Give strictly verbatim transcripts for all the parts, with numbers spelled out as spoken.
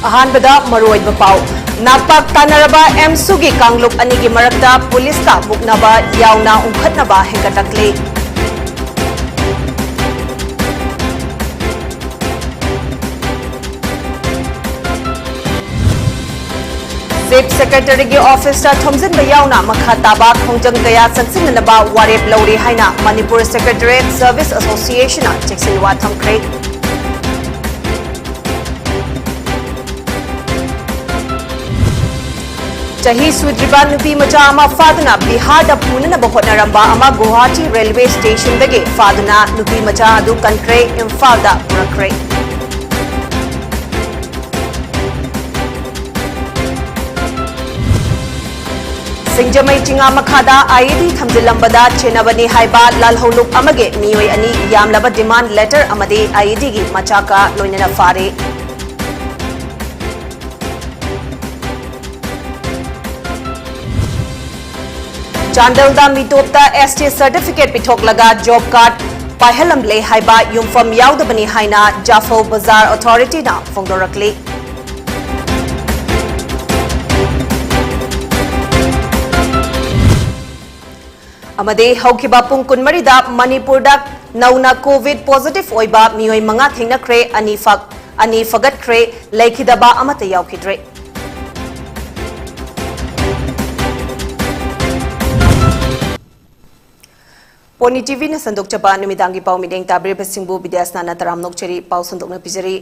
ꯑꯍꯥꯟꯕꯗ ꯃꯔꯨꯑꯣꯏꯕ ꯄꯥꯎ꯫ ꯅꯥꯄꯥꯛ ꯇꯥꯟꯅꯔꯕ ꯑꯦꯝꯁꯨꯒꯤ ꯀꯥꯡꯂꯨꯞ ꯑꯅꯤꯒꯤ ꯃꯔꯛꯇ ꯄꯨꯂꯤꯁꯀ ꯃꯨꯛꯅꯕ ꯌꯥꯎꯅ ꯎꯪꯈꯠꯅꯕ ꯍꯦꯟꯒꯠꯂꯛꯂꯤ꯫ ꯆꯤꯐ ꯁꯦꯀ꯭ꯔꯦꯇꯔꯤꯒꯤ ꯑꯣꯐꯤꯁꯇ ꯊꯣꯝꯖꯤꯟꯕ ꯌꯥꯎꯅ ꯃꯈꯥ ꯇꯥꯕ ꯈꯣꯡꯖꯪ ꯀꯌꯥ ꯆꯪꯁꯤꯟꯅꯅꯕ ꯋꯥꯔꯦꯞ ꯂꯧꯔꯦ ꯍꯥꯏꯅ ꯃꯅꯤꯄꯨꯔ ꯁꯦꯀ꯭ꯔꯦꯇꯔꯤꯌꯦꯠ ꯁꯔꯚꯤꯁ ꯑꯦꯁꯣꯁꯤꯌꯦꯁꯟꯅ ꯆꯦꯛꯁꯤꯟꯋꯥ ꯊꯝꯈ꯭ꯔꯦ꯫ ꯆꯍꯤ ꯁꯨꯗ꯭ꯔꯤꯕ ꯅꯨꯄꯤ ꯃꯆꯥ ꯑꯃ ꯐꯥꯗꯨꯅ ꯕꯤꯍꯥꯔꯗ ꯄꯨꯅꯅꯕ ꯍꯣꯠꯅꯔꯝꯕ ꯑꯃ ꯒꯨꯋꯥꯍꯥꯇꯤ ꯔꯦꯜꯋꯦ ꯁ꯭ꯇꯦꯁꯟꯗꯒꯤ ꯐꯥꯗꯨꯅ ꯅꯨꯄꯤ ꯃꯆꯥ ꯑꯗꯨ ꯀꯟꯈ꯭ꯔꯦ, ꯏꯝꯐꯥꯜꯗ ꯄꯨꯔꯛꯈ꯭ꯔꯦ꯫ ꯁꯤꯡꯖꯃꯩ ꯆꯤꯉꯥ ꯃꯈꯥꯗ ꯑꯥꯏꯏꯗꯤ ꯊꯝꯖꯤꯜꯂꯝꯕꯗ ꯆꯦꯟꯅꯕꯅꯤ ꯍꯥꯏꯕ ꯂꯥꯜꯍꯧꯂꯨꯞ ꯑꯃꯒꯤ ꯃꯤꯑꯣꯏ ꯑꯅꯤ ꯌꯥꯝꯂꯕ ꯗꯤꯃꯥꯟ ꯂꯦꯇꯔ ꯑꯃꯗꯤ ꯑꯥꯏꯏꯗꯤꯒꯤ ꯃꯆꯥꯛꯀ ꯂꯣꯏꯅꯅ ꯐꯥꯔꯦ꯫ ꯆꯥꯟꯗꯦꯜꯗ ꯃꯤꯇꯣꯞꯇ ꯑꯦꯁ ꯇꯤ ꯁꯔꯇꯤꯐꯤꯀꯦꯠ ꯄꯤꯊꯣꯛꯂꯒ ꯖꯣꯕ ꯀꯥꯔꯗ ꯄꯥꯏꯍꯜꯂꯝꯂꯦ ꯍꯥꯏꯕ ꯌꯨꯝꯐꯝ ꯌꯥꯎꯗꯕꯅꯤ ꯍꯥꯏꯅ ꯖꯥꯐꯧ ꯕꯖꯥꯔ ꯑꯣꯊꯣꯔꯤꯇꯤꯅ ꯐꯣꯡꯗꯣꯔꯛꯂꯤ꯫ ꯑꯃꯗꯤ ꯍꯧꯈꯤꯕ ꯄꯨꯡ ꯀꯨꯟꯃꯔꯤꯗ ꯃꯅꯤꯄꯨꯔꯗ ꯅꯧꯅ ꯀꯣꯚꯤꯗ ꯄꯣꯖꯤꯇꯤꯚ ꯑꯣꯏꯕ ꯃꯤꯑꯣꯏ ꯃꯉꯥ ꯊꯦꯡꯅꯈ꯭ꯔꯦ, ꯑꯅꯤ ꯐ-, ꯑꯅꯤ ꯐꯒꯠꯈ꯭ꯔꯦ, ꯂꯩꯈꯤꯗꯕ ꯑꯃꯠꯇ ꯌꯥꯎꯈꯤꯗ꯭ꯔꯦ꯫ ꯄꯣꯅꯤ ꯇꯤꯚꯤꯅ ꯁꯟꯗꯣꯛꯆꯕ ꯅꯨꯃꯤꯗꯥꯡꯒꯤ ꯄꯥꯎ ꯃꯤꯠꯌꯦꯡ ꯇꯥꯕꯤꯔꯤꯕꯁꯤꯡꯕꯨ ꯕꯤꯗ꯭ꯌꯥꯁꯅꯥꯅ ꯇꯔꯥꯝꯅ ꯑꯣꯛꯆꯔꯤ꯫ ꯄꯥꯎ ꯁꯟꯗꯣꯛꯅ ꯄꯤꯖꯔꯤ꯫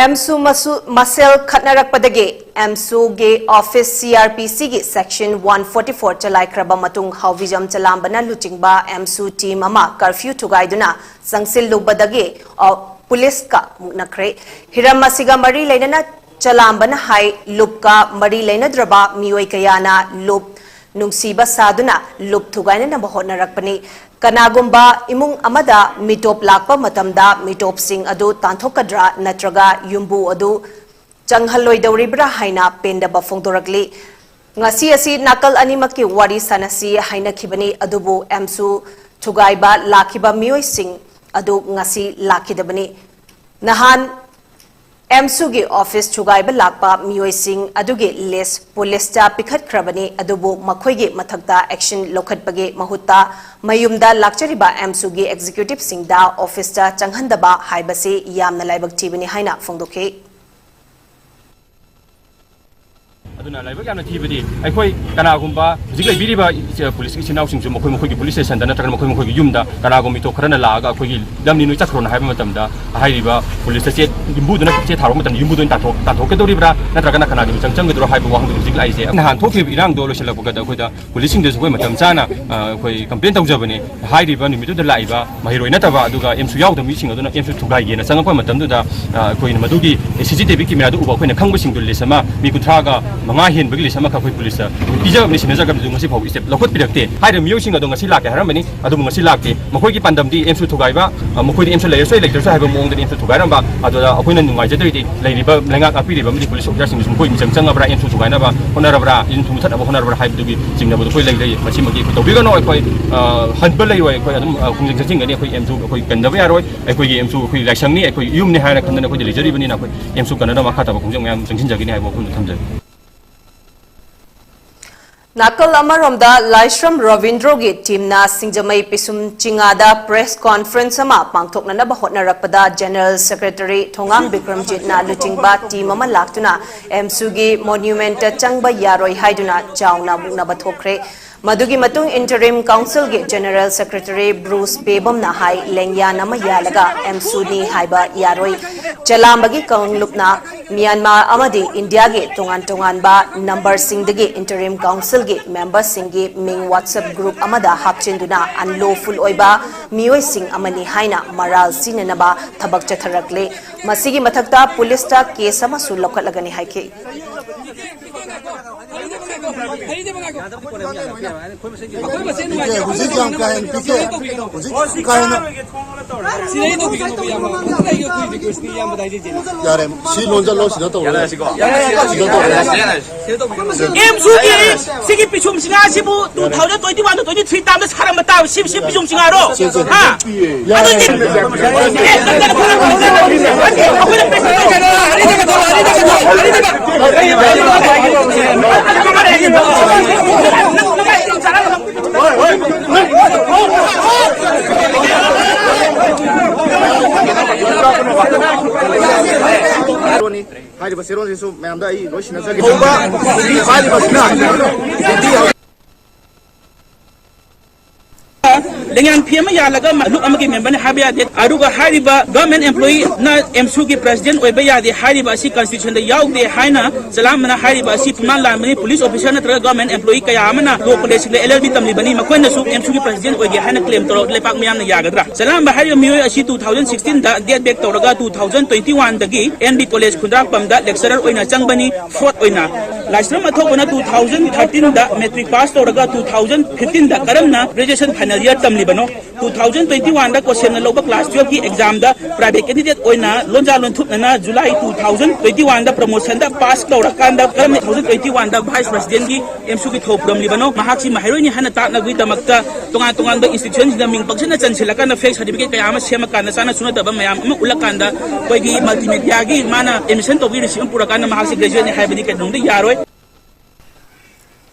ꯑꯦꯝꯁꯨ ꯃꯁꯨ-, ꯃꯁꯦꯜ ꯈꯠꯅꯔꯛꯄꯗꯒꯤ ꯑꯦꯝꯁꯨꯒꯤ ꯑꯣꯐꯤꯁ ꯁꯤ ꯑꯥꯔ ꯄꯤ ꯁꯤꯒꯤ ꯁꯦꯛꯁꯟ ꯋꯥꯟ ꯐꯣꯔꯇꯤ ꯐꯣꯔ ꯆꯂꯥꯏꯈ꯭ꯔꯕ ꯃꯇꯨꯡ ꯍꯥꯎꯕꯤꯖꯝ ꯆꯂꯥꯝꯕꯅ ꯂꯨꯆꯤꯡꯕ ꯑꯦꯝꯁꯨ ꯇꯤꯝ ꯑꯃ ꯀꯔꯐ꯭ꯌꯨ ꯊꯨꯒꯥꯏꯗꯨꯅ ꯆꯪꯁꯤꯜꯂꯨꯕꯗꯒꯤ, ꯑ, ꯄꯨꯂꯤꯁꯀ ꯃꯨꯛꯅꯈ꯭ꯔꯦ꯫ ꯍꯤꯔꯝ ꯑꯁꯤꯒ ꯃꯔꯤ ꯂꯩꯅꯅ ꯆꯂꯥꯝꯕꯅ ꯍꯥꯏ, ꯂꯨꯞꯀ ꯃꯔꯤ ꯂꯩꯅꯗ꯭ꯔꯕ ꯃꯤꯑꯣꯏ ꯀꯌꯥꯅ ꯂꯨꯞ ꯅꯨꯡꯁꯤꯕ ꯁꯥꯗꯨꯅ ꯂꯨꯞ ꯊꯨꯒꯥꯏꯅꯅꯕ ꯍꯣꯠꯅꯔꯛꯄꯅꯤ꯫ ꯀꯅꯥꯒꯨꯝꯕ ꯏꯃꯨꯡ ꯑꯃꯗ ꯃꯤꯇꯣꯞ ꯂꯥꯛꯄ ꯃꯇꯝꯗ ꯃꯤꯇꯣꯞꯁꯤꯡ ꯑꯗꯨ ꯇꯥꯟꯊꯣꯛꯀꯗ꯭ꯔꯥ ꯅꯠꯇ꯭ꯔꯒ ꯌꯨꯝꯕꯨ ꯑꯗꯨ ꯆꯪꯍꯜꯂꯣꯏꯗꯧꯔꯤꯕ꯭ꯔꯥ ꯍꯥꯏꯅ ꯄꯦꯟꯗꯕ ꯐꯣꯡꯗꯣꯔꯛꯂꯤ꯫ ꯉꯁꯤ ꯑꯁꯤ ꯅꯥꯀꯜ ꯑꯅꯤꯃꯛꯀꯤ ꯋꯥꯔꯤ ꯁꯥꯟꯅꯁꯤ ꯍꯥꯏꯅꯈꯤꯕꯅꯤ, ꯑꯗꯨꯕꯨ ꯑꯦꯝꯁꯨ ꯊꯨꯒꯥꯏꯕ ꯂꯥꯛꯈꯤꯕ ꯃꯤꯑꯣꯏꯁꯤꯡ ꯑꯗꯨ ꯉꯁꯤ ꯂꯥꯛꯈꯤꯗꯕꯅꯤ꯫ ꯅꯍꯥꯟ ꯑꯦꯝꯁꯨꯒꯤ ꯑꯣꯐꯤꯁ ꯊꯨꯒꯥꯏꯕ ꯂꯥꯛꯄ ꯃꯤꯑꯣꯏꯁꯤꯡ ꯑꯗꯨꯒꯤ ꯂꯤꯁ ꯄꯨꯂꯤꯁꯇ ꯄꯤꯈꯠꯈ꯭ꯔꯕꯅꯤ, ꯑꯗꯨꯕꯨ ꯃꯈꯣꯏꯒꯤ ꯃꯊꯛꯇ ꯑꯦꯛꯁꯟ ꯂꯧꯈꯠꯄꯒꯤ ꯃꯍꯨꯠꯇ ꯃꯌꯨꯝꯗ ꯂꯥꯛꯆꯔꯤꯕ ꯑꯦꯝꯁꯨꯒꯤ ꯑꯦꯛꯖꯤꯀ꯭ꯌꯨꯇꯤꯕꯁꯤꯡꯗ ꯑꯣꯐꯤꯁꯇ ꯆꯪꯍꯟꯗꯕ ꯍꯥꯏꯕꯁꯤ ꯌꯥꯝꯅ ꯂꯥꯏꯕꯛ ꯊꯤꯕꯅꯤ ꯍꯥꯏꯅ ꯐꯣꯡꯗꯣꯛꯈꯤ꯫ ꯑꯗꯨꯅ ꯂꯥꯏꯕꯛ ꯌꯥꯝꯅ ꯊꯤꯕꯗꯤ ꯑꯩꯈꯣꯏ ꯀꯅꯥꯒꯨꯝꯕ ꯍꯧꯖꯤꯛ ꯂꯩꯕꯤꯔꯤꯕ ꯏꯆꯦ-, ꯄꯨꯂꯤꯁꯀꯤ ꯏꯆꯤꯟ ꯏꯅꯥꯎꯁꯤꯡꯁꯨ ꯃꯈꯣꯏ ꯃꯈꯣꯏꯒꯤ ꯄꯨꯂꯤꯁ ꯁ꯭ꯇꯦꯁꯟꯗ ꯅꯠꯇ꯭ꯔꯒꯅ ꯃꯈꯣꯏ ꯃꯈꯣꯏꯒꯤ ꯌꯨꯝꯗ ꯀꯅꯥꯒꯨꯝꯕ ꯃꯤꯇꯣꯞ ꯈꯔꯅ ꯂꯥꯛꯑꯒ ꯑꯩꯈꯣꯏꯒꯤ ꯂꯝꯅꯤ ꯅꯣꯏ ꯆꯠꯈ꯭ꯔꯣꯅ ꯍꯥꯏꯕ ꯃꯇꯝꯗ ꯍꯥꯏꯔꯤꯕ ꯄꯨꯂꯤꯁꯇ ꯆꯦ ꯌꯨꯝꯕꯨꯗꯨꯅ ꯆꯦ ꯊꯥꯔꯛꯄ ꯃꯇꯝꯗ ꯌꯨꯝꯕꯨꯗꯨ ꯑꯣꯏꯅ ꯇꯥꯟꯊꯣꯛ-, ꯇꯥꯟꯊꯣꯛꯀꯗꯧꯔꯤꯕ꯭ꯔꯥ ꯅꯠꯇ꯭ꯔꯒꯅ ꯀꯅꯥꯒꯤ ꯃꯤꯆꯪ ꯆꯪꯒꯗ꯭ꯔꯣ ꯍꯥꯏꯕ ꯋꯥꯍꯪꯗꯨ ꯍꯧꯖꯤꯛ ꯂꯥꯛꯏꯁꯦ꯫ ꯅꯍꯥꯟ ꯊꯣꯛꯈꯤꯕ ꯏꯔꯥꯡꯗꯣ ꯂꯣꯏꯁꯤꯜꯂꯛꯄꯗ ꯑꯩꯈꯣꯏꯗ ꯄꯨꯂꯤꯁꯁꯤꯡꯗꯁꯨ ꯑꯩꯈꯣꯏ ꯃꯇꯝ ꯆꯥꯅ, ꯑ, ꯑꯩꯈꯣꯏ ꯀꯝꯄ꯭ꯂꯦꯟ ꯇꯧꯖꯕꯅꯦ꯫ ꯍꯥꯏꯔꯤꯕ ꯅꯨꯃꯤꯠꯇꯨꯗ ꯂꯥꯛꯏꯕ ꯃꯍꯩꯔꯣꯏ ꯅꯠꯇꯕ ꯑꯗꯨꯒ ꯑꯦꯝꯁꯨ ꯌꯥꯎꯗꯕ ꯃꯤꯁꯤꯡ ꯑꯗꯨꯅ ꯑꯦꯝꯁꯨ ꯊꯨꯒꯥꯏꯒꯦꯅ ꯆꯪꯉꯛꯄ ꯃꯇꯝꯗꯨꯗ, ꯑ, ꯑꯩꯈꯣꯏꯅ ꯃꯗꯨꯒꯤ ꯁꯤ ꯁꯤ ꯇꯤ ꯚꯤ ꯀꯦꯃꯦꯔꯥꯗꯨ ꯎꯕ ꯑꯩꯈꯣꯏꯅ ꯈꯪꯕꯁꯤꯡꯗꯨ ꯂꯤꯁ ꯑꯃ ꯃꯤ ꯀꯨꯟꯊ꯭ꯔꯥꯒ ꯃꯉꯥ ꯍꯦꯟꯕꯒꯤ ꯂꯤꯁ ꯑꯃꯈꯛ ꯑꯩꯈꯣꯏ ꯄꯨꯂꯤꯁꯇ ꯄꯤꯖꯕꯅꯤ, ꯁꯤꯟꯅꯖꯈ꯭ꯔꯕꯅꯤ, ꯑꯗꯨ ꯉꯁꯤ ꯐꯥꯎꯕ ꯁ꯭ꯇꯦꯞ ꯂꯧꯈꯠꯄꯤꯔꯛꯇꯦ꯫ ꯍꯥꯏꯔꯤꯕ ꯃꯤꯑꯣꯏꯁꯤꯡ ꯑꯗꯣ ꯉꯁꯤ ꯂꯥꯛꯀꯦ ꯍꯥꯏꯔꯝꯕꯅꯤ, ꯑꯗꯨꯕꯨ ꯉꯁꯤ ꯂꯥꯛꯇꯦ꯫ ꯃꯈꯣꯏꯒꯤ ꯄꯥꯟꯗꯝꯗꯤ ꯑꯦꯝꯁꯨ ꯊꯨꯒꯥꯏꯕ, ꯑ, ꯃꯈꯣꯏꯗꯤ ꯑꯦꯝꯁꯨ ꯂꯩꯔꯁꯨ ꯌꯥꯏ, ꯂꯩꯇ꯭ꯔꯁꯨ ꯌꯥꯏ ꯍꯥꯏꯕ ꯃꯑꯣꯡꯗꯅꯤ ꯑꯦꯝꯁꯨ ꯊꯨꯒꯥꯏꯔꯝꯕ꯫ ꯑꯗꯨꯗ ꯑꯩꯈꯣꯏꯅ ꯅꯨꯡꯉꯥꯏꯖꯗ꯭ꯔꯤꯗꯤ ꯂꯩꯔꯤꯕ ꯂꯩꯉꯥꯛ ꯉꯥꯛꯄꯤꯔꯤꯕ ꯑꯃꯗꯤ ꯄꯨꯂꯤꯁ ꯑꯣꯐꯤꯁꯔꯁꯤꯡꯗꯨꯁꯨ ꯃꯈꯣꯏ ꯃꯤꯆꯪ ꯆꯪꯉꯕ꯭ꯔꯥ, ꯑꯦꯝꯁꯨ ꯊꯨꯒꯥꯏꯅꯕ ꯍꯣꯠꯅꯔꯕ꯭ꯔꯥ, ꯏꯟ ꯊꯨꯝ ꯃꯨꯊꯠꯅꯕ ꯍꯣꯠꯅꯔꯕ꯭ꯔꯥ ꯍꯥꯏꯕꯗꯨꯒꯤ ꯆꯤꯡꯅꯕꯗꯨ ꯑꯩꯈꯣꯏ ꯂꯩꯖꯩ꯫ ꯃꯁꯤꯃꯛꯇꯤ ꯑꯩꯈꯣꯏ ꯇꯧꯕꯤꯒꯅꯨ꯫ ꯑꯩꯈꯣꯏ, ꯑ, ꯍꯟꯕ ꯂꯩꯔꯣꯏ꯫ ꯑꯩꯈꯣꯏ ꯑꯗꯨꯝ, ꯑ, ꯈꯣꯡꯖꯪ ꯆꯪꯁꯤꯟꯒꯅꯤ꯫ ꯑꯩꯈꯣꯏ ꯑꯦꯝꯁꯨ ꯑꯩꯈꯣꯏ ꯀꯟꯗꯕ ꯌꯥꯔꯣꯏ꯫ ꯑꯩꯈꯣꯏꯒꯤ ꯑꯦꯝꯁꯨ ꯑꯩꯈꯣꯏ ꯂꯥꯏꯁꯪꯅꯤ, ꯑꯩꯈꯣꯏ ꯌꯨꯝꯅꯤ ꯍꯥꯏꯅ ꯈꯟꯗꯅ ꯑꯩꯈꯣꯏꯗꯤ ꯂꯩꯖꯔꯤꯕꯅꯤꯅ ꯑꯩꯈꯣꯏ ꯑꯦꯝꯁꯨ ꯀꯟꯅꯅꯕ ꯃꯈꯥ ꯇꯥꯕ ꯈꯣꯡꯖꯪ ꯃꯌꯥꯝ ꯆꯪꯁꯤꯟꯖꯒꯅꯤ ꯍꯥꯏꯕ ꯋꯥꯐꯝꯗꯨ ꯊꯝꯖꯒꯦ꯫ ꯅꯥꯀꯜ ꯑꯃꯔꯣꯝꯗ ꯂꯥꯏꯁ꯭ꯔꯝ ꯔꯕꯤꯟꯗ꯭ꯔꯣꯒꯤ ꯇꯤꯝꯅ ꯁꯤꯡꯖꯃꯩ ꯄꯤꯁꯨꯝ ꯆꯤꯉꯥꯗ ꯄ꯭ꯔꯦꯁ ꯀꯣꯟꯐꯔꯦꯟꯁ ꯑꯃ ꯄꯥꯡꯊꯣꯛꯅꯅꯕ ꯍꯣꯠꯅꯔꯛꯄꯗ ꯖꯦꯅꯔꯦꯜ ꯁꯦꯀ꯭ꯔꯦꯇꯔꯤ ꯊꯣꯉꯥꯝ ꯕꯤꯀ꯭ꯔꯝꯖꯤꯠꯅ ꯂꯨꯆꯤꯡꯕ ꯇꯤꯝ ꯑꯃ ꯂꯥꯛꯇꯨꯅ ꯑꯦꯝꯁꯨꯒꯤ ꯃꯣꯅꯨꯃꯦꯟꯠꯇ ꯆꯪꯕ ꯌꯥꯔꯣꯏ ꯍꯥꯏꯗꯨꯅ ꯆꯥꯎꯅ ꯃꯨꯛꯅꯕ ꯊꯣꯛꯈ꯭ꯔꯦ꯫ ꯃꯗꯨꯒꯤ ꯃꯇꯨꯡ ꯏꯟꯇꯔꯤꯝ ꯀꯥꯎꯟꯁꯤꯜꯒꯤ ꯖꯦꯅꯔꯦꯜ ꯁꯦꯀ꯭ꯔꯦꯇꯔꯤ ꯕ꯭ꯔꯨꯁ ꯕꯦꯕꯝꯅ ꯍꯥꯏ, ꯂꯦꯡꯌꯥꯟ ꯑꯃ ꯌꯥꯜꯂꯒ ꯑꯦꯝꯁꯨꯅꯤ ꯍꯥꯏꯕ ꯌꯥꯔꯣꯏ꯫ ꯆꯂꯥꯝꯕꯒꯤ ꯀꯥꯡꯂꯨꯞꯅ ꯃ꯭ꯌꯥꯟꯃꯥꯔ ꯑꯃꯗꯤ ꯏꯟꯗꯤꯌꯥꯒꯤ ꯇꯣꯉꯥꯟ ꯇꯣꯉꯥꯟꯕ ꯅꯝꯕꯔꯁꯤꯡꯗꯒꯤ ꯏꯟꯇꯔꯤꯝ ꯀꯥꯎꯟꯁꯤꯜꯒꯤ ꯃꯦꯝꯕꯔꯁꯤꯡꯒꯤ ꯃꯤꯡ WhatsApp ꯒ꯭ꯔꯨꯞ ꯑꯃꯗ ꯍꯥꯞꯆꯤꯟꯗꯨꯅ ꯑꯟꯂꯣꯐꯨꯜ ꯑꯣꯏꯕ ꯃꯤꯑꯣꯏꯁꯤꯡ ꯑꯃꯅꯤ ꯍꯥꯏꯅ ꯃꯔꯥꯜ ꯁꯤꯅꯅꯕ ꯊꯕꯛ ꯆꯠꯊꯔꯛꯂꯦ꯫ ꯃꯁꯤꯒꯤ ꯃꯊꯛꯇ ꯄꯨꯂꯤꯁꯇ ꯀꯦꯁ ꯑꯃꯁꯨ ꯂꯧꯈꯠꯂꯒꯅꯤ ꯍꯥꯏꯈꯤ꯫ ꯄꯤ ꯀꯦ, ꯍꯧꯖꯤꯛ ꯌꯥꯝ ꯀꯥ ꯍꯦꯟꯅ ꯄꯤ ꯀꯦ꯫ ꯍꯧꯖꯤꯛ ꯌꯥꯝ ꯀꯥ ꯍꯦꯟꯅ꯫ ꯁꯤꯗꯩ ꯇꯧꯕꯤꯒꯅꯨ, ꯏꯌꯥꯝꯕ꯫ ꯍꯧꯖꯤꯛ ꯑꯩꯒꯤ ꯑꯩꯈꯣꯏ request ꯅꯤ, ꯏꯌꯥꯝꯕꯗ ꯍꯥꯏꯖꯔꯤꯁꯦ꯫ ꯌꯥꯔꯦ, ꯁꯤ ꯂꯣꯟꯖꯜꯂꯣ, ꯁꯤꯗ ꯇꯧꯔꯣ꯫ ꯌꯥꯔꯦ, ꯁꯤꯀꯣ꯫ ꯁꯤꯗ ꯇꯧꯔꯣ꯫ ꯑꯦꯝꯁꯨꯒꯤ ꯁꯤꯒꯤ ꯄꯤꯁꯨꯝ ꯁꯤꯡꯍꯥ ꯑꯁꯤꯕꯨ two thousand twenty-one to twenty-three ꯇꯥꯝꯗ ꯁꯥꯔꯝꯕ ꯇꯥꯕ ꯁꯤ, ꯁꯤ ꯄꯤꯁꯨꯝ ꯁꯤꯡꯍꯥꯔꯣ? ꯁꯤ, ꯁꯤ꯫ ꯍꯥ? ꯌꯥꯔꯦ꯫ ꯑꯗꯨꯗꯤ ꯍꯥꯏꯔꯤꯕ ꯆꯦꯔꯣꯜꯁꯤꯁꯨ ꯃꯌꯥꯝꯗ ꯑꯩ ꯂꯣꯏ ꯁꯤꯟꯅꯖꯒꯦ꯫ ꯍꯧꯕ ꯍꯥꯏꯔꯤꯕꯁꯤꯅ ꯂꯦꯡꯌꯥꯟ ꯐꯤ ꯑꯃ ꯌꯥꯜꯂꯒ ꯂꯨꯞ ꯑꯃꯒꯤ member ꯅꯤ ꯍꯥꯏꯕ ꯌꯥꯗꯦ꯫ ꯑꯗꯨꯒ ꯍꯥꯏꯔꯤꯕ government employee ꯅ ꯑꯦꯝꯁꯨꯒꯤ president ꯑꯣꯏꯕ ꯌꯥꯗꯦ ꯍꯥꯏꯔꯤꯕ ꯑꯁꯤ constitution ꯗ ꯌꯥꯎꯗꯦ ꯍꯥꯏꯅ ꯆꯂꯥꯝꯕꯅ ꯍꯥꯏꯔꯤꯕ ꯑꯁꯤ ꯄꯨꯡꯂꯥꯟ ꯂꯥꯟꯕꯅꯤ꯫ Police officer ꯅꯠꯇ꯭ꯔꯒ government employee ꯀꯌꯥ ꯑꯃꯅ law college ꯁꯤꯡꯗ L L B ꯇꯝꯂꯤꯕꯅꯤ, ꯃꯈꯣꯏꯅꯁꯨ ꯑꯦꯝꯁꯨꯒꯤ president ꯑꯣꯏꯒꯦ ꯍꯥꯏꯅ claim ꯇꯧꯔ ꯂꯩꯄꯥꯛ ꯃꯤꯌꯥꯝꯅ ꯌꯥꯒꯗ꯭ꯔꯥ? ꯆꯂꯥꯝꯕ ꯍꯥꯏꯔꯤꯕ ꯃꯤꯑꯣꯏ ꯑꯁꯤ two thousand sixteen ꯗ date back ꯇꯧꯔꯒ two thousand twenty-one ꯗꯒꯤ N B College ꯈꯨꯟꯗ꯭ꯔꯥꯛꯄꯝꯗ lecturer ꯑꯣꯏꯅ ꯆꯪꯕꯅꯤ꯫ Fraud ꯑꯣꯏꯅ ꯂꯥꯏꯁ꯭ꯔꯝ ꯑꯊꯧꯕꯅ two thousand thirteen ꯗ matric pass ꯇꯧꯔꯒ two thousand fifteen ꯗ ꯀꯔꯝꯅ graduation final year ꯇꯝꯂꯤꯕꯅꯣ? Two thousand twenty-one ꯗ ꯀꯣꯁꯦꯝꯅ ꯂꯧꯕ class twelve ꯀꯤ exam ꯗ private candidate ꯑꯣꯏꯅ ꯂꯣꯟꯖꯥ ꯂꯣꯟꯊꯨꯞꯅꯅ July two thousand twenty-one ꯗ promotion ꯗ pass ꯇꯧꯔꯀꯥꯟꯗ ꯀꯔꯝꯅ two thousand twenty-one ꯗ vice president ꯀꯤ ꯑꯦꯝꯁꯨꯒꯤ ꯊꯧ ꯄꯨꯔꯝꯂꯤꯕꯅꯣ? ꯃꯍꯥꯛꯁꯤ ꯃꯍꯩꯔꯣꯏꯅꯤ ꯍꯥꯏꯅ ꯇꯥꯛꯅꯕꯒꯤꯗꯃꯛꯇ ꯇꯣꯉꯥꯟ ꯇꯣꯉꯥꯟꯕ institution ꯁꯤꯡꯗ ꯃꯤꯡ ꯄꯪꯁꯤꯟꯅ ꯆꯟꯁꯤꯜꯂꯀꯥꯟꯗ fake certificate ꯀꯌꯥ ꯑꯃ ꯁꯦꯝꯃꯀꯥꯟꯗ ꯆꯥꯅ ꯆꯨꯅꯗꯕ ꯃꯌꯥꯝ ꯑꯃ ꯎꯠꯂꯀꯥꯟꯗ ꯑꯩꯈꯣꯏꯒꯤ multimedia ꯒꯤ ꯃꯥꯅ admission ꯇꯧꯕꯒꯤ receipt ꯑꯃ ꯄꯨꯔꯀꯥꯟꯗ ꯃꯍꯥꯛꯁꯤ graduate ꯅꯤ ꯍꯥꯏꯕꯗꯤ ꯀꯩꯗꯧꯅꯨꯡꯗ ꯌꯥꯔꯣꯏ꯫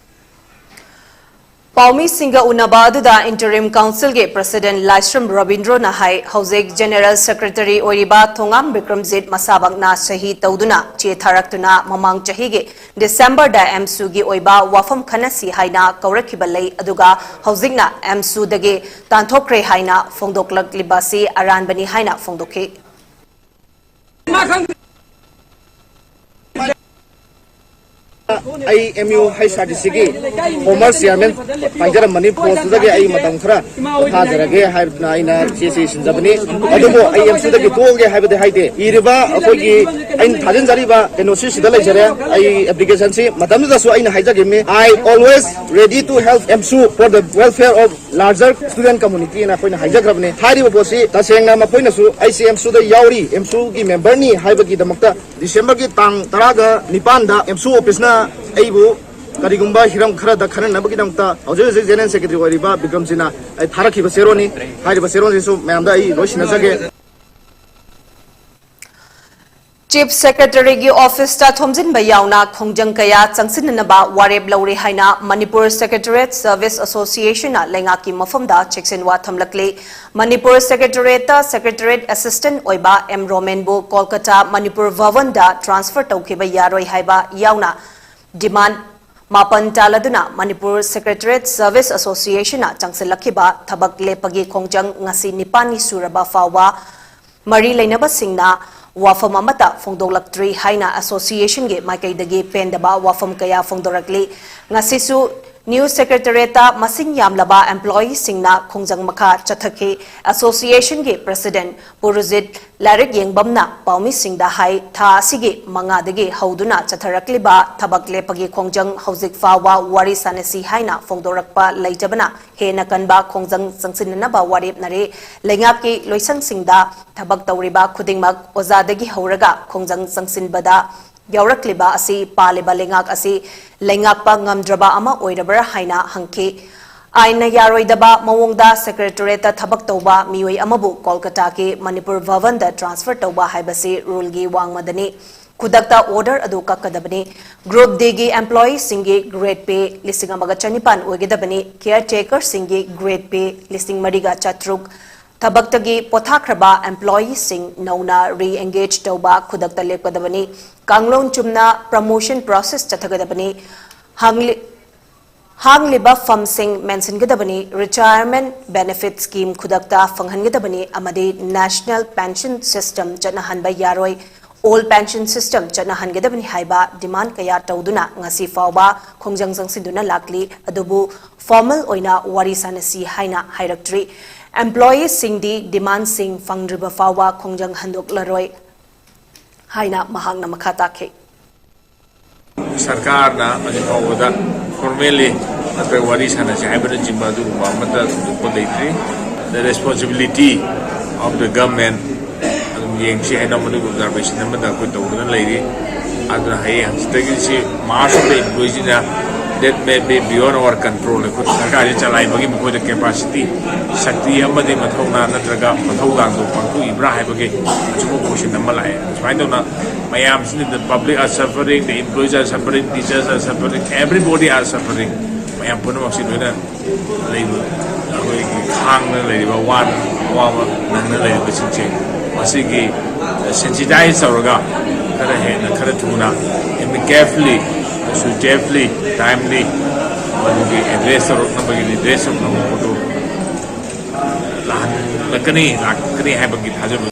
ꯄꯥꯎꯃꯤꯁꯤꯡꯒ ꯎꯅꯕ ꯑꯗꯨꯗ Interim Council ꯒꯤ President ꯂꯥꯏꯁ꯭ꯔꯝ ꯔꯕꯤꯟꯗ꯭ꯔꯣꯅ ꯍꯥꯏ, ꯍꯧꯖꯤꯛ General Secretary ꯑꯣꯏꯔꯤꯕ ꯊꯣꯉꯥꯝ ꯕꯤꯀ꯭ꯔꯝꯖꯤꯠ ꯃꯁꯥꯃꯛꯅ ꯁꯍꯤ ꯇꯧꯗꯨꯅ ꯆꯦ ꯊꯥꯔꯛꯇꯨꯅ ꯃꯃꯥꯡ ꯆꯍꯤꯒꯤ December ꯗ ꯑꯦꯝꯁꯨꯒꯤ ꯑꯣꯏꯕ ꯋꯥꯐꯝ ꯈꯟꯅꯁꯤ ꯍꯥꯏꯅ ꯀꯧꯔꯛꯈꯤꯕ ꯂꯩ, ꯑꯗꯨꯒ ꯍꯧꯖꯤꯛꯅ ꯑꯦꯝꯁꯨꯗꯒꯤ ꯇꯥꯟꯊꯣꯛꯈ꯭ꯔꯦ ꯍꯥꯏꯅ ꯐꯣꯡꯗꯣꯛꯂꯛꯂꯤꯕ ꯑꯁꯤ ꯑꯔꯥꯟꯕꯅꯤ ꯍꯥꯏꯅ ꯐꯣꯡꯗꯣꯛꯈꯤ꯫ ꯑꯩ M U H R D ꯁꯤꯒꯤ ꯐꯣꯔꯃꯔ ꯆꯤꯌꯥꯔꯃꯦꯟ ꯄꯥꯏꯖꯔꯝꯕꯅꯤ꯫ ꯄꯣꯁꯇꯨꯗꯒꯤ ꯑꯩ ꯃꯇꯝ ꯈꯔ ꯄꯣꯊꯥꯖꯔꯒꯦ ꯍꯥꯏꯗꯅ ꯑꯩꯅ ꯆꯦ ꯁꯤ ꯁꯤꯟꯖꯕꯅꯤ꯫ ꯑꯗꯨꯕꯨ ꯑꯩ ꯑꯦꯝꯁꯨꯗꯒꯤ ꯇꯣꯛꯑꯒꯦ ꯍꯥꯏꯕꯗꯤ ꯍꯥꯏꯗꯦ꯫ ꯏꯔꯤꯕ ꯑꯩꯈꯣꯏꯒꯤ ꯑꯩꯅ ꯊꯥꯖꯤꯟꯖꯔꯤꯕ ꯀꯩꯅꯣꯁꯤ ꯁꯤꯗ ꯂꯩꯖꯔꯦ꯫ ꯑꯩ ꯑꯦꯄ꯭ꯂꯤꯀꯦꯁꯟꯁꯤ ꯃꯇꯝꯗꯨꯗꯁꯨ ꯑꯩꯅ ꯍꯥꯏꯖꯈꯤꯕꯅꯤ, "I always ready to help AMSU for the welfare of larger student community" ꯑꯅ ꯑꯩꯈꯣꯏꯅ ꯍꯥꯏꯖꯈ꯭ꯔꯕꯅꯤ꯫ ꯍꯥꯏꯔꯤꯕ ꯄꯣꯠꯁꯤ ꯇꯁꯦꯡꯅ ꯃꯈꯣꯏꯅꯁꯨ ꯑꯩꯁꯦ ꯑꯦꯝꯁꯨꯗ ꯌꯥꯎꯔꯤ, ꯑꯦꯝꯁꯨꯒꯤ ꯃꯦꯝꯕꯔꯅꯤ ꯍꯥꯏꯕꯒꯤꯗꯃꯛꯇ ꯗꯤꯁꯦꯝꯕꯔꯒꯤ ꯇꯥꯡ ꯇꯔꯥꯒ ꯅꯤꯄꯥꯟꯗ ꯑꯦꯝꯁꯨ ꯑꯣꯐꯤꯁꯅ ꯑꯩꯕꯨ ꯀꯔꯤꯒꯨꯝꯕ ꯍꯤꯔꯝ ꯈꯔꯗ ꯈꯟꯅꯅꯕꯒꯤꯗꯃꯛꯇ ꯍꯧꯖꯤꯛ ꯍꯧꯖꯤꯛ ꯖꯦꯅꯔꯦꯜ ꯁꯦꯀ꯭ꯔꯦꯇꯔꯤ ꯑꯣꯏꯔꯤꯕ ꯕꯤꯀ꯭ꯔꯝꯖꯤꯅ ꯑꯩ ꯊꯥꯔꯛꯈꯤꯕ ꯆꯦꯔꯣꯜꯅꯤ꯫ ꯍꯥꯏꯔꯤꯕ ꯆꯦꯔꯣꯜꯁꯤꯁꯨ ꯃꯌꯥꯝꯗ ꯑꯩ ꯂꯣꯏ ꯁꯤꯟꯅꯖꯒꯦ꯫ ꯆꯤꯐ ꯁꯦꯀ꯭ꯔꯦꯇꯔꯤꯒꯤ ꯑꯣꯐꯤꯁꯇ ꯊꯣꯝꯖꯤꯟꯕ ꯌꯥꯎꯅ ꯈꯣꯡꯖꯪ ꯀꯌꯥ ꯆꯪꯁꯤꯟꯅꯅꯕ ꯋꯥꯔꯦꯞ ꯂꯧꯔꯦ ꯍꯥꯏꯅ ꯃꯅꯤꯄꯨꯔ ꯁꯦꯀ꯭ꯔꯦꯇꯔꯤꯌꯦꯠ ꯁꯔꯚꯤꯁ ꯑꯦꯁꯣꯁꯤꯌꯦꯁꯟꯅ ꯂꯩꯉꯥꯛꯀꯤ ꯃꯐꯝꯗ ꯆꯦꯛꯁꯤꯟꯋꯥ ꯊꯝꯂꯛꯂꯤ꯫ ꯃꯅꯤꯄꯨꯔ ꯁꯦꯀ꯭ꯔꯦꯇꯔꯤꯌꯦꯠꯇ ꯁꯦꯀ꯭ꯔꯦꯇꯔꯤꯌꯦꯠ ꯑꯦꯁꯤꯁꯇꯦꯟꯠ ꯑꯣꯏꯕ ꯑꯦꯝ ꯔꯣꯃꯦꯟꯕꯨ ꯀꯣꯜꯀꯇꯥ ꯃꯅꯤꯄꯨꯔ ꯚꯕꯟꯗ ꯇ꯭ꯔꯥꯟꯁꯐꯔ ꯇꯧꯈꯤꯕ ꯌꯥꯔꯣꯏ ꯍꯥꯏꯕ ꯌꯥꯎꯅ ꯗꯤꯃꯥꯟ ꯃꯥꯄꯟ ꯇꯥꯂꯗꯨꯅ ꯃꯅꯤꯄꯨꯔ ꯁꯦꯀ꯭ꯔꯦꯇꯔꯤꯌꯦꯠ ꯁꯔꯚꯤꯁ ꯑꯦꯁꯣꯁꯤꯌꯦꯁꯟꯅ ꯆꯪꯁꯤꯜꯂꯛꯈꯤꯕ ꯊꯕꯛ ꯂꯦꯞꯄꯒꯤ ꯈꯣꯡꯖꯪ ꯉꯁꯤ ꯅꯤꯄꯥꯟꯅꯤ ꯁꯨꯔꯕ ꯐꯥꯎꯕ ꯃꯔꯤ ꯂꯩꯅꯕꯁꯤꯡꯅ ꯋꯥꯐꯝ ꯑꯃꯠꯇ ꯐꯣꯡꯗꯣꯛꯂꯛꯇ꯭ꯔꯤ ꯍꯥꯏꯅ ꯑꯦꯁꯣꯁꯤꯌꯦꯁꯟꯒꯤ ꯃꯥꯏꯀꯩꯗꯒꯤ ꯄꯦꯟꯗꯕ ꯋꯥꯐꯝ ꯀꯌꯥ ꯐꯣꯡꯗꯣꯔꯛꯂꯤ꯫ ꯉꯁꯤꯁꯨ ꯅ꯭ꯌꯨ ꯁꯦꯀ꯭ꯔꯦꯇꯔꯤꯌꯦꯠꯇ ꯃꯁꯤꯡ ꯌꯥꯝꯂꯕ ꯑꯦꯝꯄ꯭ꯂꯣꯌꯤꯁꯤꯡꯅ ꯈꯣꯡꯖꯪ ꯃꯈꯥ ꯆꯠꯊꯈꯤ꯫ ꯑꯦꯁꯣꯁꯤꯌꯦꯁꯟꯒꯤ ꯄ꯭ꯔꯁꯤꯗꯦꯟꯠ ꯄꯨꯔꯨꯖꯤꯠ ꯂꯥꯏꯔꯤꯛ ꯌꯦꯡꯕꯝꯅ ꯄꯥꯎꯃꯤꯁꯤꯡꯗ ꯍꯥꯏ, ꯊꯥ ꯑꯁꯤꯒꯤ ꯃꯉꯥꯗꯒꯤ ꯍꯧꯗꯨꯅ ꯆꯠꯊꯔꯛꯂꯤꯕ ꯊꯕꯛ ꯂꯦꯞꯄꯒꯤ ꯈꯣꯡꯖꯪ ꯍꯧꯖꯤꯛ ꯐꯥꯎꯕ ꯋꯥꯔꯤ ꯁꯥꯅꯁꯤ ꯍꯥꯏꯅ ꯐꯣꯡꯗꯣꯔꯛꯄ ꯂꯩꯇꯕꯅ ꯍꯦꯟꯅ ꯀꯟꯕ ꯈꯣꯡꯖꯪ ꯆꯪꯁꯤꯟꯅꯅꯕ ꯋꯥꯔꯦꯞꯅꯔꯦ꯫ ꯂꯩꯉꯥꯛꯀꯤ ꯂꯣꯏꯁꯪꯁꯤꯡꯗ ꯊꯕꯛ ꯇꯧꯔꯤꯕ ꯈꯨꯗꯤꯡꯃꯛ, ꯑꯣꯖꯥꯗꯒꯤ ꯍꯧꯔꯒ ꯈꯣꯡꯖꯪ ꯆꯪꯁꯤꯟꯕꯗ ꯌꯥꯎꯔꯛꯂꯤꯕ ꯑꯁꯤ ꯄꯥꯜꯂꯤꯕ ꯂꯩꯉꯥꯛ ꯑꯁꯤ ꯂꯩꯉꯥꯛꯄ ꯉꯝꯗ꯭ꯔꯕ ꯑꯃ ꯑꯣꯏꯔꯕ꯭ꯔꯥ ꯍꯥꯏꯅ ꯍꯪꯈꯤ꯫ ꯑꯥꯏꯟꯅ ꯌꯥꯔꯣꯏꯗꯕ ꯃꯑꯣꯡꯗ ꯁꯦꯀ꯭ꯔꯦꯇꯔꯤꯌꯦꯠꯇ ꯊꯕꯛ ꯇꯧꯕ ꯃꯤꯑꯣꯏ ꯑꯃꯕꯨ ꯀꯣꯜꯀꯇꯥꯒꯤ ꯃꯅꯤꯄꯨꯔ ꯚꯕꯟꯗ ꯇ꯭ꯔꯥꯟꯁꯐꯔ ꯇꯧꯕ ꯍꯥꯏꯕꯁꯤ ꯔꯨꯜꯒꯤ ꯋꯥꯡꯃꯗꯅꯤ꯫ ꯈꯨꯗꯛꯇ ꯑꯣꯔꯗꯔ ꯑꯗꯨ ꯀꯛꯀꯗꯕꯅꯤ꯫ ꯒ꯭ꯔꯨꯞ ꯗꯤꯒꯤ ꯑꯦꯝꯄ꯭ꯂꯣꯌꯤꯁꯤꯡꯒꯤ ꯒ꯭ꯔꯦꯗ ꯄꯦ ꯂꯤꯁꯤꯡ ꯑꯃꯒ ꯆꯅꯤꯄꯥꯟ ꯑꯣꯏꯒꯗꯕꯅꯤ꯫ ꯀꯤꯌꯔ ꯇꯦꯀꯔꯁꯤꯡꯒꯤ ꯒ꯭ꯔꯦꯗ ꯄꯦ ꯂꯤꯁꯤꯡ ꯃꯔꯤꯒ ꯆꯥꯇ꯭ꯔꯨꯛ꯫ ꯊꯕꯛꯇꯒꯤ ꯄꯣꯊꯥꯈ꯭ꯔꯕ ꯑꯦꯝꯄ꯭ꯂꯣꯌꯤꯁꯤꯡ ꯅꯧꯅ ꯔꯤ ꯑꯦꯡꯒꯦꯖ ꯇꯧꯕ ꯈꯨꯗꯛꯇ ꯂꯦꯞꯀꯗꯕꯅꯤ꯫ ꯀꯥꯡꯂꯣꯟ ꯆꯨꯝꯅ ꯄ꯭ꯔꯃꯣꯁꯟ ꯄ꯭ꯔꯣꯁꯦꯁ ꯆꯠꯊꯒꯗꯕꯅꯤ꯫ ꯍꯥꯡꯂꯤ-, ꯍꯥꯡꯂꯤꯕ ꯐꯝꯁꯤꯡ ꯃꯦꯟꯁꯤꯟꯒꯗꯕꯅꯤ꯫ ꯔꯤꯇꯥꯌꯔꯃꯦꯟꯠ ꯕꯦꯅꯤꯐꯤꯠ ꯁ꯭ꯀꯤꯝ ꯈꯨꯗꯛꯇ ꯐꯪꯍꯟꯒꯗꯕꯅꯤ ꯑꯃꯗꯤ ꯅꯦꯁꯅꯦꯜ ꯄꯦꯟꯁꯟ ꯁꯤꯁꯇꯦꯝ ꯆꯠꯅꯍꯟꯕ ꯌꯥꯔꯣꯏ꯫ old pension system ꯆꯠꯅꯍꯟꯒꯗꯕꯅꯤ ꯍꯥꯏꯕ demand ꯀꯌꯥ ꯇꯧꯗꯨꯅ ꯉꯁꯤ ꯐꯥꯎꯕ ꯈꯣꯡꯖꯪ ꯆꯪꯁꯤꯟꯗꯨꯅ ꯂꯥꯛꯂꯤ꯫ ꯑꯗꯨꯕꯨ formal ꯑꯣꯏꯅ ꯋꯥꯔꯤ ꯁꯥꯟꯅꯁꯤ ꯍꯥꯏꯅ ꯍꯥꯏꯔꯛꯇ꯭ꯔꯤ꯫ Employeeꯁꯤꯡꯗꯤ demandꯁꯤꯡ ꯐꯪꯗ꯭ꯔꯤꯕ ꯐꯥꯎꯕ ꯈꯣꯡꯖꯪ ꯍꯟꯗꯣꯛꯂꯔꯣꯏ ꯍꯥꯏꯅ ꯃꯍꯥꯛꯅ ꯃꯈꯥ ꯇꯥꯈꯤ꯫ ꯁꯔꯀꯥꯔꯅ ꯍꯧꯖꯤꯛ ꯐꯥꯎꯕꯗ formally ꯅꯠꯇ꯭ꯔꯒ ꯋꯥꯔꯤ ꯁꯥꯟꯅꯁꯤ ꯍꯥꯏꯕꯅꯆꯤꯡꯕ ꯑꯗꯨꯒꯨꯝꯕ ꯑꯃꯠꯇ ꯊꯣꯏꯗꯣꯛꯄ ꯂꯩꯇ꯭ꯔꯤ꯫ The responsibility of the government ꯑꯗꯨꯝ ꯌꯦꯡꯁꯤ ꯍꯥꯏꯅ ꯃꯗꯨꯒꯤ observation ꯑꯃꯗ ꯑꯩꯈꯣꯏ ꯇꯧꯗꯨꯅ ꯂꯩꯔꯤ꯫ ꯑꯗꯨꯅ ꯍꯌꯦꯡ ꯍꯪꯆꯤꯠꯇꯒꯤ ꯁꯤ mass of the employeeꯁꯤꯅ that may be beyond our control, ꯑꯩꯈꯣꯏ ꯁꯔꯀꯥꯔꯁꯤ ꯆꯂꯥꯏꯕꯒꯤ ꯃꯈꯣꯏꯗ capacity, ꯁꯛꯇꯤ ꯑꯃꯗꯤ ꯃꯊꯧꯅꯥ ꯅꯠꯇ꯭ꯔꯒ ꯃꯊꯧꯗꯥꯡꯗꯣ ꯄꯥꯡꯊꯣꯛꯏꯕ꯭ꯔꯥ ꯍꯥꯏꯕꯒꯤ ꯑꯆꯨꯝꯕ question ꯑꯃ ꯂꯥꯛꯑꯦ꯫ ꯁꯨꯃꯥꯏꯅ ꯇꯧꯅ ꯃꯌꯥꯝꯁꯤꯅ, the public are suffering, the employees are suffering, teachers are suffering, everybody are suffering꯫ ꯃꯌꯥꯝ ꯄꯨꯝꯅꯃꯛꯁꯤ ꯂꯣꯏꯅ ꯂꯩꯕ, ꯑꯩꯈꯣꯏꯒꯤ ꯈꯥꯡꯅ ꯂꯩꯔꯤꯕ, ꯋꯥꯅ ꯑꯋꯥꯕ ꯅꯪꯅ ꯂꯩꯔꯤꯕꯁꯤꯡꯁꯦ ꯃꯁꯤꯒꯤ sensitize ꯇꯧꯔꯒ ꯈꯔ ꯍꯦꯟꯅ, ꯈꯔ ꯊꯨꯅ, carefully, carefully, timely ꯃꯗꯨꯒꯤ address ꯇꯧꯔꯛꯅꯕꯒꯤ, redress ꯇꯧꯅꯕ ꯄꯣꯠꯇꯨ ꯂꯥꯛꯍꯜꯂꯛꯀꯅꯤ, ꯂꯥꯛꯀꯅꯤ ꯍꯥꯏꯕꯒꯤ ꯊꯥꯖꯕ꯫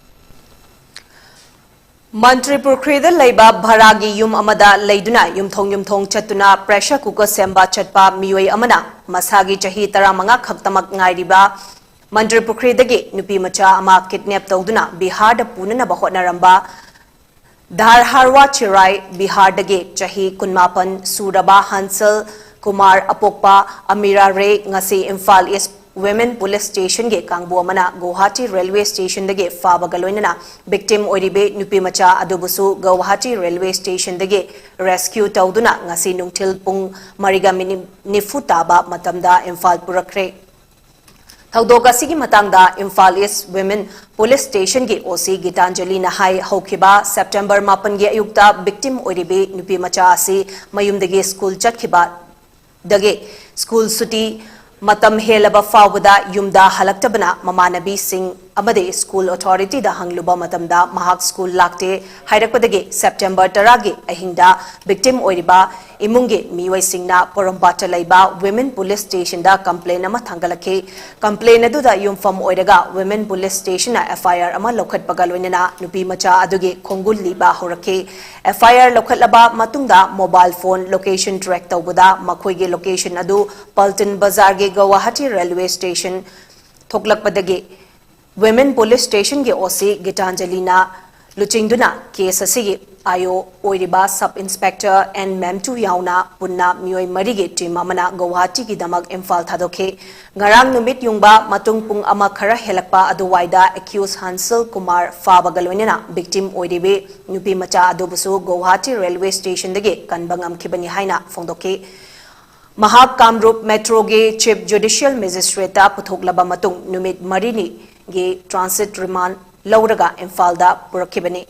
ꯃꯟꯇ꯭ꯔꯤ ꯄꯨꯈ꯭ꯔꯤꯗ ꯂꯩꯕ ꯚꯔꯥꯒꯤ ꯌꯨꯝ ꯑꯃꯗ ꯂꯩꯗꯨꯅ ꯌꯨꯝꯊꯣꯡ ꯌꯨꯝꯊꯣꯡ ꯆꯠꯇꯨꯅ pressure cooker ꯁꯦꯝꯕ ꯆꯠꯄ ꯃꯤꯑꯣꯏ ꯑꯃꯅ ꯃꯁꯥꯒꯤ ꯆꯍꯤ ꯇꯔꯥꯃꯉꯥ ꯈꯛꯇꯃꯛ ꯉꯥꯏꯔꯤꯕ ꯃꯟꯇ꯭ꯔꯤ ꯄꯨꯈ꯭ꯔꯤꯗꯒꯤ ꯅꯨꯄꯤ ꯃꯆꯥ ꯑꯃ kidnap ꯇꯧꯗꯨꯅ ꯕꯤꯍꯥꯔꯗ ꯄꯨꯅꯅꯕ ꯍꯣꯠꯅꯔꯝꯕ ꯙꯥꯔꯍꯥꯔꯋꯥ ꯆꯤꯔꯥꯏ ꯕꯤꯍꯥꯔꯗꯒꯤ ꯆꯍꯤ ꯀꯨꯟꯃꯥꯄꯟ ꯁꯨꯔꯕ ꯍꯟꯁꯜ ꯀꯨꯃꯥꯔ ꯑꯄꯣꯛꯄ ꯑꯃꯤꯔꯥ ꯔꯦ ꯉꯁꯤ ꯏꯝꯐꯥꯜ East Women Police Stationꯒꯤ ꯀꯥꯡꯕꯨ ꯑꯃꯅ ꯒꯨꯋꯥꯍꯥꯇꯤ railway stationꯗꯒꯤ ꯐꯥꯕꯒ ꯂꯣꯏꯅꯅ victim ꯑꯣꯏꯔꯤꯕꯤ ꯅꯨꯄꯤ ꯃꯆꯥ ꯑꯗꯨꯕꯨꯁꯨ ꯒꯨꯋꯥꯍꯥꯇꯤ railway stationꯗꯒꯤ rescue ꯇꯧꯗꯨꯅ ꯉꯁꯤ ꯅꯨꯡꯊꯤꯜ ꯄꯨꯡ ꯃꯔꯤꯒ ꯃꯤꯅꯤꯠ ꯅꯤꯐꯨ ꯇꯥꯕ ꯃꯇꯝꯗ ꯏꯝꯐꯥꯜ ꯄꯨꯔꯛꯈ꯭ꯔꯦ꯫ ꯊꯧꯗꯣꯛ ꯑꯁꯤꯒꯤ ꯃꯇꯥꯡꯗ Imphal East Women Police Stationꯒꯤ OC ꯒꯤꯇꯥꯟꯖꯂꯤꯅ ꯍꯥꯏ, ꯍꯧꯈꯤꯕ September ꯃꯥꯄꯟꯒꯤ ꯑꯌꯨꯛꯇ victim ꯑꯣꯏꯔꯤꯕꯤ ꯅꯨꯄꯤ ꯃꯆꯥ ꯑꯁꯤ ꯃꯌꯨꯝꯗꯒꯤ school ꯆꯠꯈꯤꯕ ꯗꯒꯤ school ꯁꯨꯇꯤ ꯃꯇꯝ ꯍꯦꯜꯂꯕ ꯐꯥꯎꯕꯗ ꯌꯨꯝꯗ ꯍꯜꯂꯛꯇꯕꯅ ꯃꯃꯥꯟꯅꯕꯤꯁꯤꯡ ꯑꯃꯗꯤ school authority ꯗ ꯍꯪꯂꯨꯕ ꯃꯇꯝꯗ ꯃꯍꯥꯛ school ꯂꯥꯛꯇꯦ ꯍꯥꯏꯔꯛꯄꯗꯒꯤ September ꯇꯔꯥꯒꯤ ꯑꯍꯤꯡꯗ victim ꯑꯣꯏꯔꯤꯕ ꯏꯃꯨꯡꯒꯤ ꯃꯤꯑꯣꯏꯁꯤꯡꯅ ꯄꯣꯔꯣꯝꯄꯥꯠꯇ ꯂꯩꯕ Women Police Station ꯗ complaint ꯑꯃ ꯊꯥꯡꯒꯠꯂꯛꯈꯤ꯫ Complaint ꯑꯗꯨꯗ ꯌꯨꯝꯐꯝ ꯑꯣꯏꯔꯒ Women Police Station ꯅ F I R ꯑꯃ ꯂꯧꯈꯠꯄꯒ ꯂꯣꯏꯅꯅ ꯅꯨꯄꯤ ꯃꯆꯥ ꯑꯗꯨꯒꯤ ꯈꯣꯡꯒꯨꯜ ꯂꯤꯕ ꯍꯧꯔꯛꯈꯤ꯫ F I R ꯂꯧꯈꯠꯂꯕ ꯃꯇꯨꯡꯗ mobile phone location track ꯇꯧꯕꯗ ꯃꯈꯣꯏꯒꯤ location ꯑꯗꯨ ꯄꯜꯇꯟ ꯕꯖꯥꯔꯒꯤ ꯒꯧꯋꯥꯍꯥꯇꯤ railway station ꯊꯣꯛꯂꯛꯄꯗꯒꯤ Women Police Station ꯒꯤ O C ꯒꯤꯇꯥꯟꯖꯂꯤꯅ ꯂꯨꯆꯤꯡꯗꯨꯅ case ꯑꯁꯤꯒꯤ I O ꯑꯣꯏꯔꯤꯕ Sub Inspector N ꯃꯦꯝꯇꯨ ꯌꯥꯎꯅ ꯄꯨꯟꯅ ꯃꯤꯑꯣꯏ ꯃꯔꯤꯒꯤ team ꯑꯃꯅ ꯒꯧꯍꯥꯇꯤꯒꯤꯗꯃꯛ ꯏꯝꯐꯥꯜ ꯊꯥꯗꯣꯛꯈꯤ꯫ ꯉꯔꯥꯡ ꯅꯨꯃꯤꯠ ꯌꯨꯡꯕ ꯃꯇꯨꯡ ꯄꯨꯡ ꯑꯃ ꯈꯔ ꯍꯦꯜꯂꯛꯄ ꯑꯗꯨꯋꯥꯏꯗ accused ꯍꯟꯁꯜ ꯀꯨꯃꯥꯔ ꯐꯥꯕꯒ ꯂꯣꯏꯅꯅ victim ꯑꯣꯏꯔꯤꯕꯤ ꯅꯨꯄꯤ ꯃꯆꯥ ꯑꯗꯨꯕꯨꯁꯨ ꯒꯧꯍꯥꯇꯤ railway station ꯗꯒꯤ ꯀꯟꯕ ꯉꯝꯈꯤꯕꯅꯤ ꯍꯥꯏꯅ ꯐꯣꯡꯗꯣꯛꯈꯤ꯫ ꯃꯍꯥꯛ ꯀꯥꯝꯔꯨꯞ Metro ꯒꯤ Chief Judicial Magistrate ꯇ ꯄꯨꯊꯣꯛꯂꯕ ꯃꯇꯨꯡ ꯅꯨꯃꯤꯠ ꯃꯔꯤꯅꯤꯒꯤ transit remand ꯂꯧꯔꯒ ꯏꯝꯐꯥꯜꯗ ꯄꯨꯔꯛꯈꯤꯕꯅꯤ꯫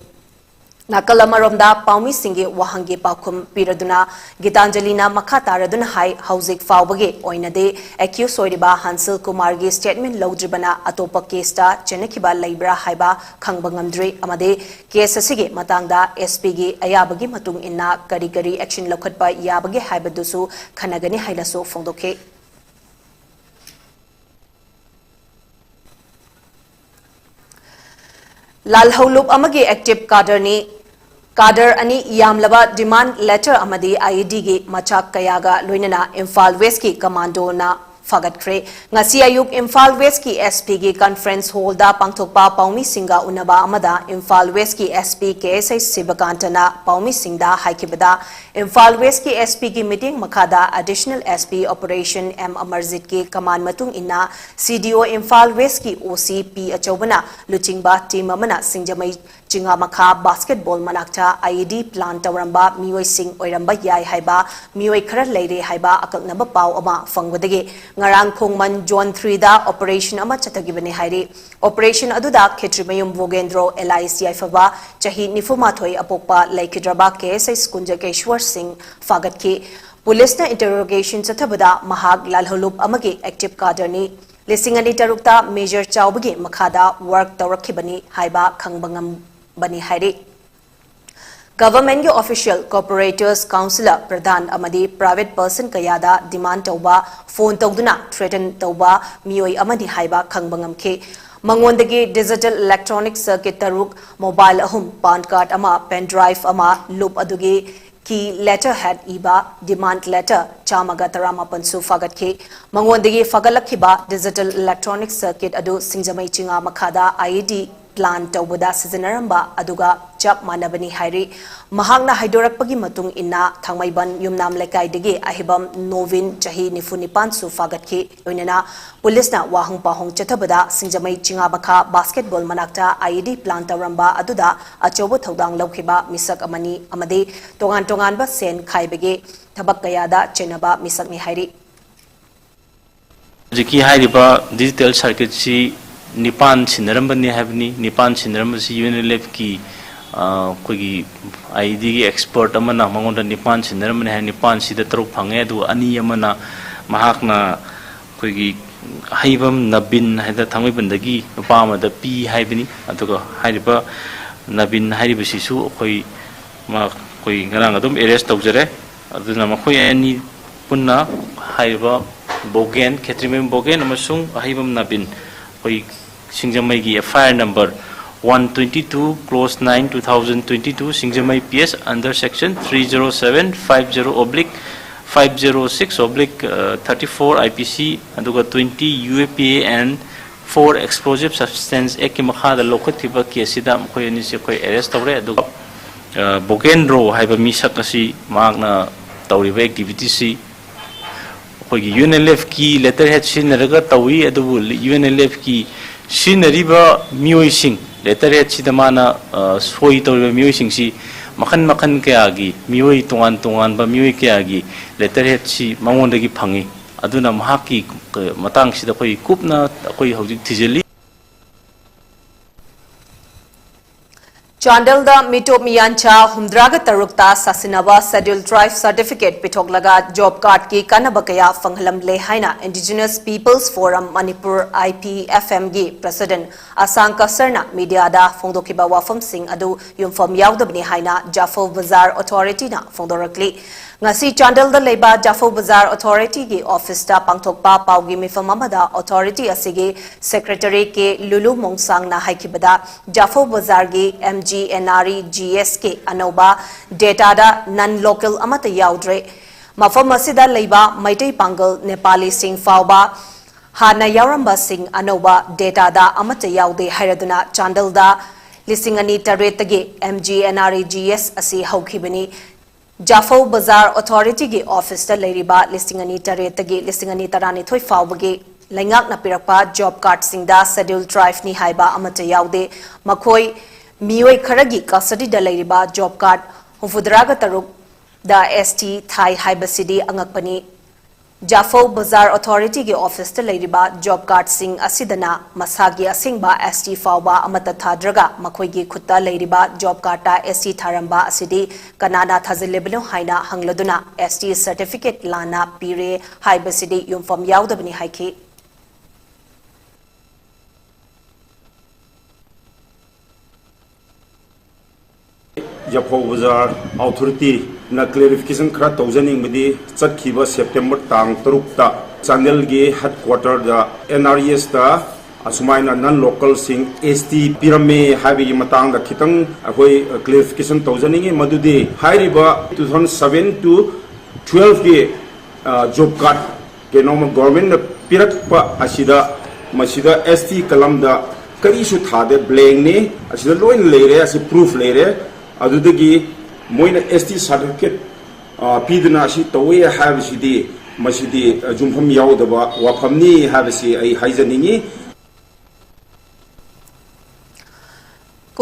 ꯅꯥꯀꯜ ꯑꯃꯔꯣꯝꯗ ꯄꯥꯎꯃꯤꯁꯤꯡꯒꯤ ꯋꯥꯍꯪꯒꯤ ꯄꯥꯎꯈꯨꯝ ꯄꯤꯔꯗꯨꯅ ꯒꯤꯇꯥꯟꯖꯂꯤꯅ ꯃꯈꯥ ꯇꯥꯔꯗꯨꯅ ꯍꯥꯏ, ꯍꯧꯖꯤꯛ ꯐꯥꯎꯕꯒꯤ ꯑꯣꯏꯅꯗꯤ accused ꯑꯣꯏꯔꯤꯕ ꯍꯟꯁꯜ ꯀꯨꯃꯥꯔꯒꯤ statement ꯂꯧꯗ꯭ꯔꯤꯕꯅ ꯑꯇꯣꯞꯄ case ꯇ ꯆꯦꯟꯅꯈꯤꯕ ꯂꯩꯕ꯭ꯔꯥ ꯍꯥꯏꯕ ꯈꯪꯕ ꯉꯝꯗ꯭ꯔꯤ ꯑꯃꯗꯤ case ꯑꯁꯤꯒꯤ ꯃꯇꯥꯡꯗ S P ꯒꯤ ꯑꯌꯥꯕꯒꯤ ꯃꯇꯨꯡ ꯏꯟꯅ ꯀꯔꯤ ꯀꯔꯤ action ꯂꯧꯈꯠꯄ ꯌꯥꯕꯒꯦ ꯍꯥꯏꯕꯗꯨꯁꯨ ꯈꯟꯅꯒꯅꯤ ꯍꯥꯏꯅꯁꯨ ꯐꯣꯡꯗꯣꯛꯈꯤ꯫ ꯂꯥꯜꯍꯧꯂꯨꯞ ꯑꯃꯒꯤ active cadre ꯅꯤ, cadre ꯑꯅꯤ ꯌꯥꯝꯂꯕ demand letter ꯑꯃꯗꯤ I E D ꯒꯤ ꯃꯆꯥꯛ ꯀꯌꯥꯒ ꯂꯣꯏꯅꯅ ꯏꯝꯐꯥꯜ West ꯀꯤ commando ꯅ ꯐꯥꯒꯠꯈ꯭ꯔꯦ꯫ ꯉꯁꯤ ꯑꯌꯨꯛ ꯏꯝꯐꯥꯜ West ꯀꯤ S P ꯒꯤ conference hall ꯗ ꯄꯥꯡꯊꯣꯛꯄ ꯄꯥꯎꯃꯤꯁꯤꯡꯒ ꯎꯅꯕ ꯑꯃꯗ ꯏꯝꯐꯥꯜ West ꯀꯤ S P K S H ꯁꯤꯕꯀꯥꯟꯇ ꯅ ꯄꯥꯎꯃꯤꯁꯤꯡꯗ ꯍꯥꯏꯈꯤꯕꯗ, ꯏꯝꯐꯥꯜ West ꯀꯤ S P ꯒꯤ ꯃꯤꯠꯌꯦꯡ ꯃꯈꯥꯗ Additional S P Operation M Amarjeet ꯀꯤ command ꯃꯇꯨꯡ ꯏꯟꯅ C D O Imphal West ꯀꯤ O C P ꯑꯆꯧꯕꯅ ꯂꯨꯆꯤꯡꯕ team ꯑꯃꯅ ꯁꯤꯡꯖꯃꯩ ꯆꯤꯉꯥꯃꯈꯥ basketball ꯃꯅꯥꯛꯇ I E D plant ꯇꯧꯔꯝꯕ ꯃꯤꯑꯣꯏꯁꯤꯡ ꯑꯣꯏꯔꯝꯕ ꯌꯥꯏ ꯍꯥꯏꯕ ꯃꯤꯑꯣꯏ ꯈꯔ ꯂꯩꯔꯦ ꯍꯥꯏꯕ ꯑꯀꯛꯅꯕ ꯄꯥꯎ ꯑꯃ ꯐꯪꯕꯗꯒꯤ ꯉꯔꯥꯡ ꯈꯣꯡꯃꯟ Zone three ꯗ operation ꯑꯃ ꯆꯠꯊꯈꯤꯕꯅꯤ ꯍꯥꯏꯔꯤ꯫ Operation ꯑꯗꯨꯗ ꯈꯦꯇ꯭ꯔꯤꯃꯌꯨꯝ ꯚꯣꯒꯦꯟꯗ꯭ꯔꯣ alias ꯌꯥꯏꯐꯕ ꯆꯍꯤ ꯅꯤꯐꯨ ꯃꯥꯊꯣꯏ ꯑꯄꯣꯛꯄ ꯂꯩꯈꯤꯗ꯭ꯔꯕ K S H ꯀꯨꯟꯖꯀꯦꯁ꯭ꯋꯔ ꯁꯤꯡ ꯐꯥꯒꯠꯈꯤ꯫ ꯄꯨꯂꯤꯁꯅ interrogation ꯆꯠꯊꯕꯗ ꯃꯍꯥꯛ ꯂꯥꯜꯍꯧꯂꯨꯞ ꯑꯃꯒꯤ active cadre ꯅꯤ꯫ ꯂꯤꯁꯤꯡ ꯑꯅꯤ ꯇꯔꯨꯛꯇ ꯃꯦꯖꯔ ꯆꯥꯎꯕꯒꯤ ꯃꯈꯥꯗ ꯋꯥꯔꯛ ꯇꯧꯔꯛꯈꯤꯕꯅꯤ ꯍꯥꯏꯕ ꯈꯪꯕ ꯉꯝꯕꯅꯤ ꯍꯥꯏꯔꯤ꯫ ꯒꯚꯔꯟꯃꯦꯟꯠꯀꯤ ꯑꯣꯐꯤꯁꯤꯌꯦꯜ, ꯀꯣꯔꯄꯣꯔꯦꯇꯔꯁ, ꯀꯥꯎꯟꯁꯤꯂꯔ, ꯄ꯭ꯔꯙꯥꯟ ꯑꯃꯗꯤ ꯄ꯭ꯔꯥꯏꯚꯦꯠ ꯄꯔꯁꯟ ꯀꯌꯥꯗ ꯗꯤꯃꯥꯟꯗ ꯇꯧꯕ, ꯐꯣꯟ ꯇꯧꯗꯨꯅ ꯊ꯭ꯔꯦꯇꯟ ꯇꯧꯕ ꯃꯤꯑꯣꯏ ꯑꯃꯅꯤ ꯍꯥꯏꯕ ꯈꯪꯕ ꯉꯝꯈꯤ꯫ ꯃꯉꯣꯟꯗꯒꯤ ꯗꯤꯖꯤꯇꯦꯜ ꯏꯂꯦꯛꯇ꯭ꯔꯣꯅꯤꯛ ꯁꯔꯀꯤꯠ ꯇꯔꯨꯛ, ꯃꯣꯕꯥꯏꯜ ꯑꯍꯨꯝ, ꯄꯥꯟ ꯀꯥꯔꯗ ꯑꯃ, ꯄꯦꯟ ꯗ꯭ꯔꯥꯏꯚ ꯑꯃ, ꯂꯨꯞ ꯑꯗꯨꯒꯤ ꯀꯤ ꯂꯦꯇꯔ ꯍꯦꯗ ꯏꯕ ꯗꯤꯃꯥꯟꯗ ꯂꯦꯇꯔ ꯆꯥꯝꯃꯒ ꯇꯔꯥꯃꯥꯄꯟꯁꯨ ꯐꯥꯒꯠꯈꯤ꯫ ꯃꯉꯣꯟꯗꯒꯤ ꯐꯒꯠꯂꯛꯈꯤꯕ ꯗꯤꯖꯤꯇꯦꯜ ꯏꯂꯦꯛꯇ꯭ꯔꯣꯅꯤꯛ ꯁꯔꯀꯤꯠ ꯑꯗꯨ ꯁꯤꯡꯖꯃꯩ ꯆꯤꯉꯥ ꯃꯈꯥꯗ ꯑꯥꯏ ꯏ ꯗꯤ ꯄ꯭ꯂꯥꯟ ꯇꯧꯕꯗ ꯁꯤꯖꯤꯟꯅꯔꯝꯕ ꯑꯗꯨꯒ ꯆꯞ ꯃꯥꯟꯅꯕꯅꯤ ꯍꯥꯏꯔꯤ꯫ ꯃꯍꯥꯛꯅ ꯍꯥꯏꯗꯣꯔꯛꯄꯒꯤ ꯃꯇꯨꯡ ꯏꯟꯅ, ꯊꯥꯡꯃꯩꯕꯟ ꯌꯨꯝꯅꯥꯝ ꯂꯩꯀꯥꯏꯗꯒꯤ ꯑꯍꯤꯕꯝ ꯅꯣꯕꯤꯟ, ꯆꯍꯤ ꯅꯤꯐꯨ ꯅꯤꯄꯥꯟꯁꯨ ꯐꯥꯒꯠꯈꯤ꯫ ꯂꯣꯏꯅꯅ ꯄꯨꯂꯤꯁꯅ ꯋꯥꯍꯪ ꯄꯥꯎꯍꯪ ꯆꯠꯊꯕꯗ ꯁꯤꯡꯖꯃꯩ ꯆꯤꯉꯥ ꯃꯈꯥ ꯕꯥꯁꯀꯦꯠꯕꯣꯜ ꯃꯅꯥꯛꯇ ꯑꯥꯏ ꯏ ꯗꯤ ꯄ꯭ꯂꯥꯟ ꯇꯧꯔꯝꯕ ꯑꯗꯨꯗ ꯑꯆꯧꯕ ꯊꯧꯗꯥꯡ ꯂꯧꯈꯤꯕ ꯃꯤꯁꯛ ꯑꯃꯅꯤ ꯑꯃꯗꯤ ꯇꯣꯉꯥꯟ ꯇꯣꯉꯥꯟꯕ ꯁꯦꯟ ꯈꯥꯏꯕꯒꯤ ꯊꯕꯛ ꯀꯌꯥꯗ ꯆꯦꯟꯅꯕ ꯃꯤꯁꯛꯅꯤ ꯍꯥꯏꯔꯤ꯫ ꯍꯧꯖꯤꯛꯀꯤ ꯍꯥꯏꯔꯤꯕ ꯗꯤꯖꯤꯇꯦꯜ ꯁꯔꯀꯤꯠꯁꯤ ꯅꯤꯄꯥꯟ ꯁꯤꯟꯅꯔꯝꯕꯅꯤ ꯍꯥꯏꯕꯅꯤ꯫ ꯅꯤꯄꯥꯟ ꯁꯤꯟꯅꯔꯝꯕꯁꯤ ꯌꯨ ꯑꯦꯟ ꯑꯦꯜ ꯑꯦꯐꯀꯤ, ꯑ, ꯑꯩꯈꯣꯏꯒꯤ ꯑꯥꯏ ꯏ ꯗꯤꯒꯤ ꯑꯦꯛꯁꯄꯔꯠ ꯑꯃꯅ ꯃꯉꯣꯟꯗ ꯅꯤꯄꯥꯟ ꯁꯤꯟꯅꯔꯝꯕꯅꯤ ꯍꯥꯏ, ꯅꯤꯄꯥꯟꯁꯤꯗ ꯇꯔꯨꯛ ꯐꯪꯉꯦ꯫ ꯑꯗꯨꯒ ꯑꯅꯤ ꯑꯃꯅ ꯃꯍꯥꯛꯅ ꯑꯩꯈꯣꯏꯒꯤ ꯑꯍꯩꯕꯝ ꯅꯕꯤꯟ ꯍꯥꯏꯗꯅ ꯊꯥꯡꯃꯩꯕꯟꯗꯒꯤ ꯅꯨꯄꯥ ꯑꯃꯗ ꯄꯤ ꯍꯥꯏꯕꯅꯤ꯫ ꯑꯗꯨꯒ ꯍꯥꯏꯔꯤꯕ ꯅꯕꯤꯟ ꯍꯥꯏꯔꯤꯕꯁꯤꯁꯨ ꯑꯩꯈꯣꯏ, ꯃꯥ, ꯑꯩꯈꯣꯏ ꯉꯔꯥꯡ ꯑꯗꯨꯝ ꯑꯦꯔꯦꯁ ꯇꯧꯖꯔꯦ꯫ ꯑꯗꯨꯅ ꯃꯈꯣꯏ ꯑꯅꯤ ꯄꯨꯟꯅ ꯍꯥꯏꯔꯤꯕ ꯕꯣꯒꯦꯟ, ꯈꯦꯇ꯭ꯔꯤꯃꯌꯨꯝ ꯕꯣꯒꯦꯟ ꯑꯃꯁꯨꯡ ꯑꯍꯩꯕꯝ ꯅꯕꯤꯟ, ꯑꯩꯈꯣꯏ ꯁꯤꯡꯖꯃꯩꯒꯤ F I R number one twenty two, clause nine, two thousand twenty two, ꯁꯤꯡꯖꯃꯩ P S under section three zero seven five zero oblique five zero six oblique thirty four I P C, ꯑꯗꯨꯒ twenty U A P A and four Explosive Substance Actꯀꯤ ꯃꯈꯥꯗ ꯂꯧꯈꯠꯈꯤꯕ ꯀꯦꯁꯁꯤꯗ ꯃꯈꯣꯏ ꯑꯅꯤꯁꯤ ꯑꯩꯈꯣꯏ Ares ꯇꯧꯔꯦ꯫ ꯑꯗꯨꯒ, ꯑ, ꯕꯣꯒꯦꯟ ꯔꯣ ꯍꯥꯏꯕ ꯃꯤꯁꯛ ꯑꯁꯤ ꯃꯍꯥꯛꯅ ꯇꯧꯔꯤꯕ ꯑꯦꯛꯇꯤꯚꯤꯇꯤꯁꯁꯤ ꯑꯩꯈꯣꯏꯒꯤ ꯌꯨ ꯑꯦꯟ ꯑꯦꯜ ꯑꯦꯐꯀꯤ ꯂꯦꯇꯔ ꯍꯦꯗ ꯁꯤꯖꯤꯟꯅꯔꯒ ꯇꯧꯏ꯫ ꯑꯗꯨꯕꯨ ꯌꯨ ꯑꯦꯟ ꯑꯦꯜ ꯑꯦꯐꯀꯤ ꯁꯤꯖꯤꯟꯅꯔꯤꯕ ꯃꯤꯑꯣꯏꯁꯤꯡ, ꯂꯦꯇꯔ ꯍꯦꯗꯁꯤꯗ ꯃꯥꯅ, ꯑ, ꯁꯣꯏ ꯇꯧꯔꯤꯕ ꯃꯤꯑꯣꯏꯁꯤꯡꯁꯤ ꯃꯈꯜ ꯃꯈꯜ ꯀꯌꯥꯒꯤ ꯃꯤꯑꯣꯏ, ꯇꯣꯉꯥꯟ ꯇꯣꯉꯥꯟꯕ ꯃꯤꯑꯣꯏ ꯀꯌꯥꯒꯤ ꯂꯦꯇꯔ ꯍꯦꯗꯁꯤ ꯃꯉꯣꯟꯗꯒꯤ ꯐꯪꯏ꯫ ꯑꯗꯨꯅ ꯃꯍꯥꯛꯀꯤ, ꯑ, ꯃꯇꯥꯡꯁꯤꯗ ꯑꯩꯈꯣꯏ ꯀꯨꯞꯅ ꯑꯩꯈꯣꯏ ꯍꯧꯖꯤꯛ ꯊꯤꯖꯤꯜꯂꯤ꯫ ꯆꯥꯟꯗꯦꯜꯗ ꯃꯤꯇꯣꯞ ꯃꯤꯌꯥꯟꯆꯥ ꯍꯨꯝꯗ꯭ꯔꯥꯒ ꯇꯔꯨꯛꯇ ꯁꯥꯁꯤꯟꯅꯕ Scheduled Tribe Certificate ꯄꯤꯊꯣꯛꯂꯒ job cardꯀꯤ ꯀꯥꯟꯅꯕ ꯀꯌꯥ ꯐꯪꯍꯜꯂꯝꯂꯦ ꯍꯥꯏꯅ Indigenous Peoples Forum Manipur, I P F M ꯒꯤ President ꯑꯁꯥꯡ ꯀꯁꯔꯅ mediaꯗ ꯐꯣꯡꯗꯣꯛꯈꯤꯕ ꯋꯥꯐꯝꯁꯤꯡ ꯑꯗꯨ ꯌꯨꯝꯐꯝ ꯌꯥꯎꯗꯕꯅꯤ ꯍꯥꯏꯅ ꯖꯥꯐꯧ ꯕꯖꯥꯔ Authorityꯅ ꯐꯣꯡꯗꯣꯔꯛꯂꯤ꯫ ꯉꯁꯤ ꯆꯥꯟꯗꯦꯜꯗ ꯂꯩꯕ ꯖꯥꯐꯧ ꯕꯖꯥꯔ Authorityꯒꯤ officeꯇ ꯄꯥꯡꯊꯣꯛꯄ ꯄꯥꯎꯒꯤ ꯃꯤꯐꯝ ꯑꯃꯗ authority ꯑꯁꯤꯒꯤ Secretary ꯀꯦ ꯂꯨꯂꯨ ꯃꯣꯡꯁꯥꯡꯅ ꯍꯥꯏꯈꯤꯕꯗ, ꯖꯥꯐꯧ ꯕꯖꯥꯔꯒꯤ M G N R E G Sꯀꯤ ꯑꯅꯧꯕ dataꯗ non local ꯑꯃꯠꯇ ꯌꯥꯎꯗ꯭ꯔꯦ꯫ ꯃꯐꯝ ꯑꯁꯤꯗ ꯂꯩꯕ ꯃꯩꯇꯩ ꯄꯥꯡꯒꯜ ꯅꯦꯄꯥꯂꯤꯁꯤꯡ ꯐꯥꯎꯕ ꯍꯥꯟꯅ ꯌꯥꯎꯔꯝꯕꯁꯤꯡ ꯑꯅꯧꯕ dataꯗ ꯑꯃꯠꯇ ꯌꯥꯎꯗꯦ ꯍꯥꯏꯔꯗꯨꯅ ꯆꯥꯟꯗꯦꯜꯗ ꯂꯤꯁꯤꯡ ꯑꯅꯤ ꯇꯔꯦꯠꯇꯒꯤ M G N R E G S ꯑꯁꯤ ꯍꯧꯈꯤꯕꯅꯤ꯫ ꯖꯥꯐꯧ ꯕꯖꯥꯔ Authorityꯒꯤ officeꯇ ꯂꯩꯔꯤꯕ ꯂꯤꯁꯤꯡ ꯑꯅꯤ ꯇꯔꯦꯠꯇꯒꯤ ꯂꯤꯁꯤꯡ ꯑꯅꯤ ꯇꯔꯥꯅꯤꯊꯣꯏ ꯐꯥꯎꯕꯒꯤ ꯂꯩꯉꯥꯛꯅ ꯄꯤꯔꯛꯄ job cardꯁꯤꯡꯗ Scheduled Tribeꯅꯤ ꯍꯥꯏꯕ ꯑꯃꯠꯇ ꯌꯥꯎꯗꯦ꯫ ꯃꯈꯣꯏ ꯃꯤꯑꯣꯏ ꯈꯔꯒꯤ custodyꯗ ꯂꯩꯔꯤꯕ job card ꯍꯨꯝꯐꯨꯇꯔꯥꯒ ꯇꯔꯨꯛꯗ S T ꯊꯥꯏ ꯍꯥꯏꯕꯁꯤꯗꯤ ꯑꯉꯛꯄꯅꯤ꯫ ꯖꯥꯐꯧ ꯕꯖꯥꯔ Authorityꯒꯤ officeꯇ ꯂꯩꯔꯤꯕ job cardꯁꯤꯡ ꯑꯁꯤꯗꯅ ꯃꯁꯥꯒꯤ ꯑꯁꯦꯡꯕ S T ꯐꯥꯎꯕ ꯑꯃꯠꯇ ꯊꯥꯗ꯭ꯔꯒ ꯃꯈꯣꯏꯒꯤ ꯈꯨꯠꯇ ꯂꯩꯔꯤꯕ job cardꯇ S T ꯊꯥꯔꯝꯕ ꯑꯁꯤꯗꯤ ꯀꯅꯥꯅ ꯊꯥꯖꯤꯜꯂꯤꯕꯅꯣ ꯍꯥꯏꯅ ꯍꯪꯂꯗꯨꯅ S T certificate ꯂꯥꯟꯅ ꯄꯤꯔꯦ ꯍꯥꯏꯕꯁꯤꯗꯤ ꯌꯨꯝꯐꯝ ꯌꯥꯎꯗꯕꯅꯤ ꯍꯥꯏꯈꯤ꯫ ꯖꯥꯐꯧ ꯕꯖꯥꯔ Authorityꯅ clarification ꯈꯔ ꯇꯧꯖꯅꯤꯡꯕꯗꯤ, ꯆꯠꯈꯤꯕ September ꯇꯥꯡ ꯇꯔꯨꯛꯇ ꯆꯥꯟꯗꯦꯜꯒꯤ headquarterꯗ N R E Sꯇ ꯑꯁꯨꯃꯥꯏꯅ non localꯁꯤꯡ S T ꯄꯤꯔꯝꯃꯦ ꯍꯥꯏꯕꯒꯤ ꯃꯇꯥꯡꯗ ꯈꯤꯇꯪ ꯑꯩꯈꯣꯏ clarification ꯇꯧꯖꯅꯤꯡꯉꯤ꯫ ꯃꯗꯨꯗꯤ ꯍꯥꯏꯔꯤꯕ two thousand seven to twelveꯀꯤ, ꯑ, job card ꯀꯩꯅꯣꯝꯃ governmentꯅ ꯄꯤꯔꯛꯄ ꯑꯁꯤꯗ, ꯃꯁꯤꯗ S T columnꯗ ꯀꯔꯤꯁꯨ ꯊꯥꯗꯦ, blankꯅꯤ꯫ ꯑꯁꯤꯗ ꯂꯣꯏꯅ ꯂꯩꯔꯦ, ꯑꯁꯤ proof ꯂꯩꯔꯦ꯫ ꯑꯗꯨꯗꯒꯤ ꯃꯣꯏꯅ S T certificate, ꯑ, ꯄꯤꯗꯨꯅ ꯑꯁꯤ ꯇꯧꯋꯦ ꯍꯥꯏꯕꯁꯤꯗꯤ, ꯃꯁꯤꯗꯤ, ꯑ, ꯌꯨꯝꯐꯝ ꯌꯥꯎꯗꯕ ꯋꯥꯐꯝꯅꯤ ꯍꯥꯏꯕꯁꯤ ꯑꯩ ꯍꯥꯏꯖꯅꯤꯡꯉꯤ꯫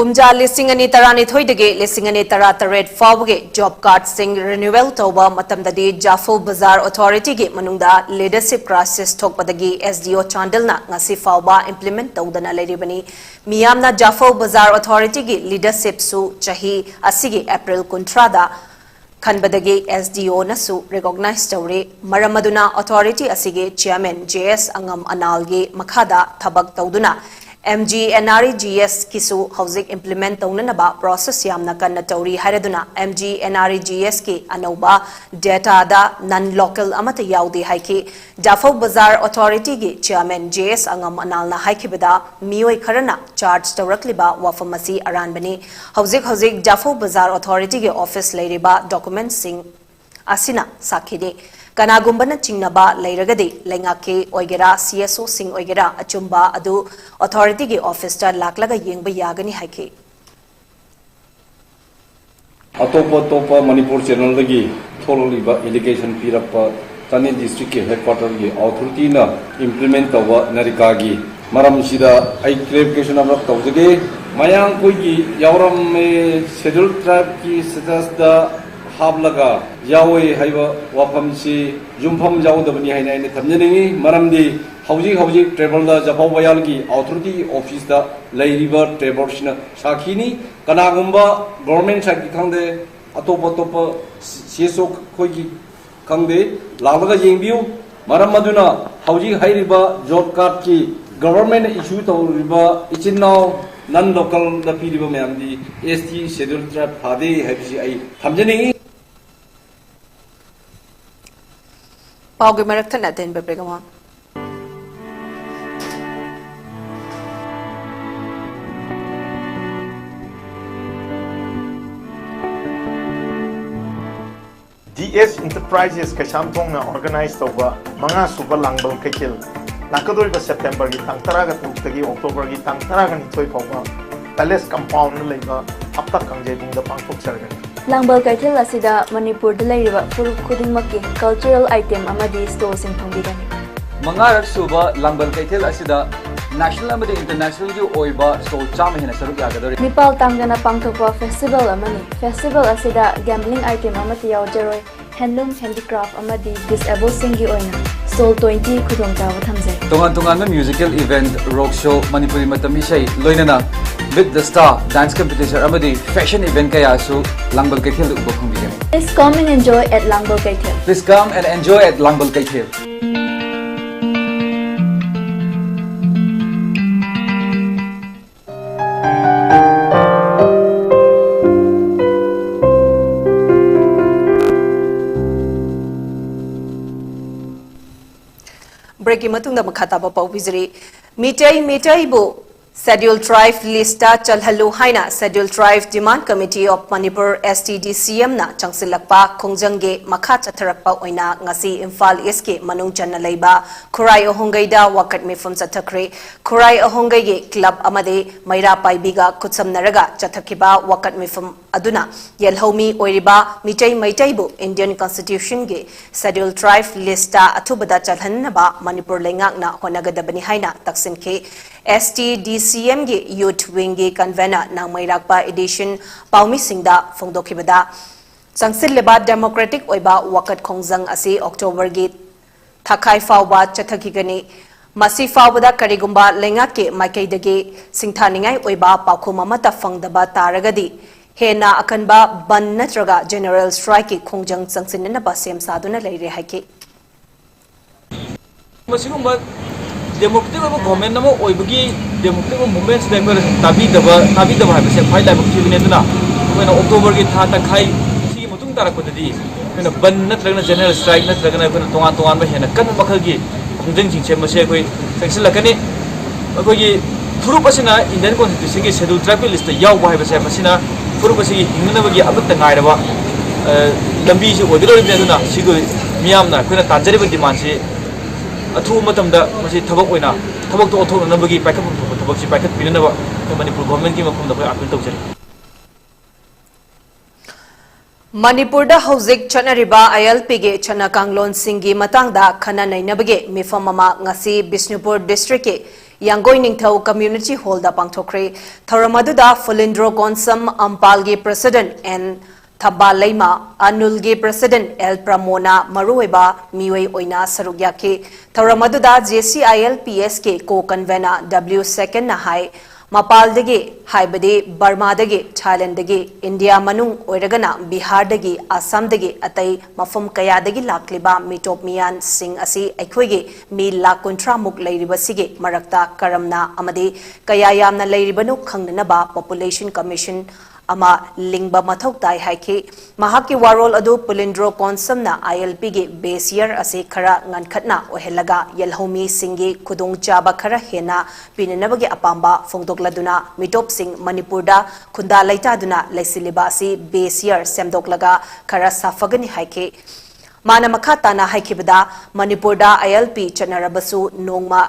ꯀꯨꯝꯖꯥ ꯂꯤꯁꯤꯡ ꯑꯅꯤ ꯇꯔꯥꯅꯤꯊꯣꯏꯗꯒꯤ ꯂꯤꯁꯤꯡ ꯑꯅꯤ ꯇꯔꯥꯇꯔꯦꯠ ꯐꯥꯎꯕꯒꯤ job cardꯁꯤꯡ renewal ꯇꯧꯕ ꯃꯇꯝꯗꯗꯤ ꯖꯥꯐꯧ ꯕꯖꯥꯔ authorityꯒꯤ ꯃꯅꯨꯡꯗ leadership crisis ꯊꯣꯛꯄꯗꯒꯤ S D O ꯆꯥꯟꯗꯦꯜꯅ ꯉꯁꯤ ꯐꯥꯎꯕ implement ꯇꯧꯗꯅ ꯂꯩꯔꯤꯕꯅꯤ꯫ ꯃꯤꯌꯥꯝꯅ ꯖꯥꯐꯧ ꯕꯖꯥꯔ authorityꯒꯤ leadershipꯁꯨ ꯆꯍꯤ ꯑꯁꯤꯒꯤ April ꯀꯨꯟꯊ꯭ꯔꯥꯗ ꯈꯟꯕꯗꯒꯤ S D Oꯅꯁꯨ recognize ꯇꯧꯔꯤ꯫ ꯃꯔꯝ ꯑꯗꯨꯅ authority ꯑꯁꯤꯒꯤ chairman J S ꯑꯉꯝ ꯑꯅꯥꯜꯒꯤ ꯃꯈꯥꯗ ꯊꯕꯛ ꯇꯧꯗꯨꯅ M G N R E G Sꯀꯤꯁꯨ ꯍꯧꯖꯤꯛ implement ꯇꯧꯅꯅꯕ process ꯌꯥꯝꯅ ꯀꯟꯅ ꯇꯧꯔꯤ ꯍꯥꯏꯔꯗꯨꯅ M G N R E G Sꯀꯤ ꯑꯅꯧꯕ dataꯗ non local ꯑꯃꯠꯇ ꯌꯥꯎꯗꯦ ꯍꯥꯏꯈꯤ꯫ ꯖꯥꯐꯧ ꯕꯖꯥꯔ authorityꯒꯤ chairman J S ꯑꯉꯝ ꯑꯅꯥꯜꯅ ꯍꯥꯏꯈꯤꯕꯗ, ꯃꯤꯑꯣꯏ ꯈꯔꯅ charge ꯇꯧꯔꯛꯂꯤꯕ ꯋꯥꯐꯝ ꯑꯁꯤ ꯑꯔꯥꯟꯕꯅꯤ꯫ ꯍꯧꯖꯤꯛ ꯍꯧꯖꯤꯛ ꯖꯥꯐꯧ ꯕꯖꯥꯔ authorityꯒꯤ office ꯂꯩꯔꯤꯕ documentꯁꯤꯡ ꯑꯁꯤꯅ ꯁꯥꯈꯤꯅꯤ꯫ ꯀꯅꯥꯒꯨꯝꯕꯅ ꯆꯤꯡꯅꯕ ꯂꯩꯔꯒꯗꯤ ꯂꯩꯉꯥꯛꯀꯤ ꯑꯣꯏꯒꯦꯔꯥ, C S Oꯁꯤꯡ ꯑꯣꯏꯒꯦꯔꯥ, ꯑꯆꯨꯝꯕ ꯑꯗꯨ authorityꯒꯤ officeꯇ ꯂꯥꯛꯂꯒ ꯌꯦꯡꯕ ꯌꯥꯒꯅꯤ ꯍꯥꯏꯈꯤ꯫ ꯑꯇꯣꯞꯄ ꯑꯇꯣꯞꯄ ꯃꯅꯤꯄꯨꯔ channelꯗꯒꯤ ꯊꯣꯛꯂꯛꯂꯤꯕ allegation ꯄꯤꯔꯛꯄ ꯆꯥꯟꯗꯦꯜ districtꯀꯤ headquarterꯒꯤ authorityꯅ implement ꯇꯧꯕ ꯅꯔꯦꯒꯥꯒꯤ ꯃꯔꯝꯁꯤꯗ ꯑꯩ clarification ꯑꯃꯈꯛ ꯇꯧꯖꯒꯦ꯫ ꯃꯌꯥꯡꯈꯣꯏꯒꯤ ꯌꯥꯎꯔꯝꯃꯦ, schedule tribeꯀꯤ statusꯇ ꯍꯥꯞꯂꯒ ꯌꯥꯎꯋꯦ ꯍꯥꯏꯕ ꯋꯥꯐꯝꯁꯤ ꯌꯨꯝꯐꯝ ꯌꯥꯎꯗꯕꯅꯤ ꯍꯥꯏꯅ ꯑꯩꯅ ꯊꯝꯖꯅꯤꯡꯏ꯫ ꯃꯔꯝꯗꯤ ꯍꯧꯖꯤꯛ ꯍꯧꯖꯤꯛ tribal ꯖꯐꯧ ꯕꯌꯥꯜꯒꯤ authority officeꯇ ꯂꯩꯔꯤꯕ tribalꯁꯤꯅ ꯁꯥꯈꯤꯅꯤ꯫ ꯀꯅꯥꯒꯨꯝꯕ government sideꯀꯤ ꯈꯪꯗꯦ, ꯑꯇꯣꯞ ꯑꯇꯣꯞꯄ C S O ꯈꯣꯏꯒꯤ ꯈꯪꯗꯦ, ꯂꯥꯛꯂꯒ ꯌꯦꯡꯕꯤꯌꯨ꯫ ꯃꯔꯝ ꯑꯗꯨꯅ ꯍꯧꯖꯤꯛ ꯍꯥꯏꯔꯤꯕ job cardꯀꯤ governmentꯅ issue ꯇꯧꯔꯤꯕ ꯏꯆꯤꯟ ꯏꯅꯥꯎ non localꯗ ꯄꯤꯔꯤꯕ ꯃꯌꯥꯝꯗꯤ S T schedule tribe ꯊꯥꯗꯦ ꯍꯥꯏꯕꯁꯤ ꯑꯩ ꯊꯝꯖꯅꯤꯡꯏ꯫ ꯄꯥꯎꯒꯤ ꯃꯔꯛ ꯊꯠꯅ ꯑꯇꯦꯟꯕ break ꯑꯃ꯫ D S Enterprises ꯀꯩꯁꯥꯝꯊꯣꯡꯅ organize ꯇꯧꯕ ꯃꯉꯥ ꯁꯨꯕ ꯂꯥꯡꯕꯜ ꯀꯩꯊꯦꯜ ꯂꯥꯛꯀꯗꯧꯔꯤꯕ Septemberꯒꯤ ꯇꯥꯡ ꯇꯔꯥꯒ ꯇꯔꯨꯛꯇꯒꯤ Octoberꯒꯤ ꯇꯥꯡ ꯇꯔꯥꯒ ꯅꯤꯊꯣꯏ ꯐꯥꯎꯕ Palace Compoundꯗ ꯂꯩꯕ ꯍꯞꯇꯥ ꯀꯥꯡꯖꯩꯕꯨꯡꯗ ꯄꯥꯡꯊꯣꯛꯆꯔꯒꯅꯤ꯫ ꯂꯥꯡꯕꯜ ꯀꯩꯊꯦꯜ ꯑꯁꯤꯗ ꯃꯅꯤꯄꯨꯔꯗ ꯂꯩꯔꯤꯕ ꯐꯨꯔꯨꯞ ꯈꯨꯗꯤꯡꯃꯛꯀꯤ cultural item ꯑꯃꯗꯤ storeꯁꯤꯡ ꯐꯪꯕꯤꯒꯅꯤ꯫ ꯃꯉꯥꯔꯛ ꯁꯨꯕ ꯂꯥꯡꯕꯜ ꯀꯩꯊꯦꯜ ꯑꯁꯤꯗ ꯅꯦꯁꯅꯦꯜ ꯑꯃꯗꯤ ꯏꯟꯇꯔꯅꯦꯁꯅꯦꯜꯒꯤ ꯑꯣꯏꯕ ꯁ꯭ꯇꯣꯜ ꯆꯥꯝꯃ ꯍꯦꯟꯅ ꯁꯔꯨꯛ ꯌꯥꯒꯗꯧꯔꯤ꯫ ꯃꯤꯄꯥꯜ ꯇꯥꯡꯗꯅ ꯄꯥꯡꯊꯣꯛꯄ ꯐꯦꯁꯇꯤꯚꯦꯜ ꯑꯃꯅꯤ꯫ ꯐꯦꯁꯇꯤꯚꯦꯜ ꯑꯁꯤꯗ ꯒꯦꯝꯕ꯭ꯂꯤꯡ ꯑꯥꯏꯇꯦꯝ ꯑꯃꯠꯇ ꯌꯥꯎꯖꯔꯣꯏ꯫ ꯍꯦꯟꯂꯨꯝ, ꯍꯦꯟꯗꯤꯀ꯭ꯔꯥꯐ ꯑꯃꯗꯤ ꯗꯤꯁꯑꯦꯕꯜꯁꯤꯡꯒꯤ ꯑꯣꯏꯅ ꯁ꯭ꯇꯣꯜ ꯇ꯭ꯋꯦꯟꯇꯤ ꯈꯨꯗꯣꯡꯆꯥꯕ ꯊꯝꯖꯩ꯫ ꯇꯣꯉꯥꯟ ꯇꯣꯉꯥꯟꯕ ꯃ꯭ꯌꯨꯖꯤꯀꯦꯜ ꯏꯚꯦꯟꯠ, ꯔꯣꯛ ꯁꯣ, ꯃꯅꯤꯄꯨꯔꯤ ꯃꯇꯝ ꯏꯁꯩ, ꯂꯣꯏꯅꯅ ꯃꯤꯠ ꯗ ꯁ꯭ꯇꯥꯔ ꯗꯥꯟꯁ ꯀꯝꯄꯤꯇꯤꯁꯟ ꯑꯃꯗꯤ ꯐꯦꯁꯟ ꯏꯚꯦꯟꯠ ꯀꯌꯥꯁꯨ ꯂꯥꯡꯕꯜ ꯀꯩꯊꯦꯜꯗ ꯎꯕ ꯐꯪꯕꯤꯒꯅꯤ꯫ Please come and enjoy at ꯂꯥꯡꯕꯜ ꯀꯩꯊꯦꯜ꯫ Please come and enjoy at ꯂꯥꯡꯕꯜ ꯀꯩꯊꯦꯜ꯫ ꯕ꯭ꯔꯦꯛꯀꯤ ꯃꯇꯨꯡꯗ ꯃꯈꯥ ꯇꯥꯕ ꯄꯥꯎ ꯄꯤꯖꯔꯤ꯫ ꯃꯤꯇꯩ ꯃꯤꯇꯩꯕꯨ ꯁꯦꯗ꯭ꯌꯨꯜ ꯇ꯭ꯔꯥꯏꯕ ꯂꯤꯁꯇ ꯆꯜꯍꯜꯂꯨ ꯍꯥꯏꯅ schedule tribe demand committee of Manipur, S T D ꯁꯤ ꯑꯦꯝꯅ ꯆꯪꯁꯤꯜꯂꯛꯄ ꯈꯣꯡꯖꯪꯒꯤ ꯃꯈꯥ ꯆꯠꯊꯔꯛꯄ ꯑꯣꯏꯅ ꯉꯁꯤ ꯏꯝꯐꯥꯜ ꯏꯁꯀꯤ ꯃꯅꯨꯡ ꯆꯟꯅ ꯂꯩꯕ ꯈꯨꯔꯥꯏ ꯑꯍꯣꯡꯒꯩꯗ ꯋꯥꯀꯠ ꯃꯤꯐꯝ ꯆꯠꯊꯈ꯭ꯔꯦ꯫ ꯈꯨꯔꯥꯏ ꯑꯍꯣꯡꯒꯩꯒꯤ ꯀ꯭ꯂꯕ ꯑꯃꯗꯤ ꯃꯩꯔꯥ ꯄꯥꯏꯕꯤꯒ ꯈꯨꯠꯁꯝꯅꯔꯒ ꯆꯠꯊꯈꯤꯕ ꯋꯥꯀꯠ ꯃꯤꯐꯝ ꯑꯗꯨꯅ ꯌꯦꯜꯍꯧꯃꯤ ꯑꯣꯏꯔꯤꯕ ꯃꯤꯇꯩ ꯃꯩꯇꯩꯕꯨ ꯏꯟꯗꯤꯌꯟ ꯀꯟꯁꯇꯤꯇ꯭ꯌꯨꯁꯟꯒꯤ ꯁꯦꯗ꯭ꯌꯨꯜ ꯇ꯭ꯔꯥꯏꯕ ꯂꯤꯁꯇ ꯑꯊꯨꯕꯗ ꯆꯜꯍꯟꯅꯕ ꯃꯅꯤꯄꯨꯔ ꯂꯩꯉꯥꯛꯅ ꯍꯣꯠꯅꯒꯗꯕꯅꯤ ꯍꯥꯏꯅ ꯇꯛꯁꯤꯟꯈꯤ꯫ ꯑꯦꯁ ꯇꯤ ꯗꯤ ꯁꯤ ꯑꯦꯝꯒꯤ ꯌꯨꯊ ꯋꯤꯡꯒꯤ ꯀꯟꯚꯦꯅꯔ ꯅꯥꯎꯃꯩꯔꯥꯛꯄ ꯏꯗꯤꯁꯟ ꯄꯥꯎꯃꯤꯁꯤꯡꯗ ꯐꯣꯡꯗꯣꯛꯈꯤꯕꯗ, ꯆꯪꯁꯤꯜꯂꯤꯕ ꯗꯦꯃꯣꯀ꯭ꯔꯦꯇꯤꯛ ꯑꯣꯏꯕ ꯋꯥꯀꯠ ꯈꯣꯡꯖꯪ ꯑꯁꯤ ꯑꯣꯛꯇꯣꯕꯔꯒꯤ ꯊꯥꯈꯥꯏ ꯐꯥꯎꯕ ꯆꯠꯊꯈꯤꯒꯅꯤ꯫ ꯃꯁꯤ ꯐꯥꯎꯕꯗ ꯀꯔꯤꯒꯨꯝꯕ ꯂꯩꯉꯥꯛꯀꯤ ꯃꯥꯏꯀꯩꯗꯒꯤ ꯁꯤꯡꯊꯥꯅꯤꯡꯉꯥꯏ ꯑꯣꯏꯕ ꯄꯥꯎꯈꯨꯝ ꯑꯃꯠꯇ ꯐꯪꯗꯕ ꯇꯥꯔꯒꯗꯤ, ꯍꯦꯟꯅ ꯑꯀꯟꯕ ꯕꯟꯗ ꯅꯠꯇ꯭ꯔꯒ ꯖꯦꯅꯔꯦꯜ ꯁ꯭ꯇ꯭ꯔꯥꯏꯛꯀꯤ ꯈꯣꯡꯖꯪ ꯆꯪꯁꯤꯟꯅꯅꯕ ꯁꯦꯝ ꯁꯥꯗꯨꯅ ꯂꯩꯔꯦ ꯍꯥꯏꯈꯤ꯫ ꯃꯁꯤꯒꯨꯝꯕ ꯗꯦꯃꯣꯀ꯭ꯔꯦꯇꯤꯛ ꯑꯣꯏꯕ ꯒꯣꯔꯃꯦꯟ ꯑꯃ ꯑꯣꯏꯕꯒꯤ ꯗꯦꯃꯣꯀ꯭ꯔꯦꯇꯤꯛ ꯑꯣꯏꯕ ꯃꯨꯚꯃꯦꯟꯁꯤꯗ ꯑꯩꯈꯣꯏꯅ ꯇꯥꯕꯤꯗꯕ, ꯇꯥꯕꯤꯗꯕ ꯍꯥꯏꯕꯁꯦ ꯈ꯭ꯋꯥꯏ ꯂꯥꯏꯕꯛ ꯊꯤꯕꯅꯤ꯫ ꯑꯗꯨꯅ ꯑꯩꯈꯣꯏꯅ ꯑꯣꯛꯇꯣꯕꯔꯒꯤ ꯊꯥ ꯇꯪꯈꯥꯏ ꯁꯤꯒꯤ ꯃꯇꯨꯡ ꯇꯥꯔꯛꯄꯗꯗꯤ ꯑꯩꯈꯣꯏꯅ ꯕꯟ ꯅꯠꯇ꯭ꯔꯒꯅ ꯖꯦꯅꯔꯦꯜ ꯁ꯭ꯇ꯭ꯔꯥꯏꯛ ꯅꯠꯇ꯭ꯔꯒꯅ ꯑꯩꯈꯣꯏꯅ ꯇꯣꯉꯥꯟ ꯇꯣꯉꯥꯟꯕ ꯍꯦꯟꯅ ꯀꯟꯕ ꯃꯈꯜꯒꯤ ꯈꯣꯡꯖꯪꯁꯤꯡꯁꯦ ꯃꯁꯤ ꯑꯩꯈꯣꯏ ꯆꯪꯁꯤꯜꯂꯛꯀꯅꯤ꯫ ꯑꯩꯈꯣꯏꯒꯤ ꯐꯨꯔꯨꯞ ꯑꯁꯤꯅ ꯏꯟꯗꯤꯌꯟ ꯀꯣꯟꯁꯇꯤꯇ꯭ꯌꯨꯁꯟꯒꯤ ꯁꯦꯗ꯭ꯌꯨꯜ ꯇ꯭ꯔꯥꯏꯕꯀꯤ ꯂꯤꯁꯇ ꯌꯥꯎꯕ ꯍꯥꯏꯕꯁꯦ ꯃꯁꯤꯅ ꯐꯨꯔꯨꯞ ꯑꯁꯤꯒꯤ ꯍꯤꯡꯅꯅꯕꯒꯤ ꯑꯃꯠꯇ ꯉꯥꯏꯔꯕ, ꯑ, ꯂꯝꯕꯤꯁꯤ ꯑꯣꯏꯒꯗꯧꯔꯤꯕꯅꯤ꯫ ꯑꯗꯨꯅ ꯁꯤꯒꯤ ꯃꯤꯌꯥꯝꯅ ꯑꯩꯈꯣꯏꯅ ꯇꯥꯟꯖꯔꯤꯕ ꯗꯤꯃꯥꯟꯁꯤ ꯑꯊꯨꯕ ꯃꯇꯝꯗ ꯃꯁꯤ ꯊꯕꯛ ꯑꯣꯏꯅ, ꯊꯕꯛꯇ ꯑꯣꯟꯊꯣꯛꯅꯅꯕꯒꯤ ꯄꯥꯏꯈꯠꯐꯝ ꯊꯣꯛꯄ ꯊꯕꯛꯁꯤ ꯄꯥꯏꯈꯠꯄꯤꯅꯅꯕ ꯑꯩꯈꯣꯏ ꯃꯅꯤꯄꯨꯔ ꯒꯣꯔꯃꯦꯟꯒꯤ ꯃꯐꯝꯗ ꯑꯩꯈꯣꯏ ꯑꯥꯄꯤꯜ ꯇꯧꯖꯔꯤ꯫ ꯃꯅꯤꯄꯨꯔꯗ ꯍꯧꯖꯤꯛ ꯆꯠꯅꯔꯤꯕ ꯑꯥꯏ ꯑꯦꯜ ꯄꯤꯒꯤ ꯆꯠꯅ ꯀꯥꯡꯂꯣꯟꯁꯤꯡꯒꯤ ꯃꯇꯥꯡꯗ ꯈꯟꯅ ꯅꯩꯅꯕꯒꯤ ꯃꯤꯐꯝ ꯑꯃ ꯉꯁꯤ ꯕꯤꯁꯅꯨꯄꯨꯔ ꯗꯤꯁꯇ꯭ꯔꯤꯛꯀꯤ ꯌꯥꯡꯒꯣꯏ ꯅꯤꯡꯊꯧ Community Hallꯗ ꯄꯥꯡꯊꯣꯛꯈ꯭ꯔꯦ꯫ ꯊꯧꯔꯝ ꯑꯗꯨꯗ ꯐꯨꯂꯤꯟꯗ꯭ꯔꯣ ꯀꯣꯟꯁꯝ, ꯑꯝꯄꯥꯜꯒꯤ President N ꯊꯝꯕꯥꯜ ꯂꯩꯃ, ꯑꯅꯨꯜꯒꯤ President L ꯄ꯭ꯔꯃꯣꯅ ꯃꯔꯨꯑꯣꯏꯕ ꯃꯤꯑꯣꯏ ꯑꯣꯏꯅ ꯁꯔꯨꯛ ꯌꯥꯈꯤ꯫ ꯊꯧꯔꯝ ꯑꯗꯨꯗ J C I L P S ꯀꯤ Co-Convener W ꯁꯦꯀꯦꯟꯅ ꯍꯥꯏ, ꯃꯄꯥꯜꯗꯒꯤ, ꯍꯥꯏꯕꯗꯤ ꯕꯔꯃꯥꯗꯒꯤ, ꯊꯥꯏꯂꯦꯟꯗꯒꯤ, ꯏꯟꯗꯤꯌꯥ ꯃꯅꯨꯡ ꯑꯣꯏꯔꯒꯅ ꯕꯤꯍꯥꯔꯗꯒꯤ, ꯑꯁꯥꯝꯗꯒꯤ, ꯑꯇꯩ ꯃꯐꯝ ꯀꯌꯥꯗꯒꯤ ꯂꯥꯛꯂꯤꯕ ꯃꯤꯇꯣꯞ ꯃꯤꯌꯥꯟꯁꯤꯡ ꯑꯁꯤ ꯑꯩꯈꯣꯏꯒꯤ ꯃꯤ ꯂꯥꯈ ꯀꯨꯟꯊ꯭ꯔꯥ ꯃꯨꯛ ꯂꯩꯔꯤꯕꯁꯤꯒꯤ ꯃꯔꯛꯇ ꯀꯔꯝꯅ ꯑꯃꯗꯤ ꯀꯌꯥ ꯌꯥꯝꯅ ꯂꯩꯔꯤꯕꯅꯣ ꯈꯪꯅꯅꯕ Population Commission ꯑꯃ ꯂꯤꯡꯕ ꯃꯊꯧ ꯇꯥꯏ ꯍꯥꯏꯈꯤ꯫ ꯃꯍꯥꯛꯀꯤ ꯋꯥꯔꯣꯜ ꯑꯗꯨ ꯄꯨꯂꯤꯟꯗ꯭ꯔꯣ ꯀꯣꯟꯁꯝꯅ I L P ꯒꯤ base year ꯑꯁꯤ ꯈꯔ ꯉꯟꯈꯠꯅ ꯑꯣꯏꯍꯜꯂꯒ ꯌꯦꯜꯍꯧꯃꯤꯁꯤꯡꯒꯤ ꯈꯨꯗꯣꯡꯆꯥꯕ ꯈꯔ ꯍꯦꯟꯅ ꯄꯤꯅꯅꯕꯒꯤ ꯑꯄꯥꯝꯕ ꯐꯣꯡꯗꯣꯛꯂꯗꯨꯅ ꯃꯤꯇꯣꯞꯁꯤꯡ ꯃꯅꯤꯄꯨꯔꯗ ꯈꯨꯟꯗꯥ ꯂꯩꯇꯥꯗꯨꯅ ꯂꯩꯁꯤꯜꯂꯤꯕ ꯑꯁꯤ base year ꯁꯦꯝꯗꯣꯛꯂꯒ ꯈꯔ ꯁꯥꯐꯒꯅꯤ ꯍꯥꯏꯈꯤ꯫ ꯃꯥꯅ ꯃꯈꯥ ꯇꯥꯅ ꯍꯥꯏꯈꯤꯕꯗ, ꯃꯅꯤꯄꯨꯔꯗ I L P ꯆꯠꯅꯔꯕꯁꯨ ꯅꯣꯡꯃ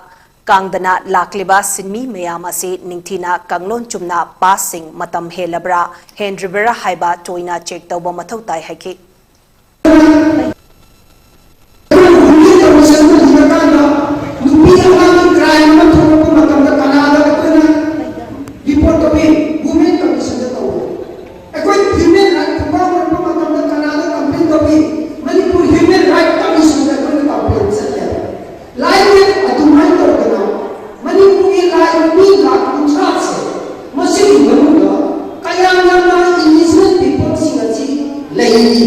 ꯀꯥꯡꯗꯅ ꯂꯥꯛꯂꯤꯕ ꯁꯤꯟꯃꯤ ꯃꯌꯥꯝ ꯑꯁꯤ ꯅꯤꯡꯊꯤꯅ ꯀꯥꯡꯂꯣꯟ ꯆꯨꯝꯅ passꯁꯤꯡ ꯃꯇꯝ ꯍꯦꯜꯂꯕ꯭ꯔꯥ, ꯍꯦꯟꯗ꯭ꯔꯤꯕ꯭ꯔꯥ ꯍꯥꯏꯕ ꯇꯣꯏꯅ check ꯇꯧꯕ ꯃꯊꯧ ꯇꯥꯏ ꯍꯥꯏꯈꯤ꯫ Women Commissionꯗ ꯏꯔꯀꯥꯟꯗ ꯅꯨꯄꯤ ꯑꯉꯥꯡꯒꯤ crime ꯑꯃ ꯊꯣꯛꯂꯛꯄ ꯃꯇꯝꯗ ꯀꯅꯥꯗ ꯑꯩꯈꯣꯏꯅ report ꯇꯧꯏ? Women Commissionꯗ ꯇꯧꯏ꯫ ꯑꯩꯈꯣꯏ human right ꯈꯣꯡꯒꯥꯎ ꯑꯣꯏꯔꯛꯄ ꯃꯇꯝꯗ ꯀꯅꯥꯗ complain ꯇꯧꯏ? ꯃꯅꯤꯄꯨꯔ Human Right Commissionꯗ ꯑꯩꯈꯣꯏꯅ complain ꯆꯠꯂꯦ꯫ Like ꯑꯗꯨꯃꯥꯏꯅ ꯇꯧꯗꯅ ꯃꯅꯤꯄꯨꯔꯒꯤ ꯂꯥꯛꯏꯕ ꯃꯤ ꯂꯥꯈ ꯀꯨꯟꯊ꯭ꯔꯥꯁꯦ, ꯃꯁꯤꯒꯤ ꯃꯅꯨꯡꯗ ꯀꯌꯥꯝ ꯌꯥꯝꯅ indigenous peopleꯁꯤꯡ ꯑꯁꯤ ꯂꯩꯔꯤ?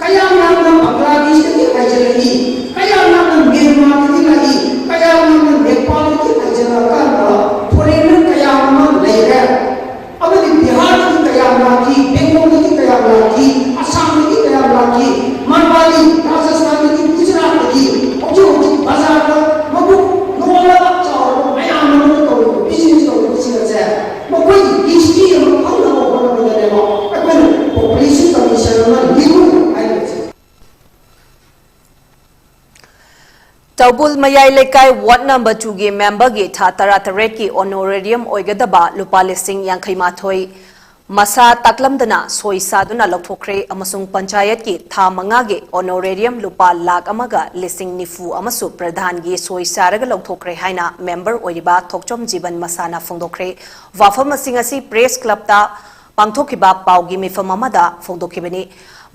ꯀꯌꯥꯝ ꯌꯥꯝꯅ ꯕꯪꯒ꯭ꯂꯥꯗꯦꯁꯇꯒꯤ ꯍꯥꯏꯖꯔꯛꯏ? ꯀꯌꯥꯝ ꯌꯥꯝꯅ ꯃ꯭ꯌꯥꯟꯃꯥꯔꯗꯒꯤ ꯂꯥꯛꯏ? ꯀꯌꯥꯝ ꯌꯥꯝꯅ ꯅꯦꯄꯥꯜꯗꯒꯤ ꯍꯥꯏꯖꯔꯛꯑꯀꯥꯟꯗ foreigner ꯀꯌꯥ ꯑꯃ ꯂꯩꯔꯦ? ꯑꯃꯗꯤ ꯕꯤꯍꯥꯔꯗꯒꯤ ꯀꯌꯥꯝ ꯂꯥꯛꯈꯤ, ꯕꯦꯡꯒꯣꯜꯗꯒꯤ ꯀꯌꯥꯝ ꯂꯥꯛꯈꯤ, ꯑꯁꯥꯝꯗꯒꯤ ꯀꯌꯥꯝ ꯂꯥꯛꯈꯤ, ꯃꯔꯋꯥꯔꯤ, ꯔꯥꯖꯁꯊꯥꯟꯗꯒꯤ, ꯒꯨꯖꯔꯥꯠꯇꯒꯤ, ꯍꯧꯖꯤꯛ ꯍꯧꯖꯤꯛ ꯕꯖꯥꯔꯗ ꯃꯕꯨꯛ ꯅꯣꯜꯂꯕ ꯆꯥꯎꯔꯕ ꯃꯌꯥꯝ ꯑꯃ ꯇꯧꯔꯤꯕ business ꯇꯧꯔꯤꯕꯁꯤꯡ ꯑꯁꯦ ꯃꯈꯣꯏꯒꯤ history ꯑꯃ ꯈꯪꯅꯕ ꯍꯣꯠꯅꯕꯗꯅꯦꯕ ꯑꯩꯈꯣꯏꯅ Population Commission ꯑꯃ ꯂꯤꯡꯉꯨ ꯍꯥꯏꯔꯤꯕꯁꯦ꯫ ꯇꯧꯕꯨꯜ ꯃꯌꯥꯏ ꯂꯩꯀꯥꯏ ward number twoꯒꯤ memberꯒꯤ ꯊꯥ ꯇꯔꯥꯇꯔꯦꯠꯀꯤ honorarium ꯑꯣꯏꯒꯗꯕ ꯂꯨꯄꯥ ꯂꯤꯁꯤꯡ ꯌꯥꯡꯈꯩ ꯃꯥꯊꯣꯏ ꯃꯁꯥ ꯇꯥꯛꯂꯝꯗꯅ ꯁꯣꯏ ꯁꯥꯗꯨꯅ ꯂꯧꯊꯣꯛꯈ꯭ꯔꯦ ꯑꯃꯁꯨꯡ ꯄꯟꯆꯥꯌꯠꯀꯤ ꯊꯥ ꯃꯉꯥꯒꯤ honorarium ꯂꯨꯄꯥ ꯂꯥꯈ ꯑꯃꯒ ꯂꯤꯁꯤꯡ ꯅꯤꯐꯨ ꯑꯃꯁꯨ ꯄ꯭ꯔꯙꯥꯟꯒꯤ ꯁꯣꯏ ꯁꯥꯔꯒ ꯂꯧꯊꯣꯛꯈ꯭ꯔꯦ ꯍꯥꯏꯅ member ꯑꯣꯏꯔꯤꯕ ꯊꯣꯛꯆꯣꯝ ꯖꯤꯕꯟ ꯃꯁꯥꯅ ꯐꯣꯡꯗꯣꯛꯈ꯭ꯔꯦ꯫ ꯋꯥꯐꯝꯁꯤꯡ ꯑꯁꯤ press clubꯇ ꯄꯥꯡꯊꯣꯛꯈꯤꯕ ꯄꯥꯎꯒꯤ ꯃꯤꯐꯝ ꯑꯃꯗ ꯐꯣꯡꯗꯣꯛꯈꯤꯕꯅꯤ꯫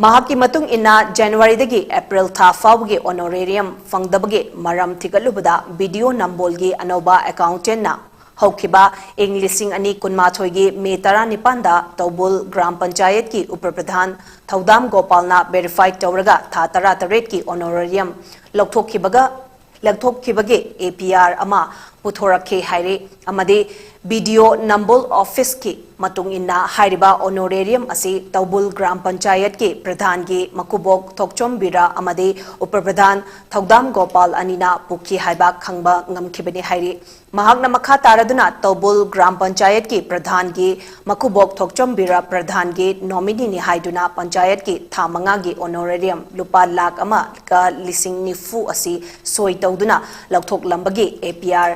ꯃꯍꯥꯛꯀꯤ ꯃꯇꯨꯡ ꯏꯟꯅ, Januaryꯗꯒꯤ April ꯊꯥ ꯐꯥꯎꯕꯒꯤ honorarium ꯐꯪꯗꯕꯒꯤ ꯃꯔꯝ ꯊꯤꯒꯠꯂꯨꯕꯗ, BDO ꯅꯝꯕꯣꯜꯒꯤ ꯑꯅꯧꯕ accountantꯅ ꯍꯧꯈꯤꯕ ꯏꯪ ꯂꯤꯁꯤꯡ ꯑꯅꯤ ꯀꯨꯟꯃꯥꯊꯣꯏꯒꯤ May ꯇꯔꯥꯅꯤꯄꯥꯟꯗ ꯇꯧꯕꯨꯜ ꯒ꯭ꯔꯥꯝ ꯄꯟꯆꯥꯌꯠꯀꯤ ꯎꯄ ꯄ꯭ꯔꯙꯥꯟ ꯊꯧꯗꯥꯝ ꯒꯣꯄꯥꯜꯅ verify ꯇꯧꯔꯒ ꯊꯥ ꯇꯔꯥꯇꯔꯦꯠꯀꯤ honorarium ꯂꯧꯊꯣꯛꯈꯤꯕꯒ, ꯂꯧꯊꯣꯛꯈꯤꯕꯒꯤ APR ꯑꯃ ꯄꯨꯊꯣꯔꯛꯈꯤ ꯍꯥꯏꯔꯤ꯫ ꯑꯃꯗꯤ BDO ꯅꯝꯕꯣꯜ officeꯀꯤ ꯃꯇꯨꯡ ꯏꯟꯅ, ꯍꯥꯏꯔꯤꯕ honorarium ꯑꯁꯤ ꯇꯧꯕꯨꯜ ꯒ꯭ꯔꯥꯝ ꯄꯟꯆꯥꯌꯠꯀꯤ ꯄ꯭ꯔꯙꯥꯟꯒꯤ ꯃꯀꯨꯕꯣꯛ ꯊꯣꯛꯆꯣꯝ ꯕꯤꯔꯥ ꯑꯃꯗꯤ ꯎꯄ ꯄ꯭ꯔꯙꯥꯟ ꯊꯧꯗꯥꯝ ꯒꯣꯄꯥꯜ ꯑꯅꯤꯅ ꯄꯨꯈꯤ ꯍꯥꯏꯕ ꯈꯪꯕ ꯉꯝꯈꯤꯕꯅꯤ ꯍꯥꯏꯔꯤ꯫ ꯃꯍꯥꯛꯅ ꯃꯈꯥ ꯇꯥꯔꯗꯨꯅ ꯇꯧꯕꯨꯜ ꯒ꯭ꯔꯥꯝ ꯄꯟꯆꯥꯌꯠꯀꯤ ꯄ꯭ꯔꯙꯥꯟꯒꯤ ꯃꯀꯨꯕꯣꯛ ꯊꯣꯛꯆꯣꯝ ꯕꯤꯔꯥ ꯄ꯭ꯔꯙꯥꯟꯒꯤ nomineeꯅꯤ ꯍꯥꯏꯗꯨꯅ ꯄꯟꯆꯥꯌꯠꯀꯤ ꯊꯥ ꯃꯉꯥꯒꯤ honorarium ꯂꯨꯄꯥ ꯂꯥꯈ ꯑꯃꯒ ꯂꯤꯁꯤꯡ ꯅꯤꯐꯨ ꯑꯁꯤ ꯁꯣꯏ ꯇꯧꯗꯨꯅ ꯂꯧꯊꯣꯛꯂꯝꯕꯒꯤ APR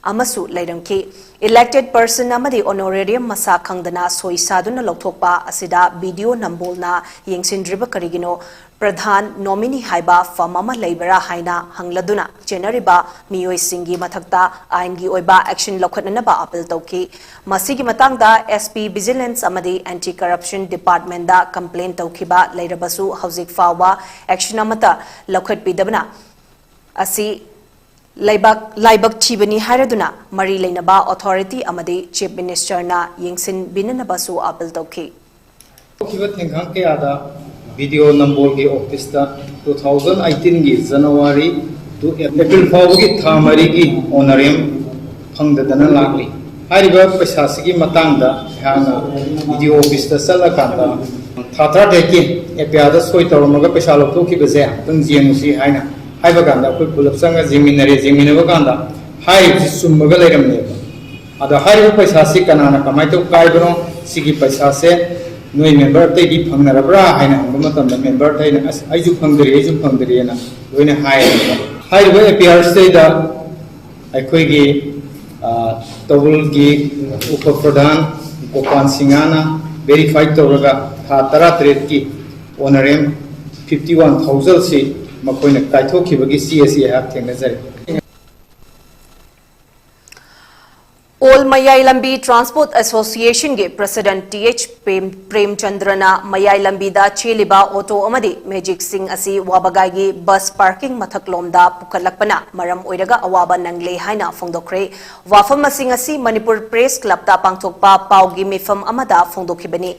ꯑꯃꯁꯨ ꯂꯩꯔꯝꯈꯤ꯫ Elected person ꯑꯃꯗꯤ honorarium ꯃꯁꯥ ꯈꯪꯗꯅ ꯁꯣꯏ ꯁꯥꯗꯨꯅ ꯂꯧꯊꯣꯛꯄ ꯑꯁꯤꯗ BDO ꯅꯝꯕꯣꯜꯅ ꯌꯦꯡꯁꯤꯟꯗ꯭ꯔꯤꯕ ꯀꯔꯤꯒꯤꯅꯣ? ꯄ꯭ꯔꯙꯥꯟ nominee ꯍꯥꯏꯕ form ꯑꯃ ꯂꯩꯕꯔꯥ ꯍꯥꯏꯅ ꯍꯪꯂꯗꯨꯅ ꯆꯦꯟꯅꯔꯤꯕ ꯃꯤꯑꯣꯏꯁꯤꯡꯒꯤ ꯃꯊꯛꯇ ꯑꯥꯏꯟꯒꯤ ꯑꯣꯏꯕ action ꯂꯧꯈꯠꯅꯅꯕ appeal ꯇꯧꯈꯤ꯫ ꯃꯁꯤꯒꯤ ꯃꯇꯥꯡꯗ SP Vigilance ꯑꯃꯗꯤ Anti Corruption Departmentꯗ complain ꯇꯧꯈꯤꯕ ꯂꯩꯔꯕꯁꯨ, ꯍꯧꯖꯤꯛ ꯐꯥꯎꯕ action ꯑꯃꯠꯇ ꯂꯧꯈꯠꯄꯤꯗꯕꯅ ꯑꯁꯤ ꯂꯩꯕꯥꯛ, ꯂꯥꯏꯕꯛ ꯊꯤꯕꯅꯤ ꯍꯥꯏꯔꯗꯨꯅ ꯃꯔꯤ ꯂꯩꯅꯕ authority ꯑꯃꯗꯤ Chief Ministerꯅ ꯌꯦꯡꯁꯤꯟꯕꯤꯅꯅꯕꯁꯨ appeal ꯇꯧꯈꯤ꯫ ꯊꯣꯛꯈꯤꯕ ꯊꯦꯡꯈꯥꯡ ꯀꯌꯥꯗ BDO ꯅꯝꯕꯣꯜꯒꯤ officeꯇ two thousand eighteenꯒꯤ January to April ꯐꯥꯎꯕꯒꯤ ꯊꯥ ꯃꯔꯤꯒꯤ honorarium ꯐꯪꯗꯗꯅ ꯂꯥꯛꯂꯤ꯫ ꯍꯥꯏꯔꯤꯕ ꯄꯩꯁꯥꯁꯤꯒꯤ ꯃꯇꯥꯡꯗ ꯑꯩꯍꯥꯛꯅ BDO officeꯇ ꯆꯠꯂꯀꯥꯟꯗ, ꯊꯥ ꯇꯔꯥꯇꯔꯦꯠꯀꯤ APRꯗ ꯁꯣꯏ ꯇꯧꯔꯝꯃꯒ ꯄꯩꯁꯥ ꯂꯧꯊꯣꯛꯈꯤꯕꯁꯦ ꯑꯃꯨꯛꯇꯪ ꯌꯦꯡꯉꯨꯁꯤ ꯍꯥꯏꯅ ꯍꯥꯏꯕ ꯀꯥꯟꯗ, ꯑꯩꯈꯣꯏ ꯄꯨꯂꯞ ꯆꯪꯉ ꯌꯦꯡꯃꯤꯟꯅꯔꯦ꯫ ꯌꯦꯡꯃꯤꯟꯅꯕ ꯀꯥꯟꯗ ꯍꯥꯏꯔꯤꯕꯁꯤ ꯆꯨꯝꯃꯒ ꯂꯩꯔꯝꯃꯦꯕ꯫ ꯑꯗꯣ ꯍꯥꯏꯔꯤꯕ ꯄꯩꯁꯥꯁꯤ ꯀꯅꯥꯅ ꯀꯃꯥꯏꯅ ꯇꯧ ꯀꯥꯏꯕꯅꯣ, ꯁꯤꯒꯤ ꯄꯩꯁꯥꯁꯦ ꯅꯣꯏ member ꯑꯇꯩꯗꯤ ꯐꯪꯅꯔꯕ꯭ꯔꯥ ꯍꯥꯏꯅ ꯍꯪꯕ ꯃꯇꯝꯗ, member ꯑꯇꯩꯅ, "ꯑꯁ, ꯑꯩꯁꯨ ꯐꯪꯗ꯭ꯔꯤ, ꯑꯩꯁꯨ ꯐꯪꯗ꯭ꯔꯤꯑꯅ" ꯂꯣꯏꯅ ꯍꯥꯏꯌꯦꯕ꯫ ꯍꯥꯏꯔꯤꯕ APRꯁꯤꯗꯩꯗ ꯑꯩꯈꯣꯏꯒꯤ, ꯑ, ꯇꯧꯕꯨꯜꯒꯤ ꯎꯄ ꯄ꯭ꯔꯙꯥꯟ ꯒꯣꯄꯥꯜ ꯁꯤꯡꯍꯅ ꯚꯦꯔꯤꯐꯥꯏ ꯇꯧꯔꯒ ꯊꯥ ꯇꯔꯥꯇꯔꯦꯠꯀꯤ ꯑꯣꯅꯔꯦꯝ ꯐꯤꯐꯇꯤ ꯋꯥꯟ ꯊꯥꯎꯖꯟꯁꯤ ꯃꯈꯣꯏꯅ ꯀꯥꯏꯊꯣꯛꯈꯤꯕꯒꯤ ꯆꯦ ꯑꯁꯤ ꯑꯩꯍꯥꯛ ꯊꯦꯡꯅꯖꯔꯦ꯫ ꯑꯣꯜ ꯃꯌꯥꯏ ꯂꯝꯕꯤ ꯇ꯭ꯔꯥꯟꯁꯄꯣꯔꯠ ꯑꯦꯁꯣꯁꯤꯌꯦꯁꯟꯒꯤ ꯄ꯭ꯔꯦꯁꯤꯗꯦꯟꯠ ꯇꯤ ꯑꯩꯆ ꯄ꯭ꯔꯦꯝ-, ꯄ꯭ꯔꯦꯝꯆꯟꯗ꯭ꯔꯅ ꯃꯌꯥꯏ ꯂꯝꯕꯤꯗ ꯆꯦꯜꯂꯤꯕ ꯑꯣꯇꯣ ꯑꯃꯗꯤ ꯃꯦꯖꯤꯛꯁꯤꯡ ꯑꯁꯤ ꯋꯥꯕꯒꯥꯏꯒꯤ ꯕꯁ ꯄꯥꯔꯀꯤꯡ ꯃꯊꯛꯂꯣꯝꯗ ꯄꯨꯈꯠꯂꯛꯄꯅ ꯃꯔꯝ ꯑꯣꯏꯔꯒ ꯑꯋꯥꯕ ꯅꯪꯂꯦ ꯍꯥꯏꯅ ꯐꯣꯡꯗꯣꯛꯈ꯭ꯔꯦ꯫ ꯋꯥꯐꯝ ꯑꯁꯤꯡ ꯑꯁꯤ ꯃꯅꯤꯄꯨꯔ ꯄ꯭ꯔꯦꯁ ꯀ꯭ꯂꯕꯇ ꯄꯥꯡꯊꯣꯛꯄ ꯄꯥꯎꯒꯤ ꯃꯤꯐꯝ ꯑꯃꯗ ꯐꯣꯡꯗꯣꯛꯈꯤꯕꯅꯤ꯫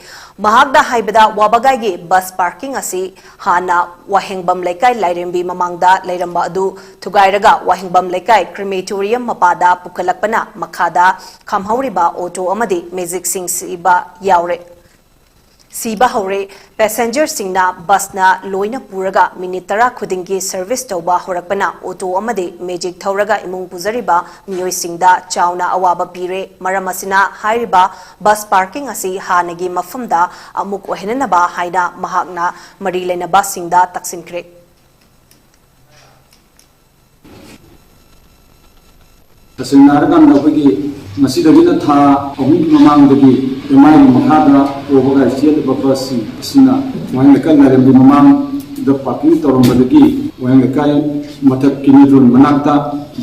ꯃꯍꯥꯛꯅ ꯍꯥꯏꯕꯗ, ꯋꯥꯕꯒꯥꯏꯒꯤ ꯕꯁ ꯄꯥꯔꯀꯤꯡ ꯑꯁꯤ ꯍꯥꯟꯅ ꯋꯥꯍꯦꯡꯕꯝ ꯂꯩꯀꯥꯏ ꯂꯥꯏꯔꯦꯝꯕꯤ ꯃꯃꯥꯡꯗ ꯂꯩꯔꯝꯕ ꯑꯗꯨ ꯊꯨꯒꯥꯏꯔꯒ ꯋꯥꯍꯦꯡꯕꯝ ꯂꯩꯀꯥꯏ ꯀ꯭ꯔꯤꯃꯦꯇꯣꯔꯤꯌꯝ ꯃꯄꯥꯗ ꯄꯨꯈꯠꯂꯛꯄꯅ ꯃꯈꯥꯗ ꯈꯥꯝꯍꯧꯔꯤꯕ ꯑꯣꯇꯣ ꯑꯃꯗꯤ ꯃꯦꯖꯤꯛꯁꯤꯡ ꯁꯤꯕ ꯌꯥꯎꯔꯦ, ꯁꯤꯕ ꯍꯧꯔꯦ꯫ ꯄꯦꯁꯦꯟꯖꯔꯁꯤꯡꯅ ꯕꯁꯅ ꯂꯣꯏꯅ ꯄꯨꯔꯒ ꯃꯤꯅꯤꯠ ꯇꯔꯥ ꯈꯨꯗꯤꯡꯒꯤ ꯁꯔꯚꯤꯁ ꯇꯧꯕ ꯍꯧꯔꯛꯄꯅ ꯑꯣꯇꯣ ꯑꯃꯗꯤ ꯃꯦꯖꯤꯛ ꯊꯧꯔꯒ ꯏꯃꯨꯡ ꯄꯨꯖꯔꯤꯕ ꯃꯤꯑꯣꯏꯁꯤꯡꯗ ꯆꯥꯎꯅ ꯑꯋꯥꯕ ꯄꯤꯔꯦ꯫ ꯃꯔꯝ ꯑꯁꯤꯅ ꯍꯥꯏꯔꯤꯕ ꯕꯁ ꯄꯥꯔꯀꯤꯡ ꯑꯁꯤ ꯍꯥꯟꯅꯒꯤ ꯃꯐꯝꯗ ꯑꯃꯨꯛ ꯑꯣꯏꯍꯟꯅꯅꯕ ꯍꯥꯏꯅ ꯃꯍꯥꯛꯅ ꯃꯔꯤ ꯂꯩꯅꯕꯁꯤꯡꯗ ꯇꯛꯁꯤꯟꯈ꯭ꯔꯦ꯫ ꯇꯁꯦꯡꯅ ꯍꯥꯏꯔꯀꯥꯟꯗ ꯑꯩꯈꯣꯏꯒꯤ ꯉꯁꯤꯗꯒꯤꯅ ꯊꯥ ꯑꯍꯨꯝꯒꯤ ꯃꯃꯥꯡꯗꯒꯤ ꯑꯦꯝ ꯑꯥꯏꯒꯤ ꯃꯈꯥꯗ ꯑꯣꯕꯒꯥꯏ ꯆꯦꯜꯂꯤꯕ ꯕꯁꯁꯤꯡ ꯑꯁꯤꯅ ꯋꯥꯍꯦꯡ ꯂꯩꯀꯥꯏ ꯂꯥꯏꯔꯦꯝꯕꯤ ꯃꯃꯥꯡꯗ ꯄꯥꯔꯀꯤꯡ ꯇꯧꯔꯝꯕꯗꯒꯤ ꯋꯥꯍꯦꯡ ꯂꯩꯀꯥꯏ ꯃꯊꯛ ꯀꯤꯅꯤ ꯔꯣꯟ ꯃꯅꯥꯛꯇ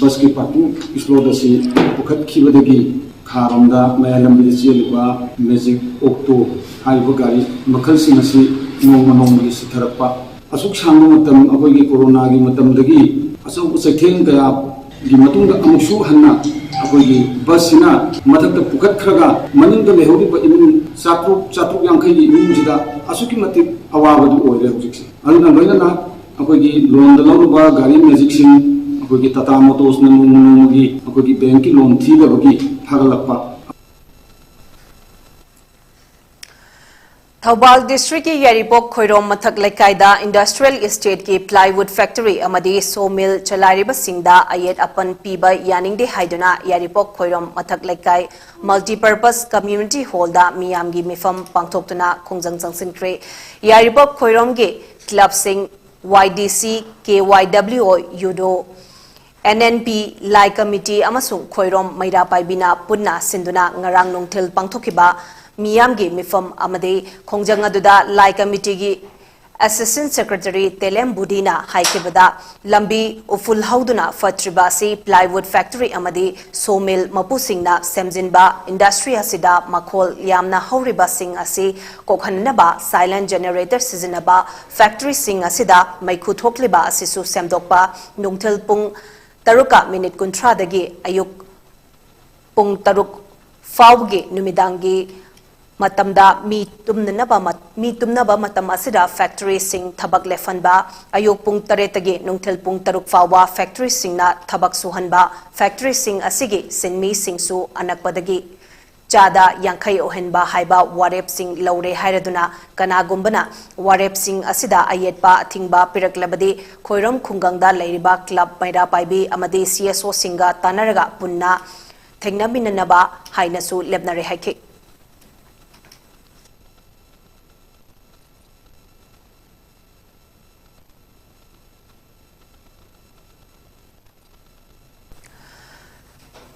ꯕꯁꯀꯤ ꯄꯥꯔꯀꯤꯡ ꯁ꯭ꯂꯣꯠ ꯑꯁꯤ ꯄꯨꯈꯠꯈꯤꯕꯗꯒꯤ ꯈꯥꯔꯣꯝꯗ ꯃꯌꯥꯏ ꯂꯝꯕꯤꯗ ꯆꯦꯜꯂꯤꯕ ꯃꯦꯖꯤꯛ ꯑꯣꯛꯇꯣ ꯍꯥꯏꯔꯤꯕ ꯒꯥꯔꯤ ꯃꯈꯜꯁꯤꯡ ꯑꯁꯤ ꯅꯣꯡꯃ ꯅꯣꯡꯃꯒꯤ ꯁꯤꯊꯔꯛꯄ, ꯑꯁꯨꯛ ꯁꯥꯡꯕ ꯃꯇꯝ ꯑꯩꯈꯣꯏꯒꯤ ꯀꯣꯔꯣꯅꯥꯒꯤ ꯃꯇꯝꯗꯒꯤ ꯑꯆꯧꯕ ꯆꯩꯊꯦꯡ ꯀꯌꯥꯒꯤ ꯃꯇꯨꯡꯗ ꯑꯃꯨꯛꯁꯨ ꯍꯟꯅ ꯑꯩꯈꯣꯏꯒꯤ ꯕꯁꯁꯤꯅ ꯃꯊꯛꯇ ꯄꯨꯈꯠꯈ꯭ꯔꯒ ꯃꯅꯤꯡꯗ ꯂꯩꯍꯧꯔꯤꯕ ꯏꯃꯨꯡ ꯆꯥꯇ꯭ꯔꯨꯛ, ꯆꯥꯇ꯭ꯔꯨꯛ ꯌꯥꯡꯈꯩꯒꯤ ꯏꯃꯨꯡꯁꯤꯗ ꯑꯁꯨꯛꯀꯤ ꯃꯇꯤꯛ ꯑꯋꯥꯕꯗꯨ ꯑꯣꯏꯔꯦ ꯍꯧꯖꯤꯛꯁꯦ꯫ ꯑꯗꯨꯅ ꯂꯣꯏꯅꯅ ꯑꯩꯈꯣꯏꯒꯤ ꯂꯣꯟꯗ ꯂꯧꯔꯨꯕ ꯒꯥꯔꯤ ꯃꯦꯖꯤꯛꯁꯤꯡ ꯑꯩꯈꯣꯏꯒꯤ ꯇꯥꯇꯥ ꯃꯣꯇꯣꯔꯁꯅ ꯅꯣꯡꯃ ꯅꯣꯡꯃꯒꯤ ꯑꯩꯈꯣꯏꯒꯤ ꯕꯦꯡꯀꯤ ꯂꯣꯟ ꯊꯤꯗꯕꯒꯤ ꯊꯥꯒꯠꯂꯛꯄ꯫ ꯊꯧꯕꯥꯜ ꯗꯤꯁꯇ꯭ꯔꯤꯛꯀꯤ ꯌꯥꯏꯔꯤꯄꯣꯛ ꯈꯣꯏꯔꯣꯝ ꯃꯊꯛ ꯂꯩꯀꯥꯏꯗ ꯏꯟꯗꯁꯇ꯭ꯔꯤꯌꯦꯜ ꯏꯁꯇꯦꯠꯀꯤ ꯄ꯭ꯂꯥꯏꯋꯨꯗ ꯐꯦꯛꯇꯔꯤ ꯑꯃꯗꯤ ꯁꯣ ꯃꯤꯜ ꯆꯂꯥꯏꯔꯤꯕꯁꯤꯡꯗ ꯑꯌꯦꯠ ꯑꯄꯟ ꯄꯤꯕ ꯌꯥꯅꯤꯡꯗꯦ ꯍꯥꯏꯗꯨꯅ ꯌꯥꯏꯔꯤꯄꯣꯛ ꯈꯣꯏꯔꯣꯝ ꯃꯊꯛ ꯂꯩꯀꯥꯏ ꯃꯜꯇꯤꯄꯔꯄꯁ ꯀꯝꯃ꯭ꯌꯨꯅꯤꯇꯤ ꯍꯣꯜꯗ ꯃꯤꯌꯥꯝꯒꯤ ꯃꯤꯐꯝ ꯄꯥꯡꯊꯣꯛꯇꯨꯅ ꯈꯣꯡꯖꯪ ꯆꯪꯁꯤꯟꯈ꯭ꯔꯦ꯫ ꯌꯥꯏꯔꯤꯄꯣꯛ ꯈꯣꯏꯔꯣꯝꯒꯤ ꯀ꯭ꯂꯕꯁꯤꯡ ꯋꯥꯏ ꯗꯤ ꯁꯤ, ꯀꯦ ꯋꯥꯏ ꯗꯕ꯭ꯂꯤꯎ ꯑꯣ, ꯌꯨꯗꯣ, ꯑꯦꯟ ꯑꯦꯟ ꯄꯤ, ꯂꯥꯏ ꯀꯃꯤꯇꯤ ꯑꯃꯁꯨꯡ ꯈꯣꯏꯔꯣꯝ ꯃꯩꯔꯥ ꯄꯥꯏꯕꯤꯅ ꯄꯨꯟꯅ ꯁꯤꯟꯗꯨꯅ ꯉꯔꯥꯡ ꯅꯨꯡꯊꯤꯜ ꯄꯥꯡꯊꯣꯛꯈꯤꯕ ꯃꯤꯌꯥꯝꯒꯤ ꯃꯤꯐꯝ ꯑꯃꯗꯤ ꯈꯣꯡꯖꯪ ꯑꯗꯨꯗ ꯂꯥꯏ ꯀꯃꯤꯇꯤꯒꯤ ꯑꯦꯁꯤꯁꯇꯦꯟ ꯁꯦꯀ꯭ꯔꯦꯇꯔꯤ ꯇꯦꯂꯦꯝ ꯕꯨꯙꯤꯅ ꯍꯥꯏꯈꯤꯕꯗ, ꯂꯝꯕꯤ ꯎꯐꯨꯜ ꯍꯧꯗꯨꯅ ꯐꯠꯇ꯭ꯔꯤꯕ ꯑꯁꯤ plywood factory ꯑꯃꯗꯤ sawmill ꯃꯄꯨꯁꯤꯡꯅ ꯁꯦꯝꯖꯤꯟꯕ industry ꯑꯁꯤꯗ ꯃꯈꯣꯜ ꯌꯥꯝꯅ ꯍꯧꯔꯤꯕꯁꯤꯡ ꯑꯁꯤ ꯀꯣꯛꯍꯟꯅꯕ silent generator ꯁꯤꯖꯤꯟꯅꯕ factoryꯁꯤꯡ ꯑꯁꯤꯗ ꯃꯩꯈꯨ ꯊꯣꯛꯂꯤꯕ ꯑꯁꯤꯁꯨ ꯁꯦꯝꯗꯣꯛꯄ, ꯅꯨꯡꯊꯤꯜ ꯄꯨꯡ ꯇꯔꯨꯛꯀ ꯃꯤꯅꯤꯠ ꯀꯨꯟꯊ꯭ꯔꯥꯗꯒꯤ ꯑꯌꯨꯛ ꯄꯨꯡ ꯇꯔꯨꯛ ꯐꯥꯎꯕꯒꯤ ꯅꯨꯃꯤꯗꯥꯡꯒꯤ ꯃꯇꯝꯗ ꯃꯤ ꯇꯨꯝꯅꯅꯕ ꯃꯠ-, ꯃꯤ ꯇꯨꯝꯅꯕ ꯃꯇꯝ ꯑꯁꯤꯗ factoryꯁꯤꯡ ꯊꯕꯛ ꯂꯦꯞꯍꯟꯕ, ꯑꯌꯨꯛ ꯄꯨꯡ ꯇꯔꯦꯠꯇꯒꯤ ꯅꯨꯡꯊꯤꯜ ꯄꯨꯡ ꯇꯔꯨꯛ ꯐꯥꯎꯕ factoryꯁꯤꯡꯅ ꯊꯕꯛ ꯁꯨꯍꯟꯕ, factoryꯁꯤꯡ ꯑꯁꯤꯒꯤ ꯁꯤꯟꯃꯤꯁꯤꯡꯁꯨ ꯑꯅꯛꯄꯗꯒꯤ ꯆꯥꯗ ꯌꯥꯡꯈꯩ ꯑꯣꯏꯍꯟꯕ ꯍꯥꯏꯕ ꯋꯥꯔꯦꯞꯁꯤꯡ ꯂꯧꯔꯦ ꯍꯥꯏꯔꯗꯨꯅ, ꯀꯅꯥꯒꯨꯝꯕꯅ ꯋꯥꯔꯦꯞꯁꯤꯡ ꯑꯁꯤꯗ ꯑꯌꯦꯠꯄ ꯑꯊꯤꯡꯕ ꯄꯤꯔꯛꯂꯕꯗꯤ, ꯈꯣꯏꯔꯝ ꯈꯨꯡꯒꯪꯗ ꯂꯩꯔꯤꯕ club ꯃꯩꯔꯥ ꯄꯥꯏꯕꯤ ꯑꯃꯗꯤ C S Oꯁꯤꯡꯒ ꯇꯥꯟꯅꯔꯒ ꯄꯨꯟꯅ ꯊꯦꯡꯅꯃꯤꯟꯅꯅꯕ ꯍꯥꯏꯅꯁꯨ ꯂꯦꯞꯅꯔꯦ ꯍꯥꯏꯈꯤ꯫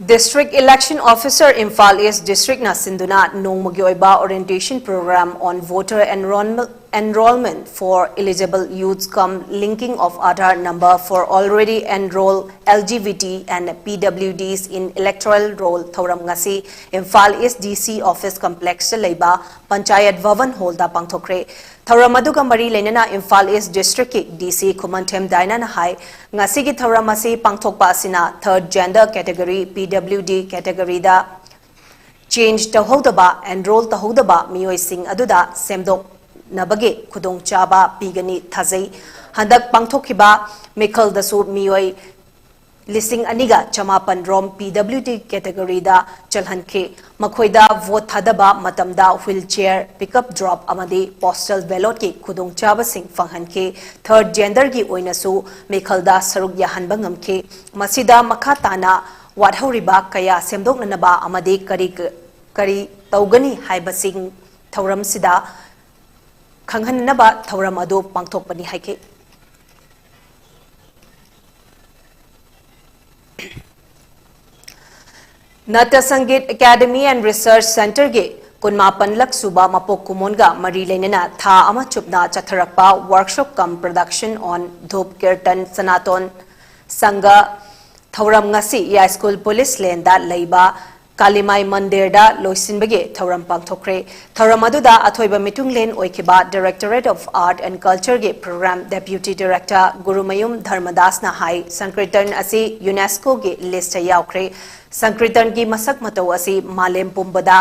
District Election Officer, Imphal East Districtꯅ ꯁꯤꯟꯗꯨꯅ ꯅꯣꯡꯃꯒꯤ ꯑꯣꯏꯕ orientation program on voter enrollment, enrollment for eligible youths cum linking of Aadhaar number for already enrolled L G B T and P W Ds in electoral roll ꯊꯧꯔꯝ ꯉꯁꯤ Imphal East D C Office Complexꯇ ꯂꯩꯕ Panchayat Bhavan Hallꯗ ꯄꯥꯡꯊꯣꯛꯈ꯭ꯔꯦ꯫ ꯊꯧꯔꯝ ꯑꯗꯨꯒ ꯃꯔꯤ ꯂꯩꯅꯅ Imphal East Districtꯀꯤ D C ꯈꯨꯃꯟꯊꯦꯝ ꯗꯥꯏꯅꯥꯅ ꯍꯥꯏ, ꯉꯁꯤꯒꯤ ꯊꯧꯔꯝ ꯑꯁꯤ ꯄꯥꯡꯊꯣꯛꯄ ꯑꯁꯤꯅ third gender category, P W D categoryꯗ change ꯇꯧꯍꯧꯗꯕ, enroll ꯇꯧꯍꯧꯗꯕ ꯃꯤꯑꯣꯏꯁꯤꯡ ꯑꯗꯨꯗ ꯁꯦꯝꯗꯣꯛꯅꯕꯒꯤ ꯈꯨꯗꯣꯡꯆꯥꯕ ꯄꯤꯒꯅꯤ ꯊꯥꯖꯩ꯫ ꯍꯟꯗꯛ ꯄꯥꯡꯊꯣꯛꯈꯤꯕ ꯃꯤꯈꯜꯗꯁꯨ ꯃꯤꯑꯣꯏ ꯂꯤꯁꯤꯡ ꯑꯅꯤꯒ ꯆꯃꯥꯄꯟ ꯔꯣꯝ P W D categoryꯗ ꯆꯜꯍꯟꯈꯤ꯫ ꯃꯈꯣꯏꯗ vote ꯊꯥꯗꯕ ꯃꯇꯝꯗ wheelchair, pickup drop ꯑꯃꯗꯤ postal ballotꯀꯤ ꯈꯨꯗꯣꯡꯆꯥꯕꯁꯤꯡ ꯐꯪꯍꯟꯈꯤ꯫ Third genderꯒꯤ ꯑꯣꯏꯅꯁꯨ ꯃꯤꯈꯜꯗ ꯁꯔꯨꯛ ꯌꯥꯍꯟꯕ ꯉꯝꯈꯤ꯫ ꯃꯁꯤꯗ ꯃꯈꯥ ꯇꯥꯅ ꯋꯥꯠꯍꯧꯔꯤꯕ ꯀꯌꯥ ꯁꯦꯝꯗꯣꯛꯅꯅꯕ ꯑꯃꯗꯤ ꯀꯔꯤ ꯀꯔꯤ ꯇꯧꯒꯅꯤ ꯍꯥꯏꯕꯁꯤꯡ ꯊꯧꯔꯝꯁꯤꯗ ꯈꯪꯍꯟꯅꯕ ꯊꯧꯔꯝ ꯑꯗꯨ ꯄꯥꯡꯊꯣꯛꯄꯅꯤ ꯍꯥꯏꯈꯤ꯫ Natya Sangeet Academy and Research Centreꯒꯤ ꯀꯨꯟꯃꯥꯄꯟ ꯂꯛ ꯁꯨꯕ ꯃꯄꯣꯛ ꯀꯨꯝꯑꯣꯟꯒ ꯃꯔꯤ ꯂꯩꯅꯅ ꯊꯥ ꯑꯃ ꯆꯨꯞꯅ ꯆꯠꯊꯔꯛꯄ Workshop cum Production on Dhop Kirtan Sanaton Sangha ꯊꯧꯔꯝ ꯉꯁꯤ ꯌꯥꯏꯁ꯭ꯀꯨꯜ ꯄꯨꯂꯤꯁ ꯂꯦꯟꯗ ꯂꯩꯕ ꯀꯥꯂꯤꯃꯥꯏ ꯃꯟꯗꯤꯔꯗ ꯂꯣꯏꯁꯤꯟꯕꯒꯤ ꯊꯧꯔꯝ ꯄꯥꯡꯊꯣꯛꯈ꯭ꯔꯦ꯫ ꯊꯧꯔꯝ ꯑꯗꯨꯗ ꯑꯊꯣꯏꯕ ꯃꯤꯊꯨꯡꯂꯦꯟ ꯑꯣꯏꯈꯤꯕ Directorate of Art and Cultureꯒꯤ Program Deputy Director Gurumayum ꯙꯔꯃꯗꯥꯁꯅ ꯍꯥꯏ, ꯁꯪꯀꯤꯔꯇꯟ ꯑꯁꯤ UNESCOꯒꯤ listꯇ ꯌꯥꯎꯈ꯭ꯔꯦ꯫ ꯁꯪꯀꯤꯔꯇꯟꯒꯤ ꯃꯁꯛ ꯃꯇꯧ ꯑꯁꯤ ꯃꯥꯂꯦꯝ ꯄꯨꯝꯕꯗ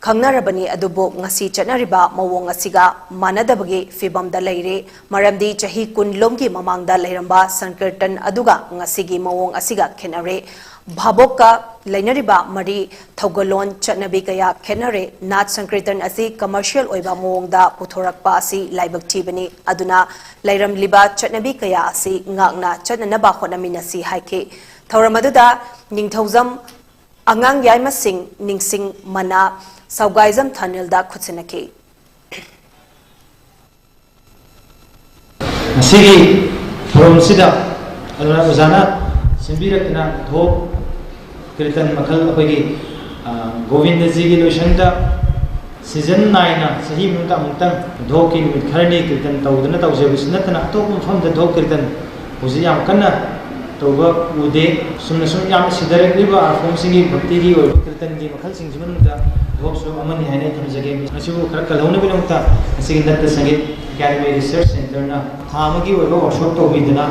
ꯈꯪꯅꯔꯕꯅꯤ, ꯑꯗꯨꯕꯨ ꯉꯁꯤ ꯆꯠꯅꯔꯤꯕ ꯃꯑꯣꯡ ꯑꯁꯤꯒ ꯃꯥꯟꯅꯗꯕꯒꯤ ꯐꯤꯚꯝꯗ ꯂꯩꯔꯦ꯫ ꯃꯔꯝꯗꯤ ꯆꯍꯤ ꯀꯨꯟ ꯂꯣꯝꯒꯤ ꯃꯃꯥꯡꯗ ꯂꯩꯔꯝꯕ ꯁꯪꯀꯤꯔꯇꯟ ꯑꯗꯨꯒ ꯉꯁꯤꯒꯤ ꯃꯑꯣꯡ ꯑꯁꯤꯒ ꯈꯦꯠꯅꯔꯦ꯫ ꯚꯥꯕꯣꯛꯀ ꯂꯩꯅꯔꯤꯕ ꯃꯔꯤ, ꯊꯧꯒꯜꯂꯣꯟ, ꯆꯠꯅꯕꯤ ꯀꯌꯥ ꯈꯦꯠꯅꯔꯦ꯫ ꯅꯥꯠ ꯁꯪꯀꯤꯔꯇꯟ ꯑꯁꯤ commercial ꯑꯣꯏꯕ ꯃꯑꯣꯡꯗ ꯄꯨꯊꯣꯔꯛꯄ ꯑꯁꯤ ꯂꯥꯏꯕꯛ ꯊꯤꯕꯅꯤ꯫ ꯑꯗꯨꯅ ꯂꯩꯔꯝꯂꯤꯕ ꯆꯠꯅꯕꯤ ꯀꯌꯥ ꯑꯁꯤ ꯉꯥꯛꯅ ꯆꯠꯅꯅꯕ ꯍꯣꯠꯅꯃꯤꯟꯅꯁꯤ ꯍꯥꯏꯈꯤ꯫ ꯊꯧꯔꯝ ꯑꯗꯨꯗ ꯅꯤꯡꯊꯧꯖꯝ ꯑꯉꯥꯡ ꯌꯥꯏꯃꯁꯤꯡ ꯅꯤꯡꯁꯤꯡ ꯃꯅꯥ ꯁꯧꯒꯥꯏꯖꯝ ꯊꯥꯅꯤꯜꯗ ꯈꯨꯠꯁꯤꯟꯅꯈꯤ꯫ ꯉꯁꯤꯒꯤ ꯊꯧꯔꯝꯁꯤꯗ ꯑꯣꯖꯥꯅ ꯁꯤꯟꯕꯤꯔꯛꯇꯨꯅ ꯙꯣꯞ ꯀꯤꯔꯇꯟ ꯃꯈꯜ ꯑꯩꯈꯣꯏꯒꯤ, ꯑ, ꯒꯣꯕꯤꯟꯗꯖꯤꯒꯤ ꯂꯣꯏꯁꯪꯗ season ꯅꯥꯏꯅ ꯆꯍꯤ ꯑꯃꯗ ꯑꯃꯨꯛꯇꯪ ꯙꯣꯞꯀꯤ ꯅꯨꯃꯤꯠ ꯈꯔꯅꯤ ꯀꯤꯔꯇꯟ ꯇꯧꯗꯨꯅ ꯇꯧꯖꯕꯁꯤ ꯅꯠꯇꯅ ꯑꯇꯣꯞꯄ ꯃꯐꯝꯗ ꯙꯣꯞ ꯀꯤꯔꯇꯟ ꯍꯧꯖꯤꯛ ꯌꯥꯝ ꯀꯟꯅ ꯇꯧꯕ ꯎꯗꯦ꯫ ꯆꯨꯝꯅ ꯁꯨꯝ ꯌꯥꯝꯅ ꯁꯤꯊꯔꯛꯂꯤꯕ art formꯁꯤꯡꯒꯤ ꯚꯛꯇꯤꯒꯤ ꯑꯣꯏꯕ ꯀꯤꯔꯇꯟꯒꯤ ꯃꯈꯜꯁꯤꯡꯁꯤ ꯃꯅꯨꯡꯗ ꯙꯣꯞꯁꯨ ꯑꯃꯅꯤ ꯍꯥꯏꯅ ꯑꯩ ꯊꯝꯖꯒꯦ꯫ ꯃꯁꯤꯕꯨ ꯈꯔ ꯀꯜꯍꯧꯅꯕꯒꯤꯗꯃꯛꯇ ꯉꯁꯤꯒꯤ ꯅꯠꯇ ꯁꯪꯒꯤꯠ ꯑꯦꯀꯥꯗꯃꯤ ꯔꯤꯁꯔꯁ ꯁꯦꯟꯇꯔꯅ ꯊꯥ ꯑꯃꯒꯤ ꯑꯣꯏꯕ workshop ꯇꯧꯕꯤꯗꯨꯅ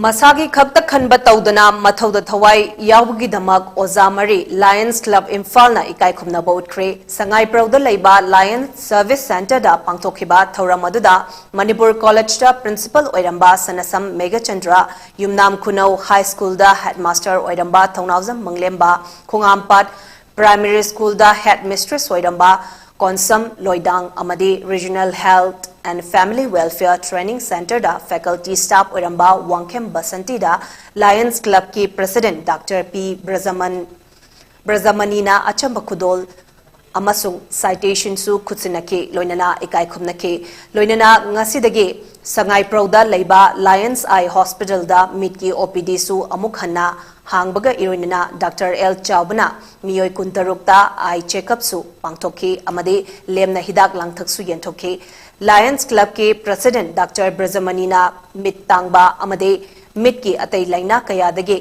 ꯃꯁꯥꯒꯤ ꯈꯛꯇ ꯈꯟꯕ ꯇꯧꯗꯅ ꯃꯊꯧꯗ ꯊꯋꯥꯏ ꯌꯥꯎꯕꯒꯤꯗꯃꯛ ꯑꯣꯖꯥ ꯃꯔꯤ Lions Club ꯏꯝꯐꯥꯜꯅ ꯏꯀꯥꯏ ꯈꯨꯝꯅꯕ ꯎꯠꯈ꯭ꯔꯦ꯫ ꯁꯉꯥꯏꯄ꯭ꯔꯧꯗ ꯂꯩꯕ Lions Service Centreꯗ ꯄꯥꯡꯊꯣꯛꯈꯤꯕ ꯊꯧꯔꯝ ꯑꯗꯨꯗ ꯃꯅꯤꯄꯨꯔ ꯀꯣꯂꯦꯖꯇ principal ꯑꯣꯏꯔꯝꯕ ꯁꯅꯁꯝ ꯃꯦꯘꯆꯟꯗ꯭ꯔ, ꯌꯨꯝꯅꯥꯝ ꯈꯨꯅꯧ ꯍꯥꯏ ꯁ꯭ꯀꯨꯜꯗ headmaster ꯑꯣꯏꯔꯝꯕ ꯊꯧꯅꯥꯎꯖꯝ ꯃꯪꯂꯦꯝꯕ, ꯈꯣꯡꯉꯥꯝꯄꯥꯠ Primary Schoolꯗ headmistress ꯑꯣꯏꯔꯝꯕ ꯀꯣꯟꯁꯝ ꯂꯣꯏꯗꯥꯡ ꯑꯃꯗꯤ Regional Health and Family Welfare Training Centreꯗ faculty staff ꯑꯣꯏꯔꯝꯕ Wangkhem ꯕꯁꯟꯇꯤꯗ Lions Clubꯀꯤ President Doctor P ꯕ꯭ꯔꯖꯃꯟ, ꯕ꯭ꯔꯖꯃꯅꯤꯅ ꯑꯆꯝꯕ ꯈꯨꯗꯣꯜ ꯑꯃꯁꯨꯡ citationꯁꯨ ꯈꯨꯠꯁꯤꯟꯅꯈꯤ, ꯂꯣꯏꯅꯅ ꯏꯀꯥꯏ ꯈꯨꯝꯅꯈꯤ꯫ ꯂꯣꯏꯅꯅ ꯉꯁꯤꯗꯒꯤ ꯁꯉꯥꯏꯄ꯭ꯔꯧꯗ ꯂꯩꯕ Lion's Eye Hospitalꯗ ꯃꯤꯠꯀꯤ OPDꯁꯨ ꯑꯃꯨꯛ ꯍꯟꯅ ꯍꯥꯡꯕꯒ ꯏꯔꯣꯏꯅꯅ Doctor L ꯆꯥꯎꯕꯅ ꯃꯤꯑꯣꯏ ꯀꯨꯟꯇꯔꯨꯛꯇ eye checkupꯁꯨ ꯄꯥꯡꯊꯣꯛꯈꯤ ꯑꯃꯗꯤ ꯂꯦꯝꯅ ꯍꯤꯗꯥꯛ ꯂꯥꯡꯊꯛꯁꯨ ꯌꯦꯟꯊꯣꯛꯈꯤ꯫ Lions Clubꯀꯤ President Doctor ꯕ꯭ꯔꯖꯃꯅꯤꯅ ꯃꯤꯠ ꯇꯥꯡꯕ ꯑꯃꯗꯤ ꯃꯤꯠꯀꯤ ꯑꯇꯩ ꯂꯥꯏꯅꯥ ꯀꯌꯥꯗꯒꯤ